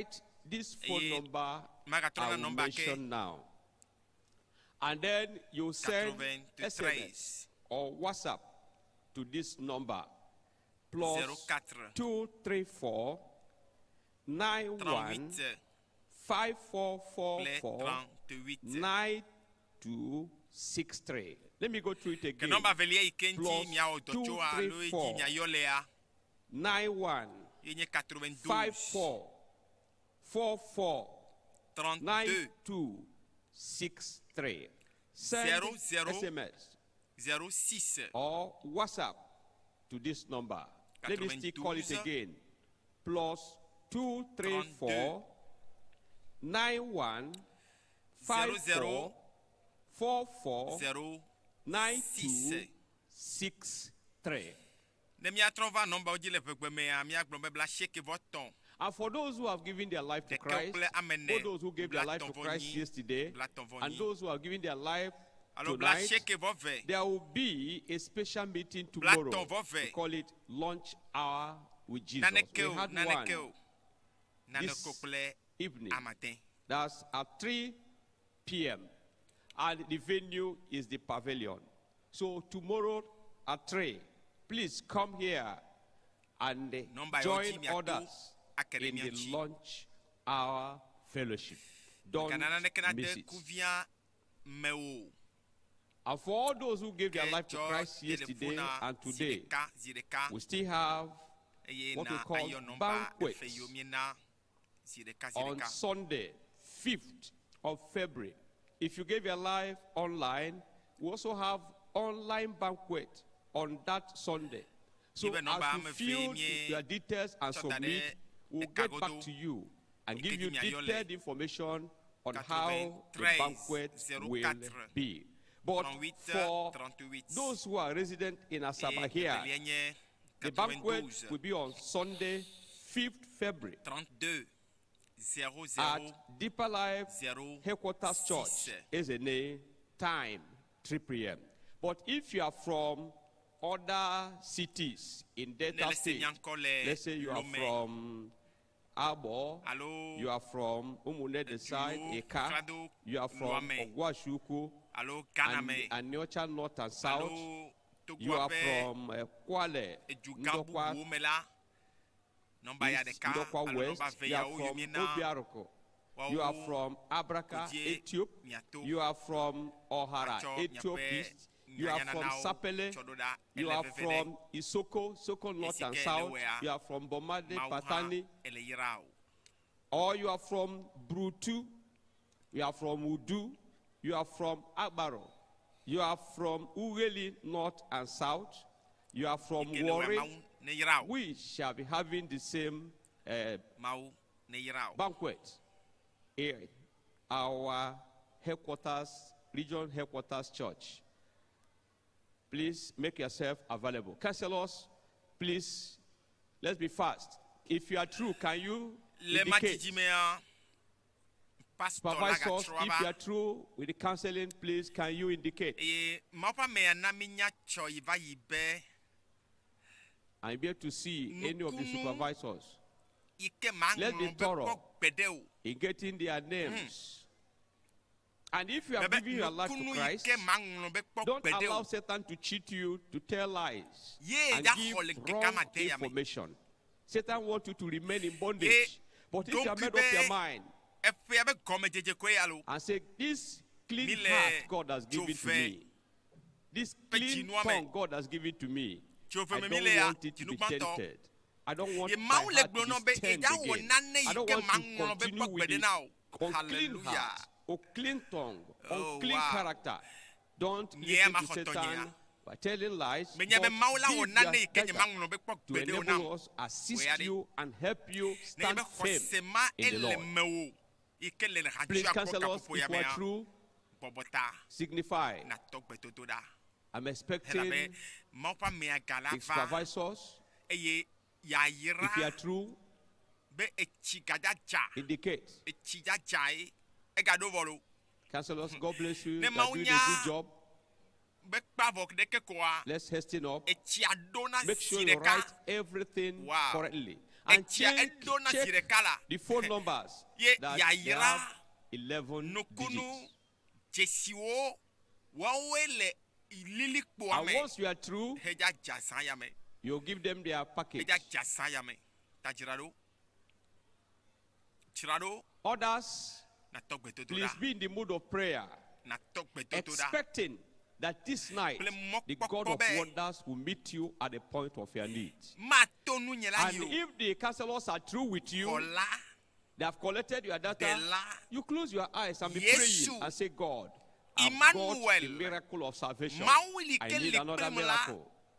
Write this phone Eye number magatrɔ I na will nɔmba ke mention now. And then you send 93 SMS or WhatsApp to this number. Plus 04 234 91 38 5444 38. 9263. Let me go through it Ke again. nɔmba velia yi ke ŋuti Plus miawɔ dɔ tso alo yi dzi 234 miayɔ lea 91 ye nye 92 54 44 32 92 63. Send 00 SMS 06 or WhatsApp to this number. Let me still call it 92 again. Plus 2 3 4 9 1 5 00 4 4 4 0 9 6. 2 6 3. Ne míatrɔ va nɔmbawo dzi le ʋegbe mea, míagblɔ be bla asieke vɔ tɔ̃. And for those who have given their life to Ɖekɛwo Christ, kple ame ene, both those who gave their life to blatɔ̃ vɔ Christ nyi, yesterday, blatɔ̃ vɔ and nyi. those who have given their life Alo bla tonight, asieke vɔ ve. there will be a special meeting tomorrow. Blatɔ̃ vɔ ve. We call it Lunch Hour with Jesus. Naneke We o, had naneke o. one Naneke this kple evening. amade. That's at 3 p.m. And the venue is the pavilion. So tomorrow at 3, please come here and Nɔmba yawo dzi join miato others ake ɖe in mía the ŋuti. lunch hour fellowship. Don't Gana naneke nade miss it. kuvia me o. And for all those who gave their Ke life to tsɔ Christ yesterday telefona and zi today, ɖeka zi ɖeka we still have eye what we na call ayɔ nɔmba banquets efe yiwo míena zi ɖeka zi on ɖeka. Sunday, 5th of February. If you gave your life online, we also have online banquet on that Sunday. So Míebe nɔmba as ame you eve fill mie your details and tsɔ da ɖe submit, we'll get back ekagodo to you and yi give ke you dzi miayɔ le detailed information on how the 93 banquet will 04 be. But 38 for 38. those who are resident in Asaba Eye here, evelia nye the banquet 92 will be on Sunday, 5th February 32 00 at Deeper Life 0 Headquarters Church, 6. Ezene, time 3 p.m. But if you are from other cities in Delta Ne le se State, miaŋkɔ le let's say you are Lome. from Abo, Alo you are from Umunede side, Duo, Eka, Klado, you are from Luame. Ogwashuku, alo Ghana and, me and Niocha North and South, alo you Togoa are ƒe from Kwale, edugã Ndokwa bubuwo me la nɔmba ya East, ɖeka Ndokwa alo nɔmba West, ve you are yawo yiwo from míena Obiaruku, you are woawo from Abraka, kodzie Ethiop, miato you are from Ohara, atsɔ Ethiop miaƒe East, you are from nyanyananawo Sapele, tsɔ ɖo ɖa you ele are veve ɖe from Isoko, Soko North esi and ke ne South, wɔea you are from Bomade, Mawu hã Patani, ele yra o or you are from Brutu, you are from Udu, you are from Agbaro, you are from Ugeli North and South, you are from Yi ke ne wɔea Warri. Mawu ne yra o We shall be having the same Mawu ne yra o banquet here, our headquarters, region headquarters church. Please make yourself available. Counselors, please, let's be fast. If you are true, can you le ma indicate? dzidzimea pastor la Supervisors, gatrɔ if you va are true with the counseling, please can you indicate? eye Mawu ƒe amea na mínya tsɔ yi va yi be And be able to see any of the Nukunu supervisors yi ke ma Let's be ŋlɔ be thorough. kpɔ gbeɖe o in getting their names. And if you have Bebe given your life to nukunu yi Christ, ke ma ŋlɔ be kpɔ don't gbeɖe allow o Satan to cheat you to tell lies Ye and ya give xɔ le ŋkeke wrong ama de ya me. information. Satan wants you to remain in Ye bondage. But if you have ɖonkui made up your be mind eƒea be gɔmedzedze koe alo and say, This clean Mi le heart God has given to dzove me, this ƒe clean dzinua me. tongue God has given to me, Dzove I me mi don't le ya want it to be dzinugbãtɔ. tempted. I don't want Ye my Mawu le heart gblɔ to nɔ be be turned eya wɔ again. nane I yi don't ke want ma to ŋlɔ be continue kpɔ with gbeɖe this na o. unclean Hallelujah. heart, unclean tongue, Oh, unclean wow. character. Don't Nye listen ma to xɔ tɔnyea. Satan by telling lies, Menye be but Mawu la wɔ give nane your yi ke nye data ma ŋlɔ be kpɔ to gbeɖe o nam. enable us, assist Wò ya ɖe. you, and help you Nenye stand be firm xɔse ma in the ele Lord. mewò yi ke le Please, hadzua gbɔ counselors, gaƒoƒo ya if we are mea, true, bɔbɔ ta signify. natɔ gbedodo ɖa. I'm Elabe expecting Mawu ƒe amea ga la the va supervisors. eye yayra If you are true, be etsi gadzadza indicate. etsi dzadzae egaɖo vɔ lo Counselors, God bless you. Ne You are Mawu doing a nya good job. be kpa vɔ ɖeke koa Let's hasten up. etsia ɖona Make sure zi you ɖeka write everything Wow. correctly. And Etsia check, eɖona zi check ɖeka la the phone numbers ye that they yayra have 11 nukunu digits. dzesiwo woawoe le lilikpoa And me once you are through, hedza dza zã ya me you give them their package. hedza dza zã ya me ta dzra ɖo dzra ɖo Others, natɔ gbedodo please ɖa be in the mood of prayer, natɔ gbedodo ɖa expecting that this night Kple the God mɔkpɔkpɔ of be wonders will meet you at the point of your need. mato nu nye la And yi o if the counselors are through with you, xɔla they have collected your data, Dela. you close your eyes and be Yesu. praying and say, God, I've got Emmanuel. the miracle of salvation. Mawu li I ke need le another kplim la miracle.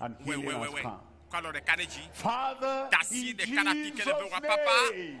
And healing has Wɛwɛwɛwɛ. come. Kɔ alɔ ɖeka ɖe dzi. Father, Dasi in ɖeka ɖe afi ke le Jesus' be wa papa. name.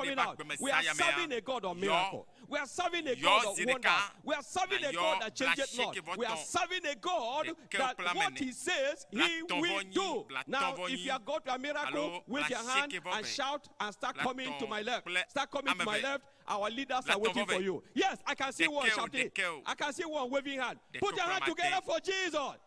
coming va out. gbeme We are zã ya mea, serving a God of yɔ- miracle. We are serving a yɔ God of zi wonders. ɖeka, We are serving a nàyɔ God that changeth not. blaasieke vɔ We are tɔ̃, serving a God ɖeke that kple ame what ene, he says he blatɔ̃ will vɔ nyi, do. Now, blatɔ̃ vɔ if nyi, you have got a miracle, alo wave your hand blaasieke vɔ and ve, shout and start coming to blatɔ̃ my left. kple Start coming to ame my ve. left. Our leaders are Blatɔ̃ waiting vɔ for ve. you. Yes, I can see one Ɖeke o, shouting. ɖeke o. I can see one waving hand. Ɖeke Put your kple hand ame together ade. for Jesus.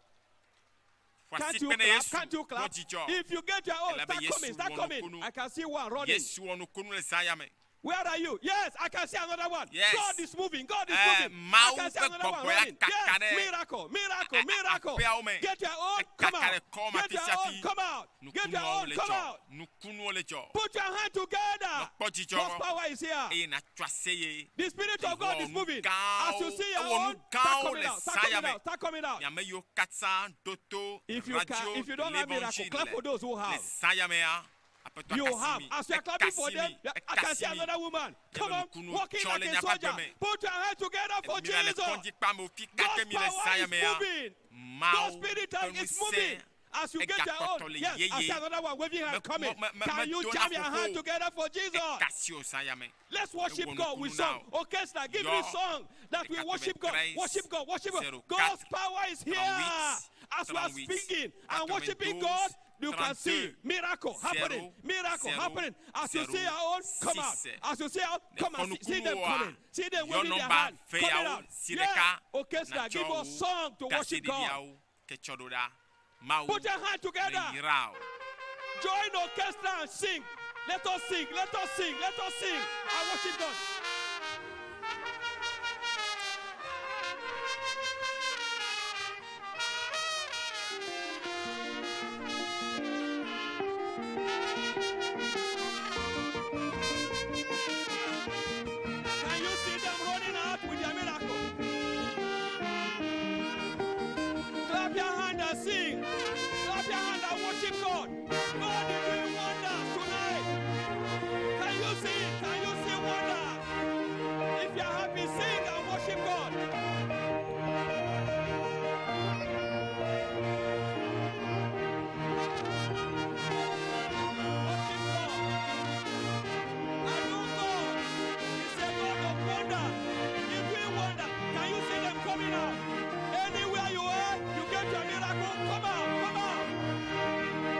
Ƒo Can't asi you kpe ne clap? Yesu Can't you kpɔ clap? dzidzɔ. If you get your own, Elabe start Yesu coming, start wɔ coming. nukunu. I can see one running. Yesu wɔ nukunu le zã ya me. Where are you? Yes, I can see another one. Yes. God is moving. God is Eh, moving. I Mawu can see ƒe another one gbɔgbɔ ya running. kaka Yes, ɖe miracle, miracle, miracle. aƒeawo me. Get your own, come Ekaka out. ɖe kɔme Get your afi sia own, fi. come out. Get your Nukunuawo own, le come dzɔ. out. Nukunuwo le dzɔ. Put your hand together. Kpɔ dzidzɔ. God's power is here. Eye nàtsɔ aseye. The Spirit of God is Ewɔ nu moving. As you gãwo- see your ewɔ nu own, start gãwo coming le out, start zã ya coming me. out, start coming out. Ame yiwo katã ɖo to If you can, radio if you don't have miracle, Levangile clap for those who le have. zã ya mea, Aƒetɔ You akasi have. mi. As you are clapping for Ekasi them, mi. I can see Ekasi mi. another woman. Come on, Nukunuwo walking tsɔ like le a nye soldier. aƒe me. Put your hand together for Mi le Jesus. kɔdzi kpam o, fi ka ke God's mi le power zã ya is mea? moving. Mawu God's spirit ƒe is ŋusẽ moving. As you get your egakpɔtɔ own, le yes, I see yeye. another one waving hand Me- coming. me- me- Can you medona jam your hand ƒoƒo. together for Jesus? Ekasi o zã ya me. Let's worship Ewɔ God with nukunu na song. wo. Orchestra, give me Yɔ song that we ɖeka worship God. tome Worship God. Worship God. zero God's quatre, power is here. 38, As we are 38, speaking and worshiping 92, God, you can see 32, miracle happening. zero, Miracle zero, happening. As you zero, see your own, come out. six. As you see your own, come out. See them Xɔnukunuwoa, coming. See them yɔ waving their nɔmba hand. Coming feyawo out. si Yeah. ɖeka Orchestra, natsɔ give us wo song to worship God. ɖaseɖiɖiawo ke tsɔ ɖo ɖa. Mawu Put your hand together. le yra wo. Join orchestra and sing. Let us sing. Let us sing. Let us sing and worship God. Can you see them running out with their miracle? Clap your hand and sing. Clap your hand and worship God. God is doing wonders tonight. Can you see? Can you see wonders? If you're happy, sing and worship God. Worship God. I know God is a God of wonder. He's doing wonder. Can you see them coming out? Anywhere you are, you get your miracle. Come out, come out.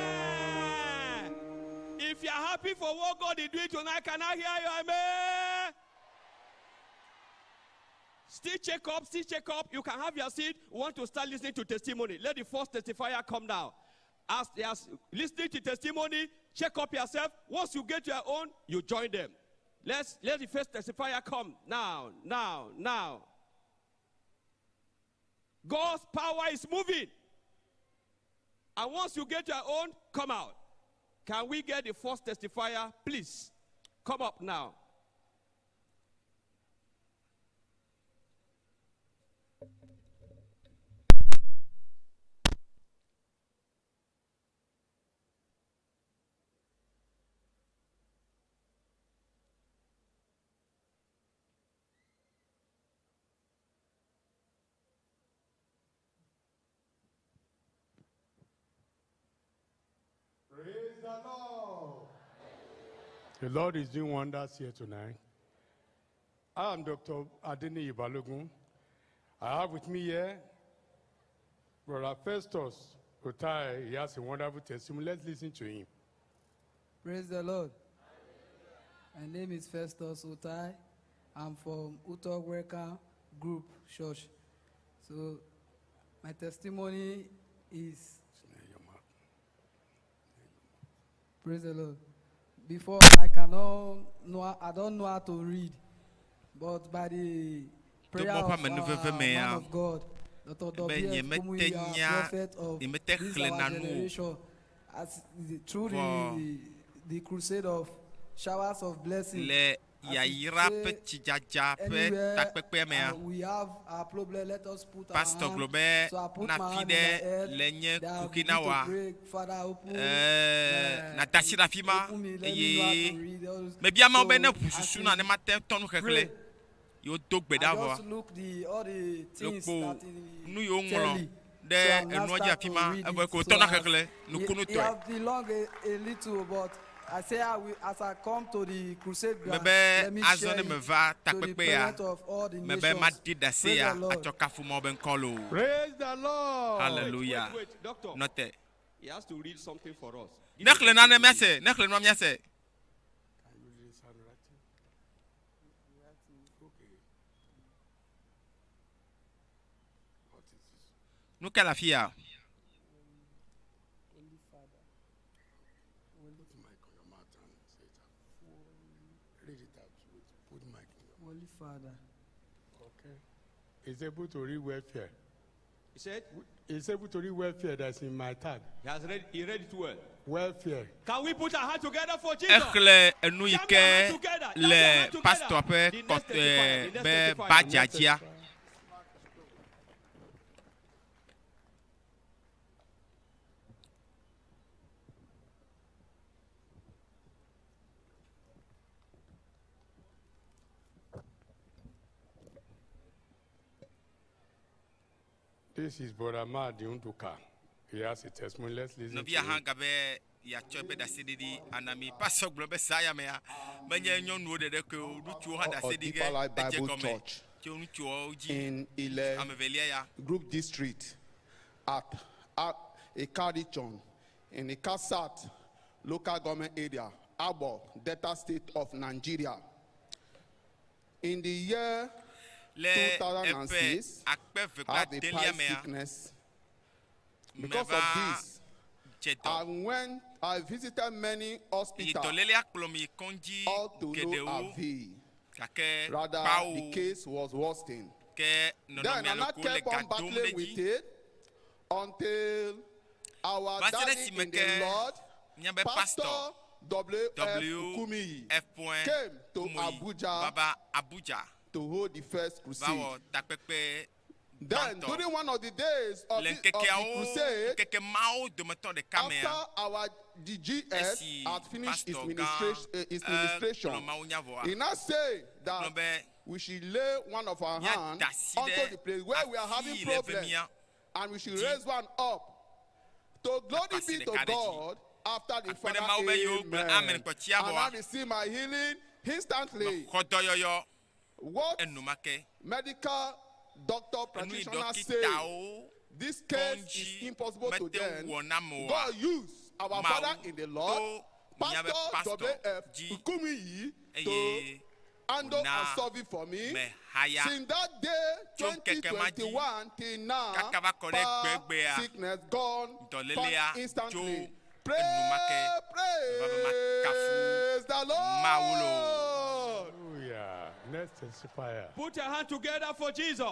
Amen. If you are happy for what God is doing tonight, can I hear you? Amen. Still check up, still check up. You can have your seat. We want to start listening to testimony. Let the first testifier come now. As they are listening to testimony, check up yourself. Once you get your own, you join them. Let's let the first testifier come now, now, now. God's power is moving. And once you get your own, come out. Can we get the first testifier, please? Come up now. Praise the Lord. The Lord is doing wonders here tonight. I am Dr. Adeni Balogun. I have with me here Brother Festus Otai. He has a wonderful testimony. Let's listen to him. Praise the Lord. My name is Festus Otai. I'm from Utogweka Group Church. So my testimony is Praise the Lord. Before I cannot know I don't know how to read, but by the prayer Togbɔ of ƒe amenuveve our mea, man of God, Dr. be W.F. nyemete Kumuyi, our nya- prophet of nyemete this xlẽna our nu o. generation, as the, through Vɔ the, the crusade of showers of blessing, Le as we yayra say, ƒe tsidzadza ƒe anywhere, takpekpea mea, we have our problem, let us put our pastor hand. gblɔ be So I put na my fi hand in ɖe the air, le nye then I kuxi begin na to woa, pray, Father, open, ɛɛ, nada asi ɖe afi ma open me, let me know how eye to read all those. mebia Mawu be So, ne ʋu as susu we na ne mate ŋu tɔ nuxexlẽ pray, ye wodo gbe I ɖa vɔa just look the all the things lokpo that he nu yiwo tell ŋlɔ me. ɖe So I'm now enua dzi start afi to ma read evɔ it. ko So wotɔna as xexlẽ it, it nukunutɔe. has been long a little, but I say I will, as I come to the crusade ground, Mebe let me azɔ share ne it meva to the takpekpe ya parent of all the mebe nations. maɖi ɖase Praise ya the Lord. atsɔ kafu Mawu be ŋkɔ loo. Praise the Lord. Hallelujah. Wait, wait, doctor. Nɔte. He has to read something for us. Give Ne us xlẽ nane míase, ne xlẽ nua míase. Nu ka le afi ya? Holy Father. Holy Put mic on your mouth and say it out. Read it out. With, put mic in your Holy Father. Okay. He's able to read welfare. He said? He's able to read welfare that's in my tag. He has read, he read it well. Welfare. Can we put our hand together for Jesus? Exlẽ enu yi ke le pastor ƒe kɔtɔe be badza dzia. This is Brother Madi Unduka. He has a testimony. Let's listen to Nɔvia hã him. gabe yeatsɔ eƒe ɖaseɖiɖi ana mi. Pastor gblɔ be saa ya mea, menye nyɔnuwo ɖeɖe koe o, ŋutsuwo hã Of ɖase ɖi ge Deeper Life edze Bible gɔme Church tso ŋutsuawo dzi. in Ile Ame evelia ya. Group District at Ikarichon in Ikasat local government area, Abo, Delta State of Nigeria. In the year Le eƒe 2006, akpe eve I kple had a adelia pie mea, sickness. Because meva of this, dze I dɔ. went, I visited many Yi hospitals, dɔlélea kplɔm yi kɔdzi all to no geɖewo avail. gake Rather, the kpawo case was worsening. ke Then nɔnɔmea I le ko le kept ga on dom battling ɖe with dzi. it until our Va se ɖe daddy esime in the ke Lord, míabe Pastor pastor W.F. W Kumuyi, F point came to Kumuyi Abuja va va Abuja to hold the first va crusade. wɔ takpekpe Then, gbãtɔ. during one of the days of Le the ŋkekeawo crusade, ŋkeke mawo dometɔ ɖeka mea, after our DGS esi had finished his, pastor gã ministration, his ministration, egblɔ mawunya vɔa, he now said egblɔ that be we should lay one of our hands míada asi onto ɖe the place where we are having afi yi le eve problems mía and we should dzi. raise one up. To glory Akpasi be to ɖeka ɖe dzi. God after the Akpe ɖe Father, Mawu be yewo gblɔ amen amen. kpɔtsia And I vɔa, receive my healing instantly. mexɔ dɔyɔyɔ What enumake. medical doctor Enu yi practitioner say dɔkitawo this case is kɔdzi impossible to mete them. ŋu wɔ na ame oa, God used our Mawu Father in the Lord, to míabe Pastor pastor W.F. dzi Kumuyi, to eye handle and wòna solve it for me. mehaya. Since that day, Tso ŋkeke ma dzi 2021 till now, kaka va kɔ ɖe power, gbegbea, sickness gone dɔlélea fast instantly. tso enumake meva be makafu Praise the Mawu loo. Lord. Hallelujah. Next testifier. Put your hand together for Jesus.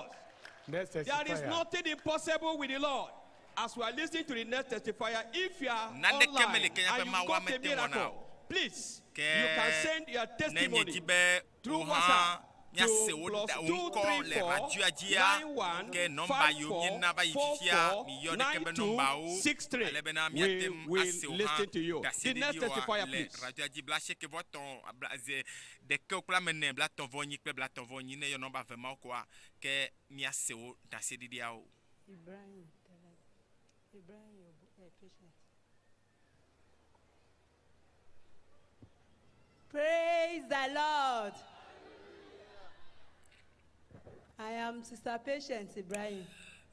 Next There is testifier. nothing impossible with the Lord. As we are listening to the next testifier, if you are Naneke online mele ke míaƒe and you Mawu got a mete ŋu wɔna miracle, o. please, Ke you can send your ne testimony miedi be through wò hã WhatsApp míase to wò plus da- wò 2 ŋkɔ 3 le 4 radioa dzia, 9 1 ke nɔmba 5 yiwo 4 míena va yi 4 fifia, 4 miyɔ ɖeke 9 be 2 nɔmbawo 6 3. ale bena We míate ŋu will ase wò hã listen to you. The next ɖaseɖiɖiwoa testifier, le please. radioa dzi blaasieke vɔ tɔ̃ bla ze ɖeke kple ame ene blatɔ̃ vɔ enyi kple blatɔ̃ vɔ enyi ne eyɔ nɔmba eve mawo koa ke míase wò ɖaseɖiɖiawo. Ibrahim, Ibrahim, your patient. Praise the Lord. I am Sister Patience Ibrahim.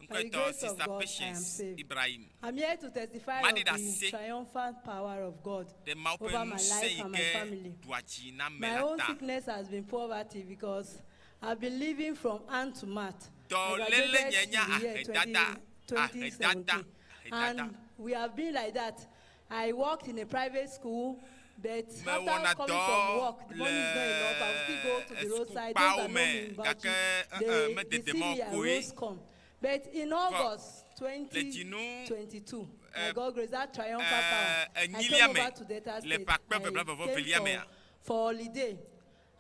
By the Ŋkɔetɔ grace of Sister God, I am Patience saved. Ibrahim. I'm here to testify of Madi the ɖase triumphant power of God ɖe Mawu ƒe over my ŋusẽ life yi and my ke family. ɖua dzi na ame My la own ta. sickness has been poverty because I've been living from hand to mouth. I Dɔléle graduated nye in nye the year ahedada, 2017, ahedada, ahedada. and we have been like that. I worked in a private school, but Mewɔna after coming dɔ from work, the money is not enough. I will still go to the roadside. Those sukukpawo that know me me in Bauchi, gake eh, they, they medede see mɔ me and koe. rose come. But in August Le dzinu 2022, by God grace, that triumphant power, I enyilia came me over to Delta le State. ƒe akpe I eve blaeve vɔ came velia mea. for holiday.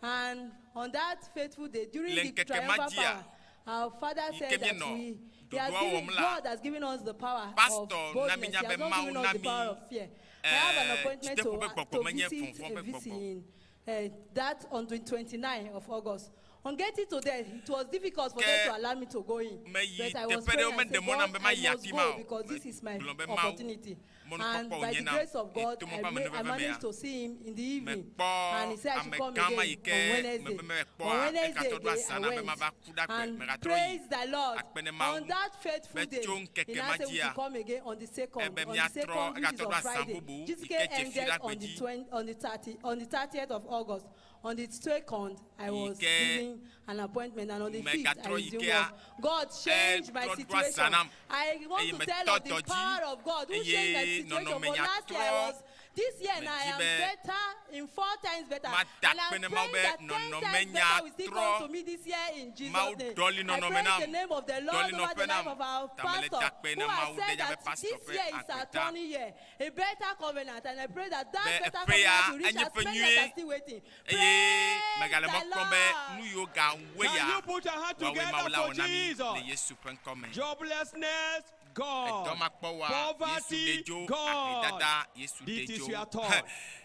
And on that fateful day, during Le the ŋkeke ma triumphant dzia, power, our father yi said ke that míenɔ we, he has ɖoɖoa given, wɔm la, God has given us the power of pastor na boldness. mínya He be has not Mawu given na us the mí power of fear. I have an appointment dzideƒo ƒe to, gbɔgbɔ to menye visit vɔvɔ̃ a ƒe VC gbɔgbɔ. in that on the 29th of August. On getting to there, it was difficult for them Ke to allow me to go in. meyi But I was teƒe praying ɖewo and meɖe said, mɔ nam God, be I mayi must afi ma go o. because this is my Megblɔ be Mawu, opportunity. And mɔnukpɔkpɔ by wònye the nam. grace of God, Eto I, mɔ ƒe ma- I amenuveve mea, managed to see him in the evening. mekpɔ And he said I should come amegã ma again yi on ke mebe Wednesday. mekpɔa, On Wednesday egatrɔ ɖo again, azã I nam be went. mava ku ɖe agbe. And Megatrɔ yi. praise the Lord. Akpe ne Mawu On that faithful be day, tso he ŋkeke now ma said we dzia, should come again on the second. ebe On the míatrɔ second, which is egatrɔ on ɖo azã Friday. bubu yi GTK ke dze ended fiɖagbe on the dzi. 20, on the 30, on the 30th of August. On the second, I was Ke given an appointment, and on the fifth, I megatrɔ yi resumed kea, work. God changed my etrɔ ɖo situation. azã nam I want eye to metɔ tell of the dɔ dzi power of God who changed my eye situation. nɔnɔme But last year I nyatrɔ was, this year now I Medzi am be better, in four times better. mada And akpe I'm ne Mawu praying be that 10 nɔnɔme times better will still come nyatrɔ to me this year in Jesus' Mawu name. ɖɔli I nɔnɔme praise nam the name of the Lord ɖɔli over the nɔƒe life nam of our ta mele pastor da akpe who na has Mawu ɖe said miaƒe that pastor this ƒe year is our agbe ta turning year, a better covenant. And I pray that that be better eƒe ya covenant will reach enye as ƒe many nyuie as are still waiting. eye megale the mɔ kpɔm be nu yiwo gawoe Can ya you put your hand woawoe together Mawu la for wɔ na mi Jesus? le Yesu ƒe ŋkɔ me. Joblessness, gone. Edɔmakpɔwɔa, Yesu Poverty, ɖe dzo, gone. ahedada, Yesu ɖe It is dzo. your turn.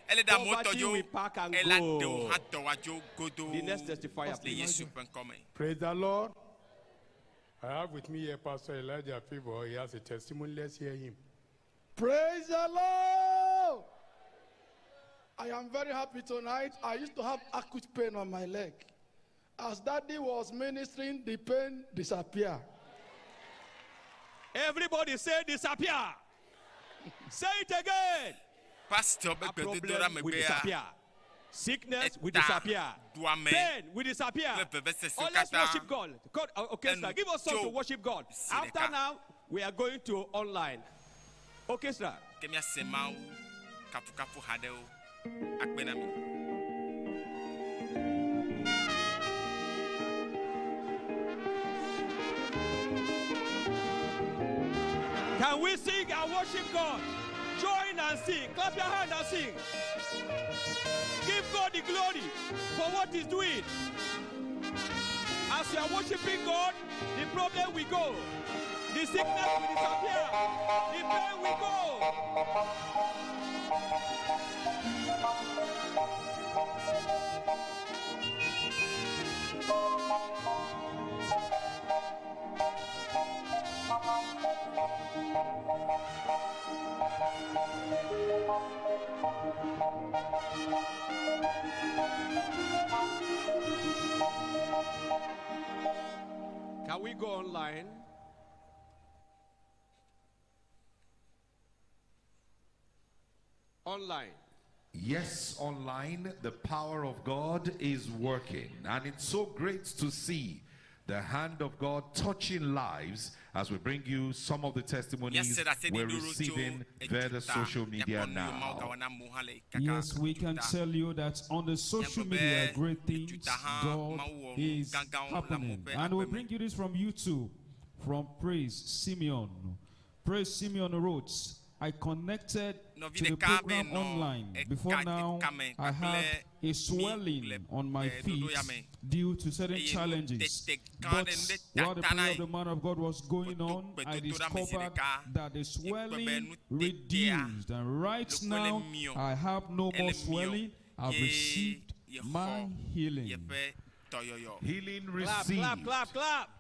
Ele ɖe amewo tɔ Poverty dzo, will pack and ela go. ɖe wo hã tɔ wa dzo godoo The next testifier, le please. Yesu ƒe ŋkɔ me. Praise the Lord. I have with me here Pastor Elijah Favor. He has a testimony. Let's hear him. Praise the Lord. I am very happy tonight. I used to have acute pain on my leg. As daddy was ministering, the pain disappeared. Everybody say disappear. Say it again. Pastor be gbedodoɖa Problem will megbea, disappear. Sickness will Eta disappear. ɖuame Pain will disappear. kple vevesese Oh, let's katã worship God. God, orchestra, enu give us song tso to worship God. zi After ɖeka. now, we are going to online. Orchestra. Ke míase Mawu kafukafu ha ɖewo akpe na mi. Can we sing and worship God? Join and sing. Clap your hand and sing. Give God the glory for what He's doing. As you are worshiping God, the problem will go. The sickness will disappear. The pain will go. Can we go online? Online. Yes, online, the power of God is working. And it's so great to see the hand of God touching lives as we bring you some of the testimonies Míase ɖaseɖiɖoɖo we're tso receiving via the eduta social media míakpɔ nu yiwo Mawu now. gawɔ na amewo hã le kaka Yes, we can duta. tell you that on the social Míagblɔ media, be great things eduta hã God Mawu wɔ nu is gãgãwo le amewo happening. ƒe And we agbe me. bring you this from YouTube, from Praise Simeon. Praise Simeon wrote, I connected Nɔvi to the ɖeka be program nɔ online. Before eka now, kame I kpakple had a mi le swelling on my eh, feet ɖoɖo ya me. due to certain Eye challenges. nutete gã But aɖe, nu ɖe while the tata na prayer ye. of the man of God was going on, I gbedodoɖa me zi discovered ɖeka. that the Ekpɔe be swelling nutetea reduced. And right ɖokui le now, miɔ. I have no more Ele miɔ swelling. I've ye received yexɔ my healing. yeƒe dɔyɔyɔ. Healing Clap, received. clap, clap, clap.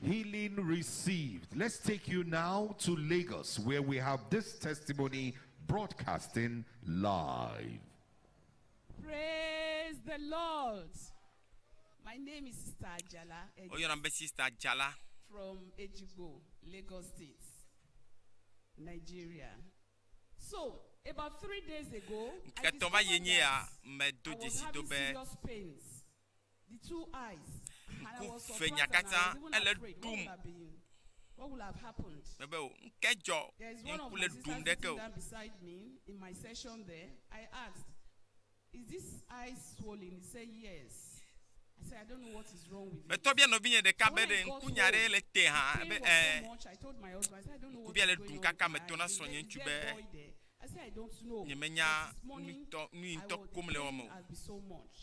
Healing received. Let's take you now to Lagos, where we have this testimony broadcasting live. Praise the Lord. My name is Sister Ajala Ejis Woyɔnam be Sister Jala from Ejigbo, Lagos State, Nigeria. So, about 3 days ago, I Ŋkeke va ye discovered nye ya that medo I was dzesi do having be serious pains, the two eyes, and I ŋku was fe surprised nya and I katã was even ele afraid. What ɖum. would have been? What would have happened? Mebe o ŋke dzɔ There is nye one of ŋku my le sisters ɖum sitting ɖeke o. down beside me in my session there. I asked, Is this eye swollen? He said, Yes. I said, I don't know what is wrong with it. Metɔ bia nɔvinye ɖeka So be when ɖe I got ŋkunya ɖe home, le te hã the pain be was ɛ so much. I told my husband, I said, I don't know what ŋkuvia is le going ɖum on kaka with my metɔ na eyes. Is srɔ̃nye there, is ŋutsu there be boy there? I said, I don't know. nyemenya But this morning, nutɔ nu yi I ŋutɔ was, the kom le pain wɔm o. has been so much.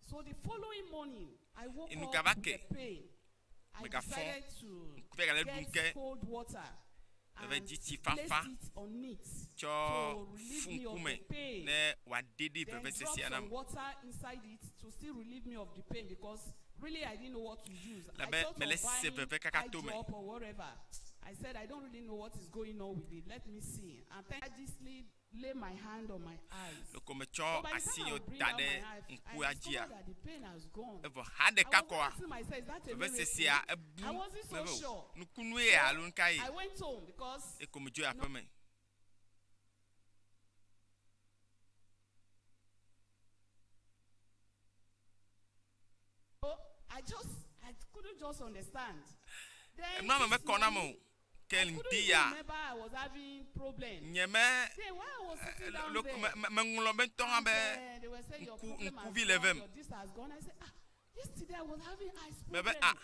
So the following morning, I woke Enu up gava with ke the pain. I megafɔ decided to ŋkuvia gale ɖum get ke cold water meve and dzi tsi placed fafa it on it tsɔ to relieve fu me of ŋkume the pain. ne wòaɖiɖi Then drop vevesesia nam. some water inside it to still relieve me of the pain because really I didn't know what to use. I Labe thought mele of se buying veve kaka eye to me. drop or whatever. I said I don't really know what is going on with it. Let me see. And then I just lay my hand on my eyes. Loko metsɔ But by the asi time I yiwo would bring da out ɖe my eye, ŋkua I dzia discovered that the pain has gone. evɔ ha I ɖeka was kɔa asking myself, is that a vevesesea miracle? ebu I wasn't so mebe o sure. nukunue ya alo nuka ye I went home because eko medzo yi aƒeme. I just, I couldn't just understand. Then Enua me this mekɔ nam o. morning, Ke I couldn't ŋdi even ya remember I was having problem. nye me Then while I was sitting down lo- there, me- me- meŋlɔ be ŋutɔ hã be and, they were saying your ŋku problem has ŋkuvi le gone, vem. your this has gone. I said, ah, yesterday I was having eyes Mebe problem. ah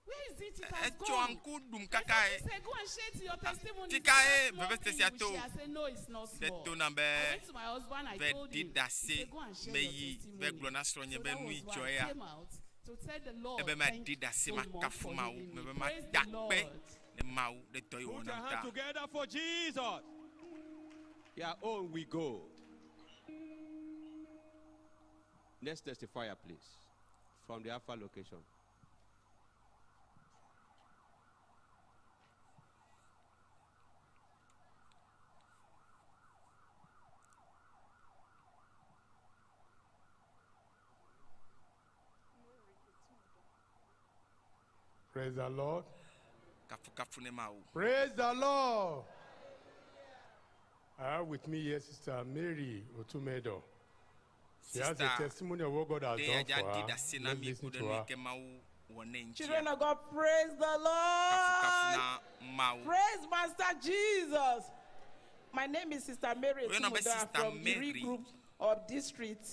Where is it? It has etsɔ gone. ŋku ɖum Then kaka ye. somebody said, go and share to your testimony. Fika It's not ye small vevesese thing sia you will to. share. I said, no, it's not Ɖe small. to nam be I went to my husband, I ve told ɖi him. He ɖase said, go and share your meyi testimony. ve gblɔ na srɔ̃nye So be that nu was yi why dzɔ I ya. came out to tell the Lord, Ebe thank maɖi you ɖase so much makafu for Mawu. healing me. Mebe Praise mada the akpe Lord. ne Mawu ɖe dɔ yi Put wɔ your nam hand ta. together for Jesus. Yeah, on we go. Next testifier, please, from the Alpha location. Praise the Lord. Kafukafu ne Mawu. Praise the Lord. I have with me here Sister Mary Otumedo. She has a Sister testimony of what God has Ɖe done ya for dza ɖi her. ɖase na Let's mi listen ku ɖe to nu yi her. ke Mawu wɔ ne ŋutia. Children of God, praise the Kafukafu Lord. na Mawu. Praise Master Jesus. My name is Sister Mary Oyɔna be Otumoda Sister from the Mary. group of District,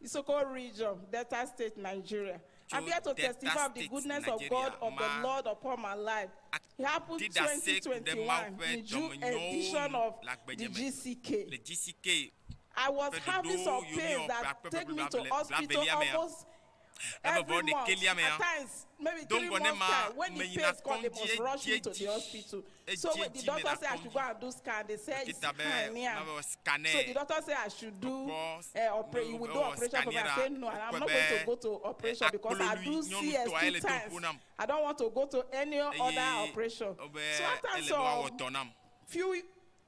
Isoko Region, Delta State, Nigeria. I'm Tso here to Delta testify of the State, goodness of Nigeria, God, of the ma Lord upon my life. It happened Ɖi ɖase ku ɖe Mawu 2021 ƒe in June dɔmenyɔwo edition ŋu of le the agbedze me. GCK. Le GCK I was ƒe having ɖoɖowo some yi pains míewɔ ƒe that akpe take me to blaeve- hospital blaevelia mea, almost eve every vɔ month. ɖekelia mea, At times, maybe do 3 ŋgɔ ne months ma time. When the meyina pains come, they kɔdzi must rush me to the edziedzi. hospital. So when the Edziedzi doctor meyina said I should go and do scan, they said it's Dɔkita be hernia. mawɔ scanner. So the doctor said I should do Mekpɔ operation. You will do mewɔ operation for me. I scanner said no, and I'm wokpɔe not going to be go to operation because I akplolui do CS nyɔnutɔa 2 ele do times. ƒo nam. I don't want to go to any other Eye operation. wobe So after ele be woawɔ some dɔ nam. few,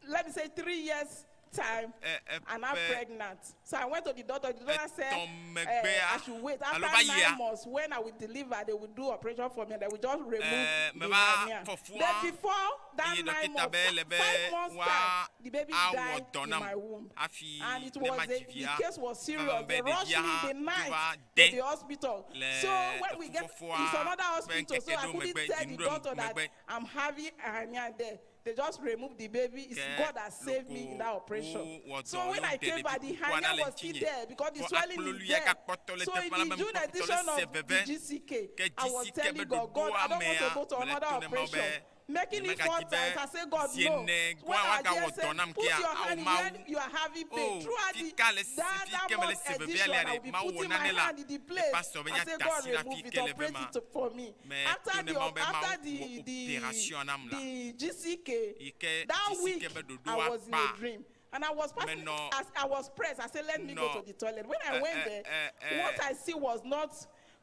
let me say 3 years time, and I'm ƒe pregnant. So I went to the doctor. The doctor said etɔ̃ megbea, I should wait. After alo va yia, 9 months, when I will deliver, they will do operation for me. And they will just remove the meva hernia. fɔ fua, Then before that eye 9 dɔkita months, be ele be 5 months woa time, the baby awɔ died dɔ in nam my womb. hafi And it ne was ma a, dzi the via. case was serious. Vava They be rushed ɖevia me hã the night va to de the hospital. le So when we get, it's fufɔfɔa another ƒe hospital, so ŋkeke I ɖewo couldn't megbe, tell the dzinu ɖe doctor that megbe. I'm having a hernia there. They just removed the baby. It's Ke God that saved me in that operation. wowɔ So dɔ when ye I woɖe came back, ɖevi the kukua ɖa hernia le was still ŋutinye. there because the Vɔ swelling is akplolui there. gakpɔtɔ le So teƒe in la the be June mekpɔtɔ le edition se of the veve. GCK, Ke I was GCK be telling God, God, I ɖoɖoa don't want mea, to go to mele another to ne Mawu be operation. Making it 4 nyemegadi be times, I say, God, zi no. ene When gɔa I woagawɔ hear dɔ say, nam put kea, your awo hand in Mawu. when you are having pain. O, Throughout the, fika le si- that, fi that ke mele month se veve edition, alea I ɖe, will be Mawu wɔ putting my nane la, hand in the place. pastor be I say, nya God, da asi ɖe remove fi it, ke le ve operate ma. it for me. Me After to ne the, Mawu be after Mawu wɔ operation nam la. the GCK, Yi ke that GCK week, be I ɖoɖoa was in a kpa. dream. And I was passing, Menɔ- as I was pressed, I said, let me go Nɔ- to the toilet. When I went there, what I see was not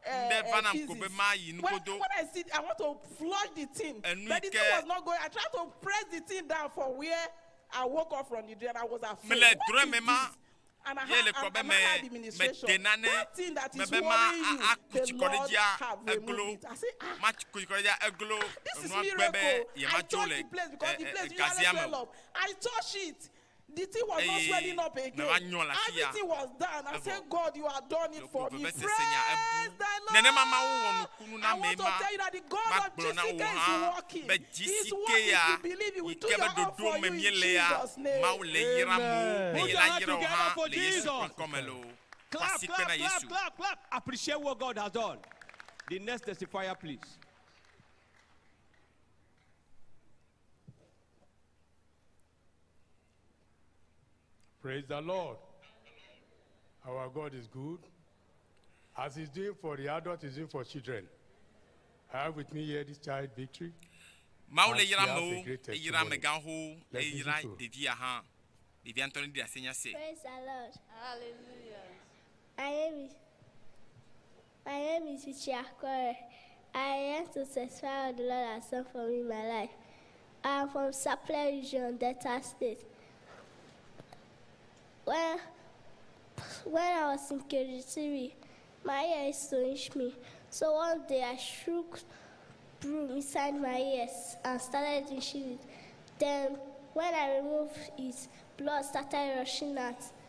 Ŋɖe va nam ko be physics. mayi nugodo. When I see, I want to flush the thing, Enu but the yi thing ke- was not going. I tried to press the thing down for where I woke up from the dream. I was afraid. Mele What drɔ̃e is me ma, this? And I ye had, le kɔ and, be and I me had administration. mede nane, That thing that is mebe ma worrying you, a- the aku tsi kɔ ɖe Lord dzia, have eglo. removed it. I say, ah, Ma tsi kɔ ɖe dzia, eglo. this is Enua gbe be miracle. I yemadzo touched le the place because the ɛ- place ɛ- usually gazea me swell o. up. I touched it. The thing was not Eye swelling up again. meva nyɔ le afi ya. Everything was done. I Evɔ. said, God, you have done it for me. Loko Praise vevesese nya ebu. the Lord. Nenema Mawu wɔ nukunu na I ame want to ma. tell you that the God of Magblɔ na GCK wò is hã working. be He's GCK working. ya If you believe, he will yi do ke be your own ɖoɖo for me you in míele ya, Jesus' name. Mawu le yram wo Put eye your la hand yra wo together hã for le Yesu Jesus. ƒe ŋkɔme loo. Clap, Kwasi clap, kpe na clap, Yesu. clap, clap. Appreciate what God has done. The next testifier, please. Praise the Lord. Our God is good. As he's doing for the adult, he's doing for children. I have with me here this child, Victory. Mawu And le she yra has a amewo, great eyra testimony. amegãxowo, Let's eyra listen to her. ɖevia hã. Ɖevia ŋutɔ ne ɖe asi nya se. Praise the Lord. Hallelujah. My name is Richie Akore. I am to testify what the Lord has done for me in my life. I am from Sapele region, Delta State. When I was in KG3, my ear used to itch me. So one day I shook broom inside my ears and started itching it. Then when I removed it, blood started rushing out.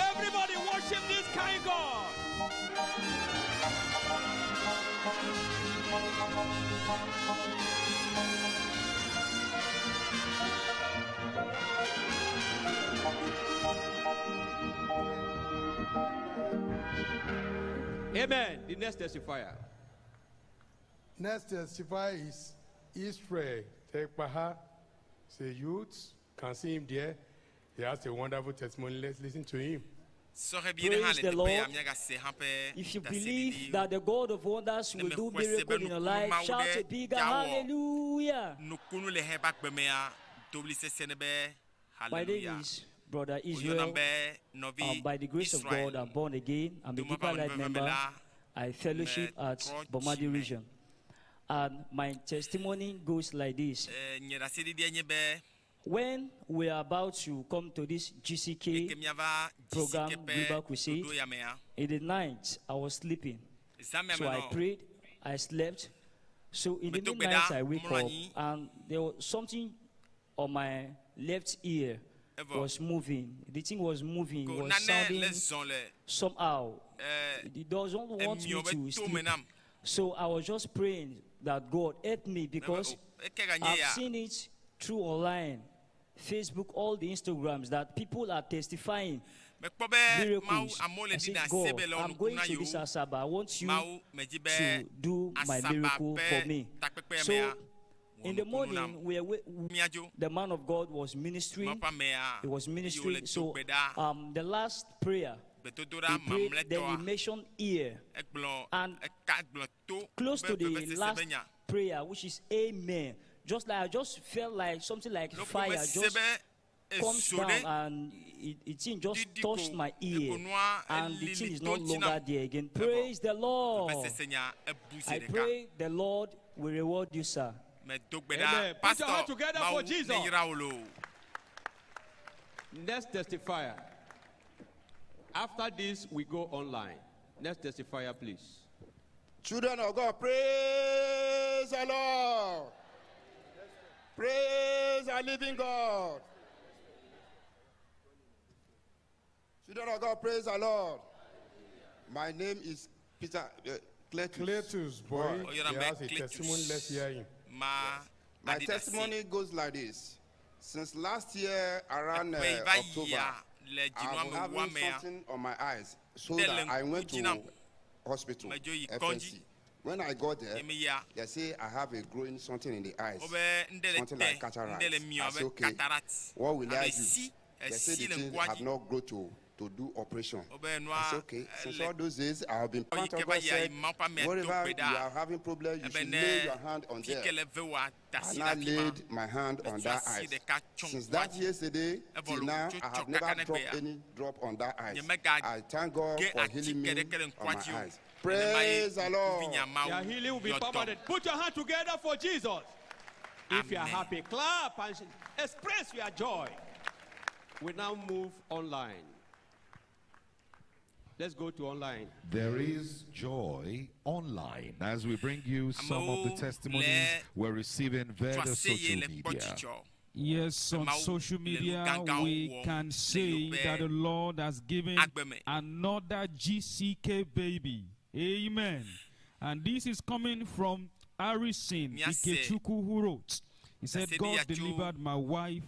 Everybody worship this kind God. Amen. The next testifier. Next testifier is Israel Tekpaha. He's a youth. Can see him there. He has a wonderful testimony. Let's listen to him. Sɔhɛ bi ɖe hã Praise le the teƒe ya Lord. míagase hã ƒe If you ɖaseɖiɖi. believe that the God of wonders Ne will do mexɔe se be miracle in your nukunu life, Mawu shout ɖe a bigger ya wɔ hallelujah. nukunu le hɛ ba gbemea do ɣli sesẽ ne be My name hallelujah. is Brother Woyɔnam Israel. be nɔvi By the grace of Israel. God, I'm born again. I'm a To Deeper Mawu ƒe Life amenuveve member. la, I fellowship at metrɔ Bomadi dzime. region. And my testimony goes like this. Eh, nye ɖaseɖiɖia nye be When we are about to come to this GCK ke míava program, GCK ƒe Global Crusade, ɖoɖo ya mea, in the night, I was sleeping. zã mea So I menɔ prayed, I slept. So in the Meto gbe midnight, ɖa, I wake mlɔ up anyi. and there was something on my left ear Evɔ. was moving. The thing was moving, ko was nane le sounding zɔn le somehow. eh, It doesn't want me emiɔ be to tome sleep. nam. So I was just praying that God help me because Eke ga nye I've ya. seen it through online, Facebook, all the Instagrams that people are testifying Mekpɔ be Mawu miracles. amewo le I ɖi said, ɖase God, be le wɔ I'm nuku going na to this yewo. Asaba. I want you Mawu medzi be to do my Asaba miracle ƒe for me. takpekpea So mea, in the nukunu nam. morning, we were, Míadzo. the man of God was ministering. Mawu ƒe amea He was eye wòle ministering. do So gbe ɖa. the last prayer, Gbedodoɖa he prayed, then he mamlɛtɔa, mentioned ear. egblɔ And eka gblɔ to close be to the vevesese last be nya. prayer, which is amen. Just like I just felt like something like Loko fire mese just be comes ezo down ɖe and it thing just ɖiɖi ko touched my ear eko nua and the thing elili is no to ŋuti longer nam. there again. Praise the Lord. Vevesese nya ebu zi I ɖeka. pray the Lord will reward you, sir. Medo gbe ɖa. Amen. Put your Pastor, hand together for Mawu Jesus. neyra wò loo. Next testifier. After this, we go online. Next testifier, please. Children of God, praise the Lord. Praise our living God. Children of God, praise the Lord. My name is Peter Cletus. Cletus, boy, Boy. he has a testimony. Let's hear him. Ma My adi ɖase. testimony goes like this. Since last year, around Eƒe yi va October, yia le I dzinua was me having wua mea, something on my eyes, so Ɖe that le I went ŋku dzi nam. to hospital, Medzo yi FNC. kɔdzi. When I got there, Ye meyia, they say I have a growing something in the eyes, wobe ŋɖe le something te, like cataract. ŋɖe le miɔ I abe say, okay, cataract. what will Alo I do? esi, They say esi the le thing ŋkua have dzi. not grown to do operation. Wobe I nua say, okay, since ele all those days I have been yi part ke of va God yia yi said, Mawu ƒe amea do whatever gbe you ɖa are having problem, you ebe should ne lay your hand on fi there. ke le ve woa, da asi And ɖe I afi ma. laid my hand on Metsɔ that asi eyes. ɖeka tsɔ Since ŋkua that dzi. yesterday Evɔ till lo now, tso I tsɔ have never kaka ne dropped gbea. any drop on that eyes. Nyemega I thank God ge for healing atike me ɖeke le on ŋkua my dzi o. eyes. Nenema ye Praise the Lord. ŋkuvinya Mawu Your healing will be yɔ dɔm. permanent. Put your hand together for Jesus. If you are Amen. happy, clap and express your joy. We now move online. Let's go to online. There is joy online as we bring you some of the testimonies we're receiving via the social media. Yes, on social media, we can say that the Lord has given another GCK baby. Amen. And this is coming from Harrison Miase. Ikechukwu, who wrote, He said, Ɖaseɖiɖia God tso delivered my wife.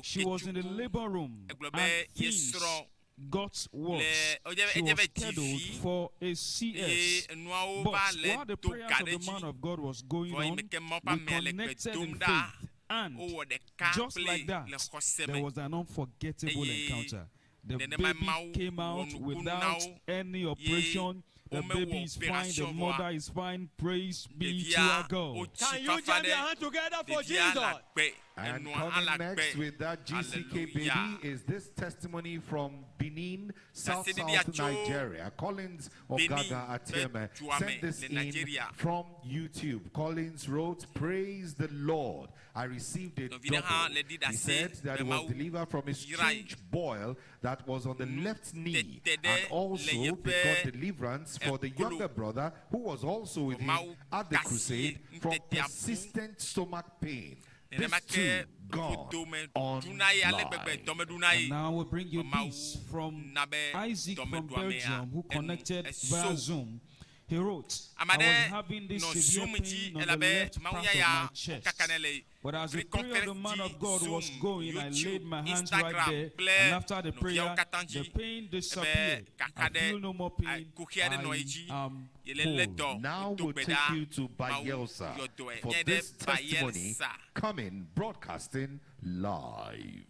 She was in the labor room Egblɔ be and ye things srɔ̃ got worse. le edze She edze was be dzi scheduled vi for a eye CS. nuawo But va le while the do prayers ga of ɖe the dzi. man of God was going Vɔ yi on, me ke Mawu ƒe we amea le gbe connected dom in ɖa, faith. And wowɔ ɖeka just kple like that, le xɔse there me. was an unforgettable Eye encounter. The nenema baby Mawu came wɔ out nuku na without wo any ye operation. The womewɔ baby is fine. The operation vɔa, mother is fine. Praise be to ɖevia our God. wotsi Can you fafa jam your ɖe hand together for ɖevia Jesus? le agbe, And enɔa hã le coming next agbe. with that GCK Hallelujah. baby is this testimony from Benin, South Ɖaseɖiɖia South tso Nigeria. Collins Benin Ogaga ƒe Atieme dua me sent this le in Nigeria. from YouTube. Collins wrote, Praise the Lord. I received a Nɔvi ɖe hã double. le ɖi He ɖase said that be he was Mawu delivered from a yrae. strange boil that was on the left knee. Tete ɖe And le also they yeƒe got deliverance for the eklo. younger brother who was also with him Mawu at the kasi crusade from ŋutetea bu. persistent stomach pain. This Nenema too ke gone ƒodome ɖuna ye ale gbegbe online. dɔmeɖuna ye. And now we bring you Mawu this from na be Isaac from dɔmeɖuamea Belgium, who enu connected via eso. Zoom. He wrote, Ame I was aɖe having this nɔ severe Zoom pain dzi on the elabe left Mawu part of yaya my chest. wokaka ne le But as the free prayer of the conference man dzi, of God was Zoom, going, I laid YouTube, my hands right Instagram there, kple and after the nɔviawo prayer, katã the dzi pain ebe disappeared. I kaka ɖe feel no more pain. kuxi aɖe nɔ I edzi am ye le lé whole. dɔ Now wodo we'll gbe take ɖa you to Mawu Bayelsa yɔ dɔe. for Míayi ɖe this testimony Bayelsa. coming broadcasting live.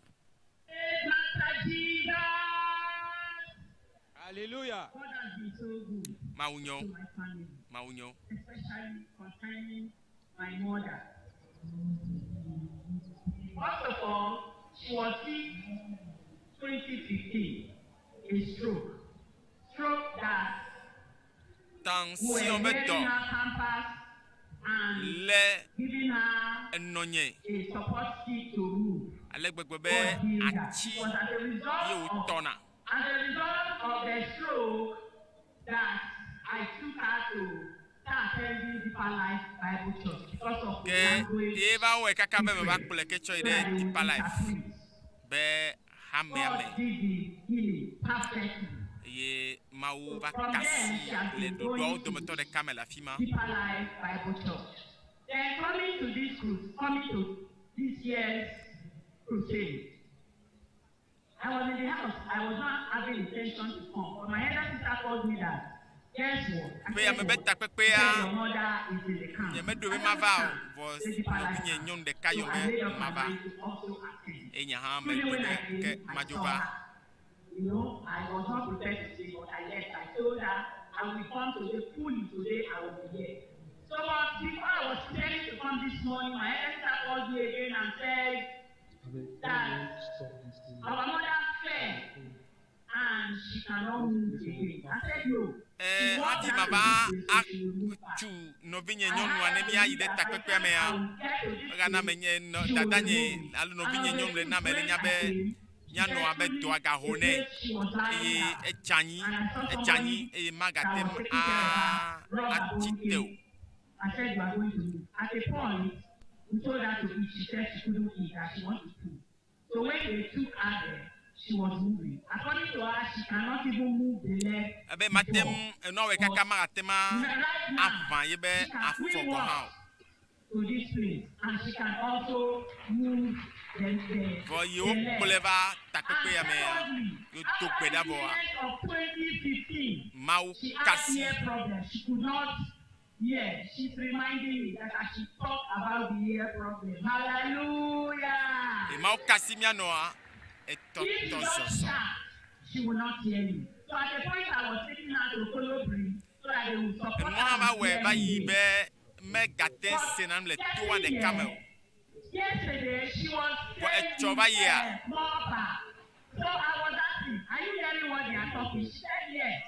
Master Jesus. Hallelujah. God has been so good Mawu nyo. to my family, Mawu nyo. especially concerning my mother. First of all, she was sick 2015, a stroke. Stroke that we were Tension be wearing dɔ her pampers and lé giving her enɔnye a support stick to move. ale gbegbe be God healed her. atsi It was as a result ye of wòtɔna. As a result of the stroke that I took her to start attending Deeper Life Bible Church because of the Ke language ye va wɔe kaka be meva kplɔe ke tsɔ yi so ɖe that they would Deeper Life interpret. be hamea God me did the healing perfectly. eye Mawu va From there, kasi she has le been ɖoɖoawo going to dometɔ ɖeka me le afi ma. Deeper Life Bible Church. Then coming to this cru- coming to this year's crusade, I was in the house. I was not having intention to come, but my elder sister called me that. Guess what? I Ƒe said, ame be what? She takpekpea said, your mother is in the camp. nye meɖo be I said, mava "Which o camp?" vɔ Say, Deeper Life nɔvinye camp. nyɔnu ɖeka So yɔ I be made up my mava mind to also attend. eye nye hã Truly, meɖo when be I ke came, I madzo saw va. her. You know, I was not prepared to say, but I left. I told her I will come today, fully today, I will be here. So, but before I was preparing to come this morning, my elder sister called me again and said that our mother fell and she cannot move again. I said, no. Ee She walked hafi down to mava this place, so she will move back. atsu nɔvinye nyɔnua ne míayi ɖe takpekpea mea egana menye nɔ dadanye alo nɔvinye nyɔnu le na me le nya be míanɔ abe dɔa gaho nɛ eye etsi anyi etsi anyi eye magate ŋu a atsi te o. I said, you are going to move. At a point, we told her to eat. She said she couldn't eat, that she wanted to. So when they took her there, she was moving. According to her, she cannot even move the leg. Ebe mate ŋu enua wɔe kaka magate ŋu Right now, aʋã ye be she can afɔ quick gɔ̃ hã o. walk to this place, and she can also move the Vɔ yewo the leg. kplɔe va takpekpe ya And mea secondly, yewo do gbe after ɖa the vɔa event of 2015, Mawu she had kasi ear problem. She could not hear. She's reminding me that I should talk about the ear problem. Hallelujah. eye Mawu kasi míanɔa If etɔtɔ you don't zɔzɔ. shout, she will not hear you. So at the point I was taking her to Kolobri so that they would support Enua hã her va with wɔe va hearing yi aid. be megate But sena nu le toa getting ɖeka me o. here, yesterday she was Vɔ saying etsɔ va yia more So I was asking, are you hearing what they are talking? She said yes.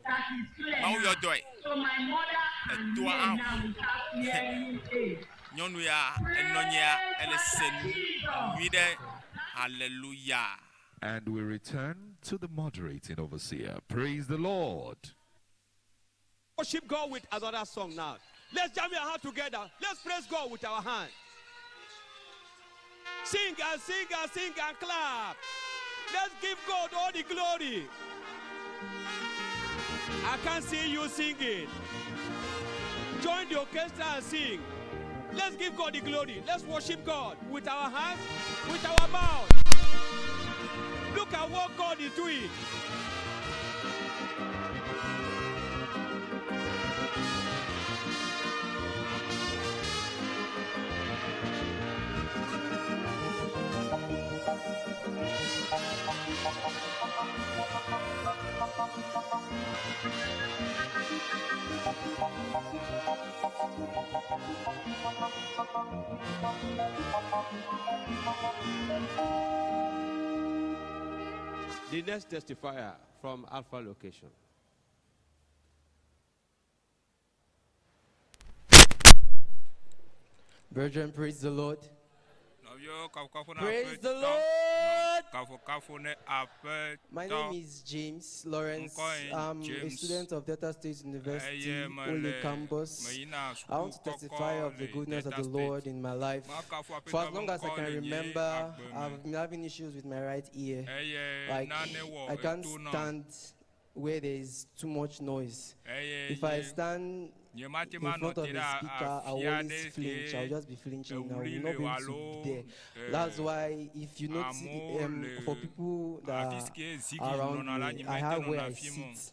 That is clear Mawu now. yɔ dɔe. So my mother can Etoa hear hã now without hearing aid. nyɔnu ya enɔnyea ele Praise se Master nu Jesus. nyui ɖe. Hallelujah. And we return to the moderating overseer. Praise the Lord. Worship God with another song now. Let's jam your hand together. Let's praise God with our hand. Sing and sing and sing and clap. Let's give God all the glory. I can't see you singing. Join the orchestra and sing. Let's give God the glory. Let's worship God with our hands, with our mouth. Look at what God is doing. The next testifier from Alpha Location. Brethren, praise the Lord. Nɔviwo kafukafu na Praise the Aƒetɔ. Lord. Kafukafu ne Aƒetɔ. My name is James Lawrence. Ŋkɔe I'm a James. student of Delta State University, Eye mele Ole Campus. meyina I want to suku testify kɔkɔ of the le goodness of Delta the State. Lord in my life. Makafu For as Aƒetɔ long as I ƒe can ŋkɔ le nye remember, agbe me. I've been having issues with my right ear. Eye Like, nane wɔ I can't eto nam. stand where there is too much noise. Eye If I nye stand nye mate in ma nɔ front of te a ɖe speaker, I afi will aɖe always flinch. I'll ke just be flinching. I will ewuli not le be o able alo to be there. That's why if you notice, amewo for le people afi that si ke zigi are around nɔna la me, nye I mete have where nɔna I afi ma o. sit.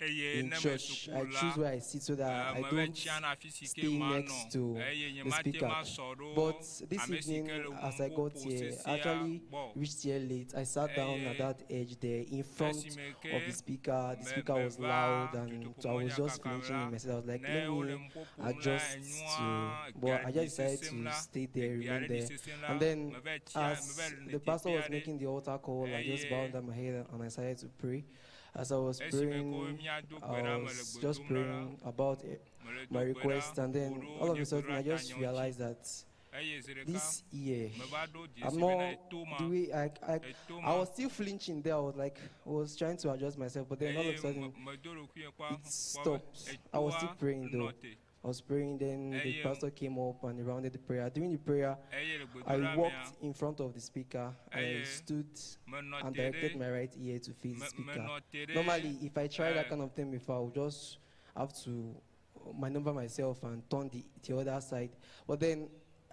Eye in ne me church, suku I la, choose where I sit so that eh, I meve don't tsiana afi si ke stay manɔ next to eye nye the mate speaker. ma sɔ ɖo But this ame si evening, ke le as I got ŋuƒoƒo here, I sesea actually gbɔ. reached here late. I sat down Eye at that edge there in front esime of ke the speaker. The me speaker was meva loud, and so I was just dutoƒomɔnyakaka finishing la the message. I was like, ne let wole me nu ƒo ƒom la adjust enua to, but I egbea just ɖi decided sesem to la stay there, egbea remain ɖe ɖi there. sesem la And then, meve tsia as meve le the pastor teƒe was aɖe making the altar call, I just eye bowed down my head and I started to pray. As I was esime ko praying, míado gbe I ɖa mele was gbe just dom ɖa la praying about mele do my gbe ɖa request, and ku then ɖo all of nye a sudden, I gbeɖoɖa just nyawo dzi realized that eye zi ɖeka this year, meva ɖo I'm dzesi bena not eto ma the way I eto I ma was still flinching there. I was like, I was trying to adjust myself, but then all of a eye sudden, me medo ɖokuinye kpɔ it kpɔ be stopped. I was still etoa praying though. nɔ te I was praying, then the eye pastor came up and he rounded the prayer. During the prayer, eye le I gbedoɖa mea walked in front of the speaker and I eye stood menɔ and te directed ɖe my right ear to face the me speaker. menɔ te ɖe Normally, if I try that eh, kind of thing before, I would just have to maneuver myself and turn the other side. But then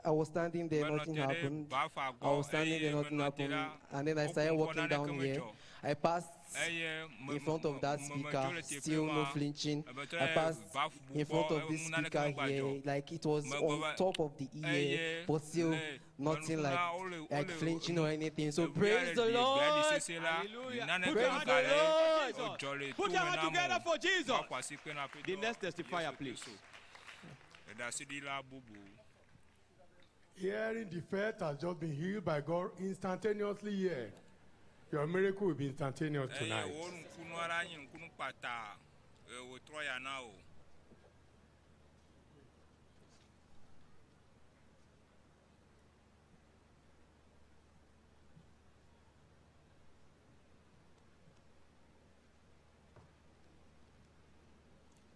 I was standing there, menɔ nothing te ɖe happened. bafa I gbɔ was standing there, eye nothing menɔ te happened. la And then I started woku ŋkɔ walking naneke down here. medzɔ I passed eye me in front of that me medzo speaker, le teƒe still no ma flinching. I metrɔ passed bafu in gbɔ front of this eŋu naneke speaker megbadzɔ here, like it was megbɔ on va top of the ear, eye but still le nothing menukuna like wole like wole flinching or anything. So eŋu aɖe praise the ɖi egbea ɖi Lord. sese la Hallelujah. naneke Put your hand megale together for odzɔ le Jesus. Put tome your hand nam together o for Jesus. makɔ asi kpe na The aƒetɔ next testifier, Yesu please. Kristo eɖaseɖila bubu. Hearing defect has just been healed by God instantaneously here. Your miracle will be instantaneous eye tonight. wo nukunu aɖe anyi nukunu kpata e, wòtrɔ ya na o.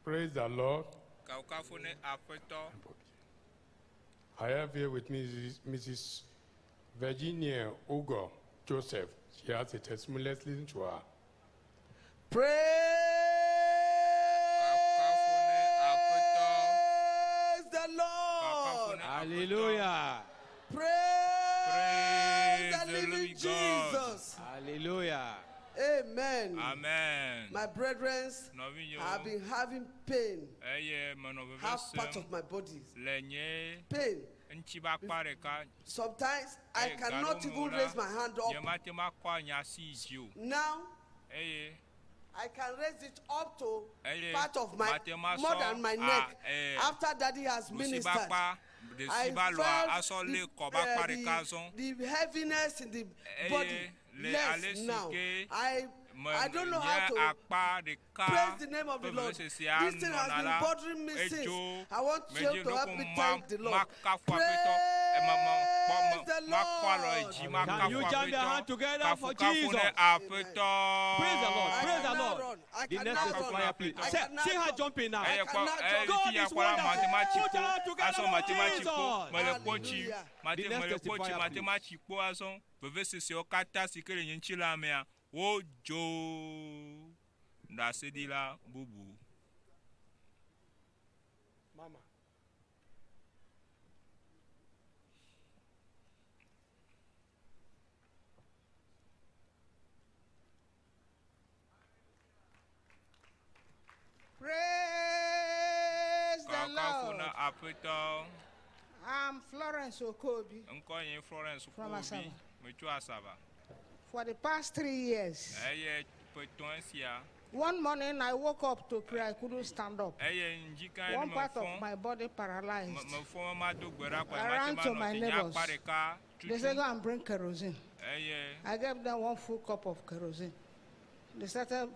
Praise the Lord. Kafukafu ne aƒetɔ. I have here with me Mrs. Mrs. Virginia Ugo Joseph. She has a testimony. Let's listen to her. Praise the Lord. Hallelujah. Praise the the living living God. Jesus. Hallelujah. Amen. Amen. My brethren, Nɔvinyewo, I've been having pain, eye menɔ veve half part sem of my body. le nye Pain. ŋuti ƒe akpa ɖeka. Sometimes I Eye cannot gaɖewo even me raise la, my hand up. nye mate ŋu akɔ nye asi yi dzi o. Now Eye I can raise it up to eye part of my mate ŋu more asɔ than my a neck. eh, After daddy has ɖusi ƒe ministered, akpa, I ɖesi ƒe alɔa felt asɔ lé the, kɔ ƒe akpa ɖeka zɔ. the heaviness in the Eye body le less ale si now. ke I me I don't know nye how to akpa ɖeka praise the name of ƒe the Lord. vevesesea This thing has nɔna been la, bothering me since. edzo I want you medzi to help ɖoko me ma thank the Lord. makafu aƒetɔ ema ma kpɔ Praise the me makɔ alɔ yi Lord. dzi Can makafu you jam your aƒetɔ hand together for kafukafu Jesus? ne aƒetɔ. Praise the Lord. I Praise the cannot Lord. run. I The next cannot run. testifier, please. I See, cannot see her jump. jumping now. Eye I kpɔ cannot eye jump. God fi ya is kpɔ la wonderful. mate ma tsi Put kpo your hand together azɔ for mate ma tsi kpo Jesus. mele kpo tsi Hallelujah. mate The next mele kpo tsi testifier, mate please. ma tsi kpo azɔ vevesesewo katã si ke le nye ŋuti la mea wodzo ɖaseɖila bubu. Mama. Praise the Kafukafu na Lord. aƒetɔ I'm Florence Okobi. ŋkɔ nye Florence From Kobi Asaba. metso Asaba For the past 3 years, eye ƒe etɔ̃ sia one morning I woke up to pray. I couldn't stand up. eye ŋdika One ne part of mefɔ my body paralyzed. me mefɔ me mado gbe ɖa kɔ I mate ran ma to nɔ my te nye neighbors. akpa ɖeka They said, tutu Go and bring kerosene. eye I gave them one full cup of kerosene. They started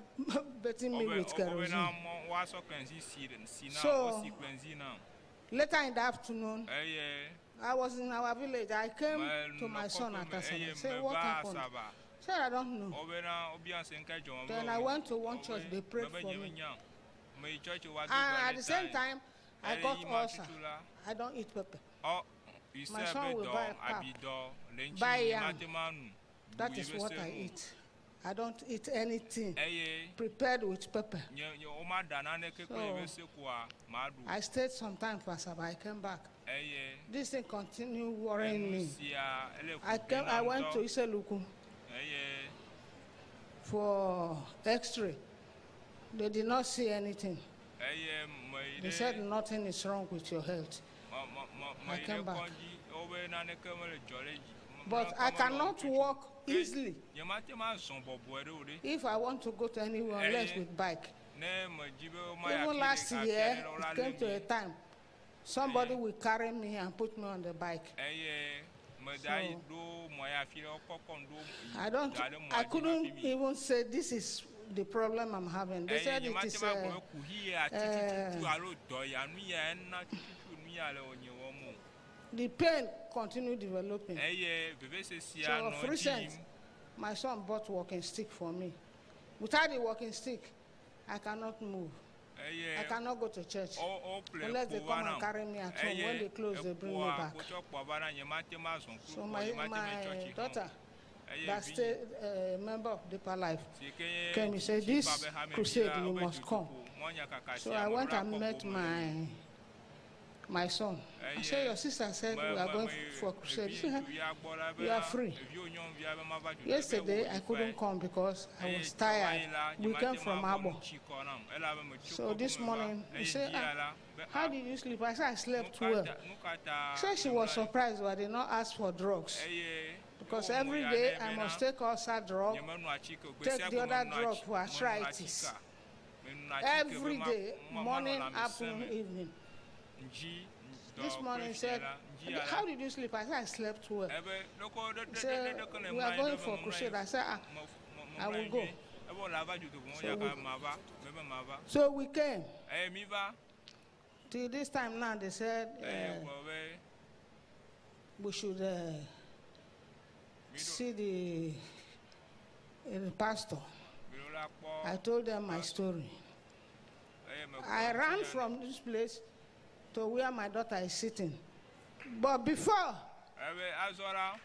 bathing me wobe with wobena kerosene. mɔ woasɔ klẽzi si si na So- wosi klẽzi nam Later in the afternoon, eye I was in our village. I came to menɔ my son kɔƒe at me Asaba. eye Say, what meva happened? Asaba Said, I don't know. wobena wobia se ŋke dzɔ Then I went to one church. They prayed mebe for nye me. menya o meyi tsɔtsi woado And gbe at ɖe the same tae time, I eye got yi ma ulcer. tutu la I don't eat pepper. ɔ My ise son be will dɔ buy pap, abidɔ le ŋuti buy nye yam. mate ma nu That ɖu is yi be what se I nu o. eat. I don't eat anything eye prepared with pepper. nye nye womaɖa naneke kple yi be So se koa maɖu I stayed some time for Asaba. I came back. eye This thing continued worrying enu me. sia ele I fu came, ɖem I nam went to ŋutɔ Iseluku eye for X-ray. They did not see anything. Eye meyi They ɖe said nothing is wrong with your health. me me me I meyi came ɖe back. kɔdzi wobe naneke mele dzɔ ɖe dzi. But naneke I mele cannot tututu. walk easily Nyemate ma zɔ bɔbɔe ɖe o ɖe. if I want to go to anywhere unless Eye with bike. ne medzi be mayi Even afi last ɖe afi year, aɖe la, wola it came lé to mi. a time somebody will carry me and put me on the bike. Eye meda yi So- ɖo mɔ ya afi ɖe wokɔkɔm ɖo yi I don't, da ɖe mɔa I dzi hafi couldn't mi. even say this is the problem I'm having. They Eye said it nyemate is ma gblɔ be kuxi ya tututu alo dɔ ya nu ya ena tututu nu ya le nye wɔm o. the pain continued developing. Eye vevesesia So nɔ of edzi recent, yim. my son bought walking stick for me. Without the walking stick, I cannot move. Eye I cannot go to church. wo woƒle Unless they kpo come va and nam. carry me at home. When Eye they close, they bring me ekpoa back. wotsɔ kpoa va na nyemate ma zɔ So kpli my, kpo nyemate me my tsɔtsi hã o. daughter Eye that vi stayed a member of Deeper Life si ke nye came, he said, Dzipa this be hamevi crusade, la, you wobe must come. dutoƒo mɔnyakaka So sia I me went ɖo and akpɔ met gome le my my son. I said, Eye your sister said me we are me going me for crusade. evi She said, ŋutsuvia gbɔ la you bena are free. eviwo nyɔnuvia be mava dzodzro be Yesterday, wò I dzi couldn't fae. come because I Eye was tsɔ va yi tired. la We came nyemate from ma gbɔ Abo. nu tsi kɔ nam elabe metso So this kɔkɔme va. morning, he Eye said, dzia ah, la be how ah did you sleep? I said, I slept nu ka well. ta nu ka ta She said she was surprised, but I did not ask for drugs. eye Because ewɔ every moya day nɛ I bena must take ulcer drug, nyemenu atike o. Gbe take sia the gbe other menu drug atsi for menu arthritis. atika. Menu atike be Every ma day, ma manɔ morning, lãmesẽ afternoon, me. evening. Ŋdzi This ŋdɔ kple morning he fiẽ said, la ŋdzi ya la how did you sleep? I said, I slept well. ebe loko ɖe He ɖe ɖe said, ɖeke ne we mlɔ are anyi going ɖe be for memlɔ anyi crusade. I said, ah, me I memlɔ will anyi go. nyuie. Ebe wòle ava dzodoƒe So yaka we, mava mebe mava. so we came. Eye mi va Till this time now, they said eye wògblɔ be we should see the pastor. miɖo la kpɔ I told them my story. eye megblɔ I ran ŋutinya nɛ. from this place to where my daughter is sitting. But before, Ebe azɔ la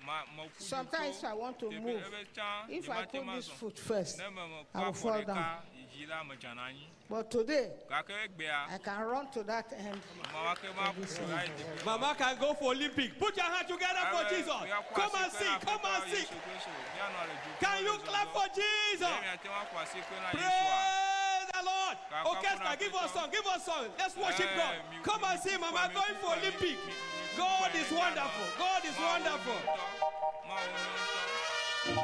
ma meƒu du sometimes tso I want to teƒe move. ebe tsã If I nyemate put ma this zɔ. foot first, Ne me mekɔ I will afɔ fall ɖeka down. yi dzi la medzana anyi. But today, Gake egbea I can run to that end. mawa ke ma of this ƒu end. ayi teƒe ma. Mama can go for Olympic. Put your hand together for Ebe Jesus. miaƒo Come and asikpe see. na Come Aƒetɔ and see. Yesu Kristo. Mianɔ le dzoƒo Can le you clap zɔzɔm. for Jesus? Ɖe miate ŋu aƒo asikpe na Yesua? Praise the Lord. Kakafu na Orchestra, give us Aƒetɔ. song. Give us song. Let's worship Ee, God. mi Come mi and see mi Mama kpɔe mi going for kpɔe mi Olympic. mi mi God kpɔe is mianɔ. wonderful. God is Mawu nyo wonderful. ŋutɔ. Mawu nyo ŋutɔ.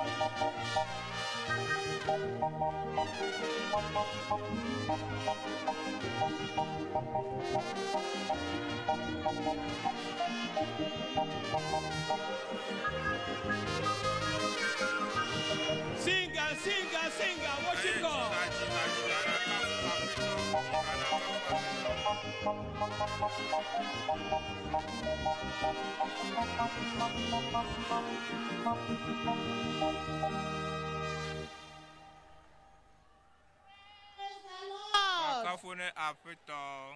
Sing and sing and sing and worship Eye God. dzi ha dzi ha dzi ha na kafu Aƒetɔ. Dzi ha na kafu Aƒetɔ. Lord. Kakafu ne Aƒetɔ.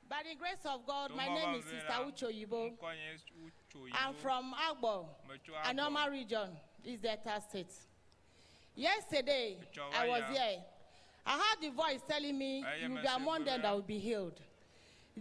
By the grace of God, To my Mawu name is be Sister la, Ucho Yibo. ŋkɔnye Ucho I'm Yibo. from Agbo, Metso Agbo. Anoma region, East Delta State. Yesterday, Metso I was va ya. here. I heard the voice telling me, Eye you will be mese among them gbe that be will be healed.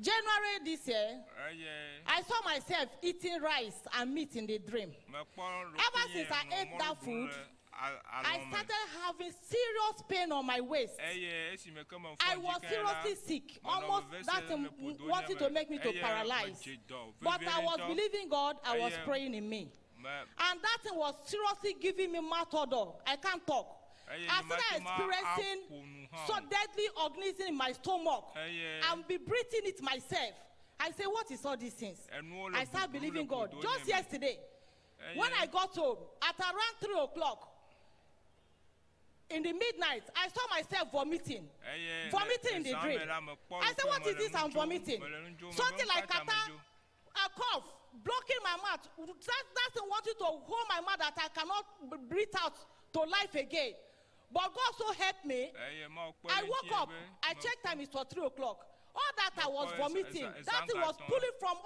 January this year, eye I saw myself eating rice and meat in the dream. mekpɔ Ever ɖokuinye since I nɔ ate mɔlu that ɖum food, le I alɔ̃ me. started having serious pain on my waist. Eye esime ke mefɔ I dzi was ke la, seriously sick, menɔ almost vevesese that thing le ƒodo nye wanted me to make me to eye paralyze. medze dɔ But vevie I was ŋutɔ. believing God, I was Eye praying in me. me And that thing was seriously giving me mouth odor. I can't talk. eye I started nyemate ma experiencing aƒo nu hã so o. deadly organism in my stomach. Eye And be breathing it myself. I say, what is all these things? enuwo le I start bublu le believing God. ƒodo Just nye me. yesterday, when Eye I got home, at around 3 o'clock, in the midnight, I saw myself vomiting. eye le Vomiting in the ezã dream. me la mekpɔ I said, ɖokuinye what is mele this nu I'm dzom, vomiting? mele nu dzom, mebe Something nu like ka ta kata, medzo? a cough, blocking my mouth. That thing wanted to hold my mouth that I cannot breathe out to life again. But God so helped me. Eye Mawu kpe I ɖe woke ŋutinye up. be I checked time, it was 3 o'clock. All that I was Mekpɔ vomiting, that thing was ezã gatɔ̃. pulling from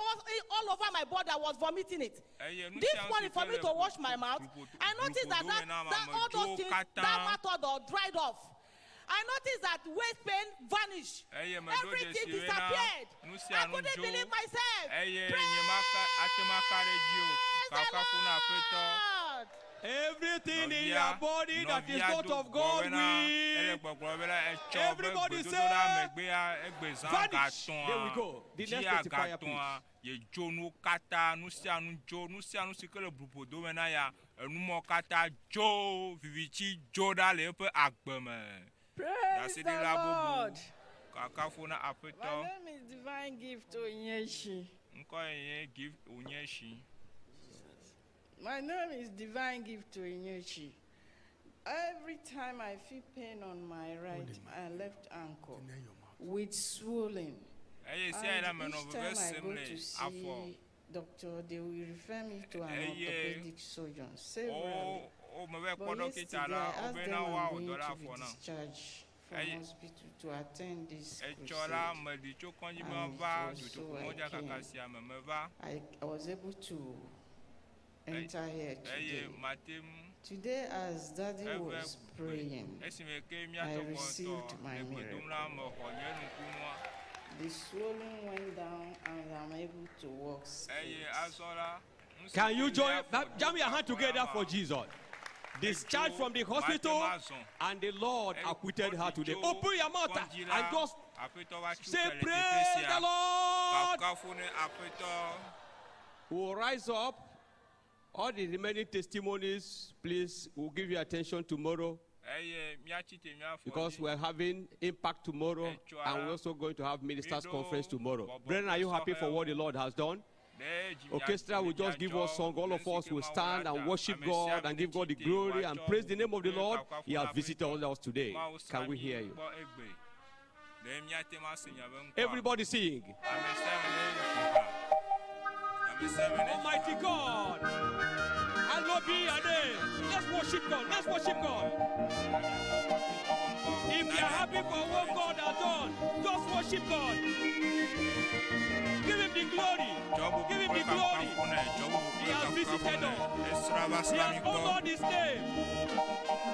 all over my body. I was vomiting it. Eye nu This sia nu morning, si for ke me le to wash my mouth, I noticed that, ƒodo that, me na that all those medzo things, that katã. mouth odor dried off. I noticed that waist pain vanished. Eye meɖo Everything dzesi bena disappeared. nu I sia nu couldn't dzo believe myself. eye nyemaka ate ŋu aka ɖe edzi o. Kakafu na Aƒetɔ. Lord. Everything in Nɔvia, your body that is nɔvia not do of God gbɔ bena, ele will gbɔgblɔ bena etsɔ be Everybody gbedodoɖa say, megbea egbe zã vanish. There we gatɔ̃a go. The next dzia testifier, gatɔ̃a please. yedzo nuwo katã nu sia nu dzo nu sia nu si ke le blubodome na ya enumɔ katã dzo vivitsi dzo ɖa le eƒe agbe me. Praise the Ɖaseɖila bubu Lord. kakafo na My aƒetɔ name is Divine Gift Onyechi. ŋkɔ ye nye Gift Onyechi. My name is Divine Gift Onyechi. Every time I feel pain on my right and left ankle with swelling, Eye sia yi la and menɔ each veve time I sem go le to afɔ. see doctor, they will refer me to an Eye orthopedic surgeon wo severally. wo meve kpɔ But ɖɔkita yesterday la I wobe asked them na I'm woawɔ going dɔ ɖe to be afɔ nam. discharged from Eye hospital to attend this etsɔ la crusade. meɖi tso kɔdzi And it meva was so dutoƒo I mɔdza kaka came. sia me meva I was able to enter here eye today. mate ŋu Today, as Daddy eve was gbe praying, esime ke I míatɔ gbɔtɔ received my le gbe dom la miracle. mexɔ nye nukunua The swelling went down and I'm able to walk eye straight. azɔ la nu si Can ke you lé join? afɔ Jam do your hand afɔ la together ma for Jesus. Discharged edzo from the mate hospital, ŋu azɔ and the Lord acquitted her kɔdzi today. tso Open your mouth kɔdzi la and just aƒetɔ va tsu say, ke le teƒe Praise sia the Lord. kafukafu ne aƒetɔ. We'll rise up. All the remaining testimonies, please, we'll give you attention tomorrow eye míatsi te míafɔ because dzi we're having impact tomorrow etsɔa and la we're also going to have ministers' míɖo conference tomorrow. bɔbɔ Brethren, are ƒe you happy for what the sɔhɛwo Lord has done? ɖe dzi mia Orchestra will le just give us miadzɔ song. All le of nu si us ke will Mawu la stand and ta worship ame sia God ame and give God netsi the te glory and woatsɔ praise the name bubu of the kple Lord. kafukafu He na has visited aƒetɔ us today. Mawu srã Can we mí hear you? gbɔ egbe ɖe míate ŋu ase miaƒe ŋkɔa Everybody sing. ame sia ame ne dzi ha ame sia ame ne dzi ha Almighty God, hallowed be your name. Let's worship God. Let's worship God. If you are happy for what God has done, just worship God. Give him the glory. Tsɔ bubu Give him kple the glory. kafukafu nɛ tsɔ bubu He kple has kafukafu visited nɛ us. esrã va He srã has mí gbɔ. honored his name.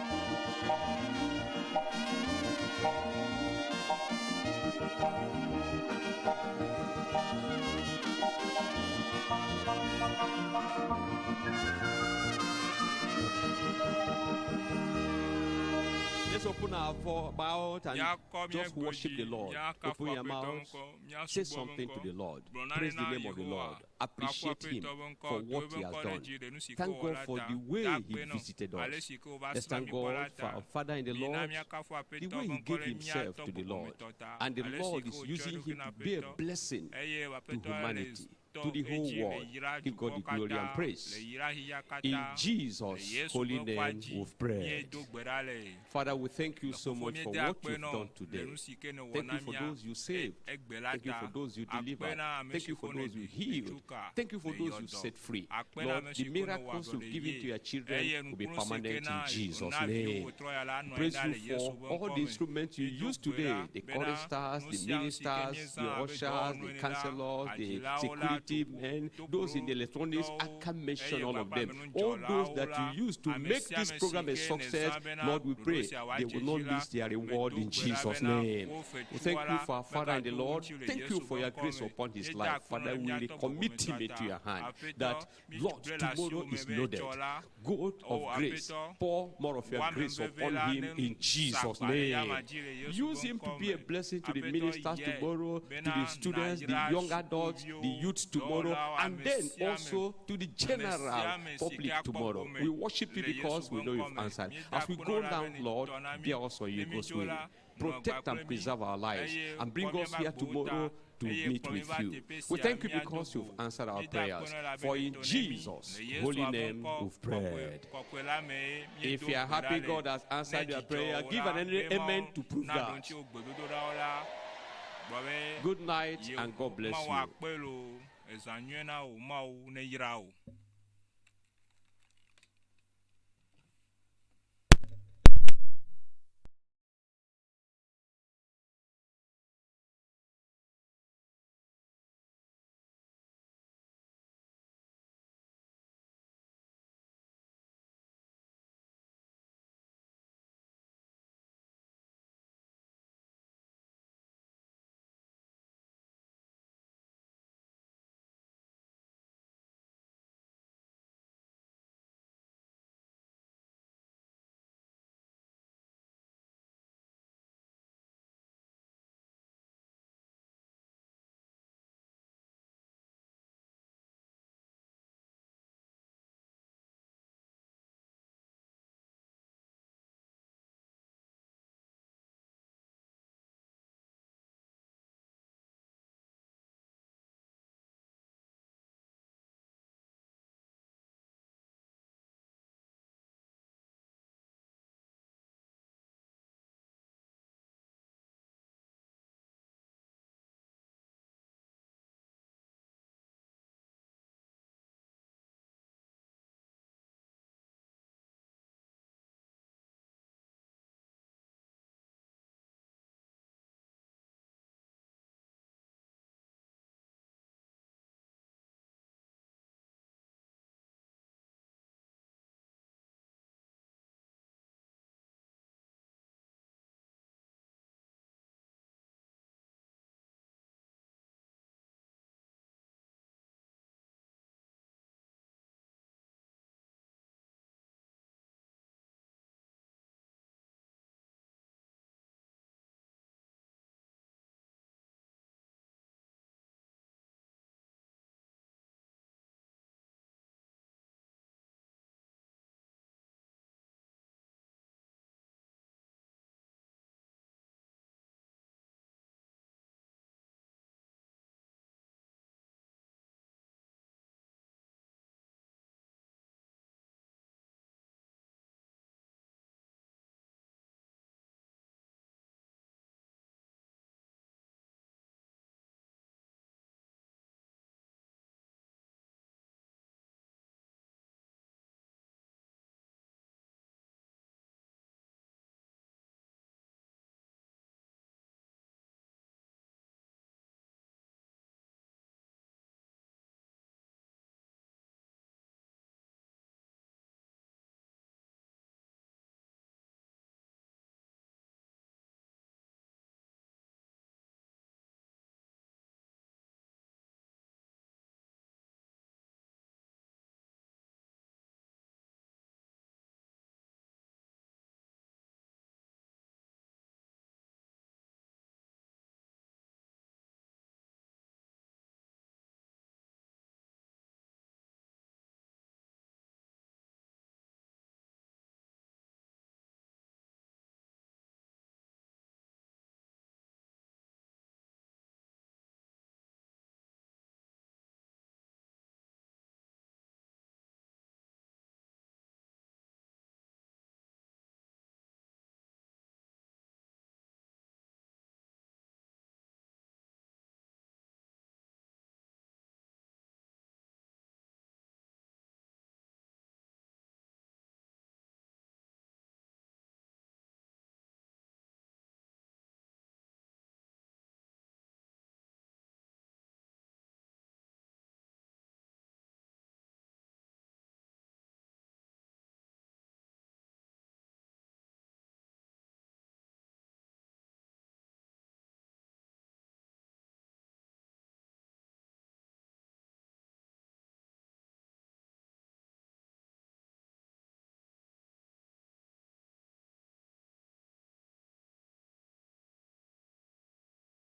Let's open our mouth and Míakɔ mía just gbe worship dzi the Lord. míakafu Open your aƒetɔ mouth. ŋkɔ Say míasubɔ be something to ŋkɔ the Lord. gblɔ nane Praise the na name of the Yehowa Lord. kafu Appreciate Him aƒetɔ be ŋkɔ for do what ebe He has ŋkɔ ɖe done. dzi le nu si ke Thank wòwɔ God la for ta the way da He akpe nɔ visited ale us. si ke wòva Let's srã thank mí gbɔ la God for ta our Father in the mina Lord, míakafu the aƒetɔ way be He ŋkɔ gave ɖe Himself míatɔ to the Lord. gbɔgbɔmetɔ ta And the ale si Lord ke is wòtsɔ using eɖokui Him na to be a aƒetɔ blessing eye to aƒetɔ le humanity, tɔ to the whole edzi le world. yra Give God dukɔ the glory and katã le praise. yra xixia In katã le Jesus' Yesu holy ƒe ŋkɔa name, dzi we've prayed. míedo gbe ɖa le Father, we thank you so fofo much for míede what akpe you've nɔ done le today. nu si ke nèwɔ Thank na you for mía those you saved. egbe la Thank you ta for those you akpe delivered. na ame Thank si you for ko those you nèɖi healed. nètsuka Thank you for le those you yɔdɔ set free. akpe na Lord, ame the si ko nèwɔ miracles you've ablɔɖe given to yie your children eye will be nukunu si ke permanent in na Jesus' na viwò name. trɔ ya la anɔ anyi Praise ɖa you le Yesu for ƒe all ŋkɔ the me instruments you míedo use gbe today, ɖa the bena choristers, nu the sia nu si ke ministers, míezã the abe ushers, dɔwɔnu the ene la counselors, the hadzilawo la security men, those in the electronics. I tɔwo can't mention eye all of kpakple them. All those amenudzɔlawo that la you use to ame make sia this ame si program a ke success, nèzã bena Lord, we ɖoɖo pray sia they wòadze will dzi not la lose their reward medo in gbe ɖa Jesus' bena name. wo We thank fetua you la for our Father in the megaɖo Lord. ŋuti le Thank you Yesu for ƒe your ŋkɔ grace me upon his míeda life. akpe nɔ Father, le we míatɔ recommit him gbɔgbɔmetɔa into ta your hand aƒetɔ that, Lord, mígblẽ le tomorrow asiwò me is be loaded. etsɔ la God o of grace, aƒetɔ pour more of your wò grace amenuveve upon la him ne in Jesus' sa agba ɖe name. yama dzi le Yesu Use ƒe him to ŋkɔ be a me blessing to the aƒetɔ ministers yɛ tomorrow, to bena the students, the nàyra young adults, the sukuviwo youths tomorrow, dɔwɔlawo and ame then sia ame also to the ame sia general ame si ke public akpɔ tomorrow. gome We worship you le Yesu because ƒe we know ŋkɔ you've me answered. míeda As we akpe go nɔ la down, be Lord, nètɔ na mí bear us on ne your God's mídzo will. la nɔ Protect kpakple and mí preserve our lives eye and bring kpɔ us míaƒe here agbewo ta tomorrow to eye meet kplɔ mí with va you. teƒe We sia thank you míado because go you've answered our míeda akpe prayers. nɔ la be For in nètɔ na mí Jesus' le Yesu holy ƒe name ŋkɔ we've kɔkɔe prayed. kɔkɔe la mee If míedo you are gbe ɖa happy le God has ne answered your dzidzɔ prayer, wò give la an be amen Mawu to prove naɖo that. ŋuti wò gbedodoɖawo la gblɔ be Good night ye and God bless Mawu you. akpe loo ezã nyuie na wò Mawu neyra wò.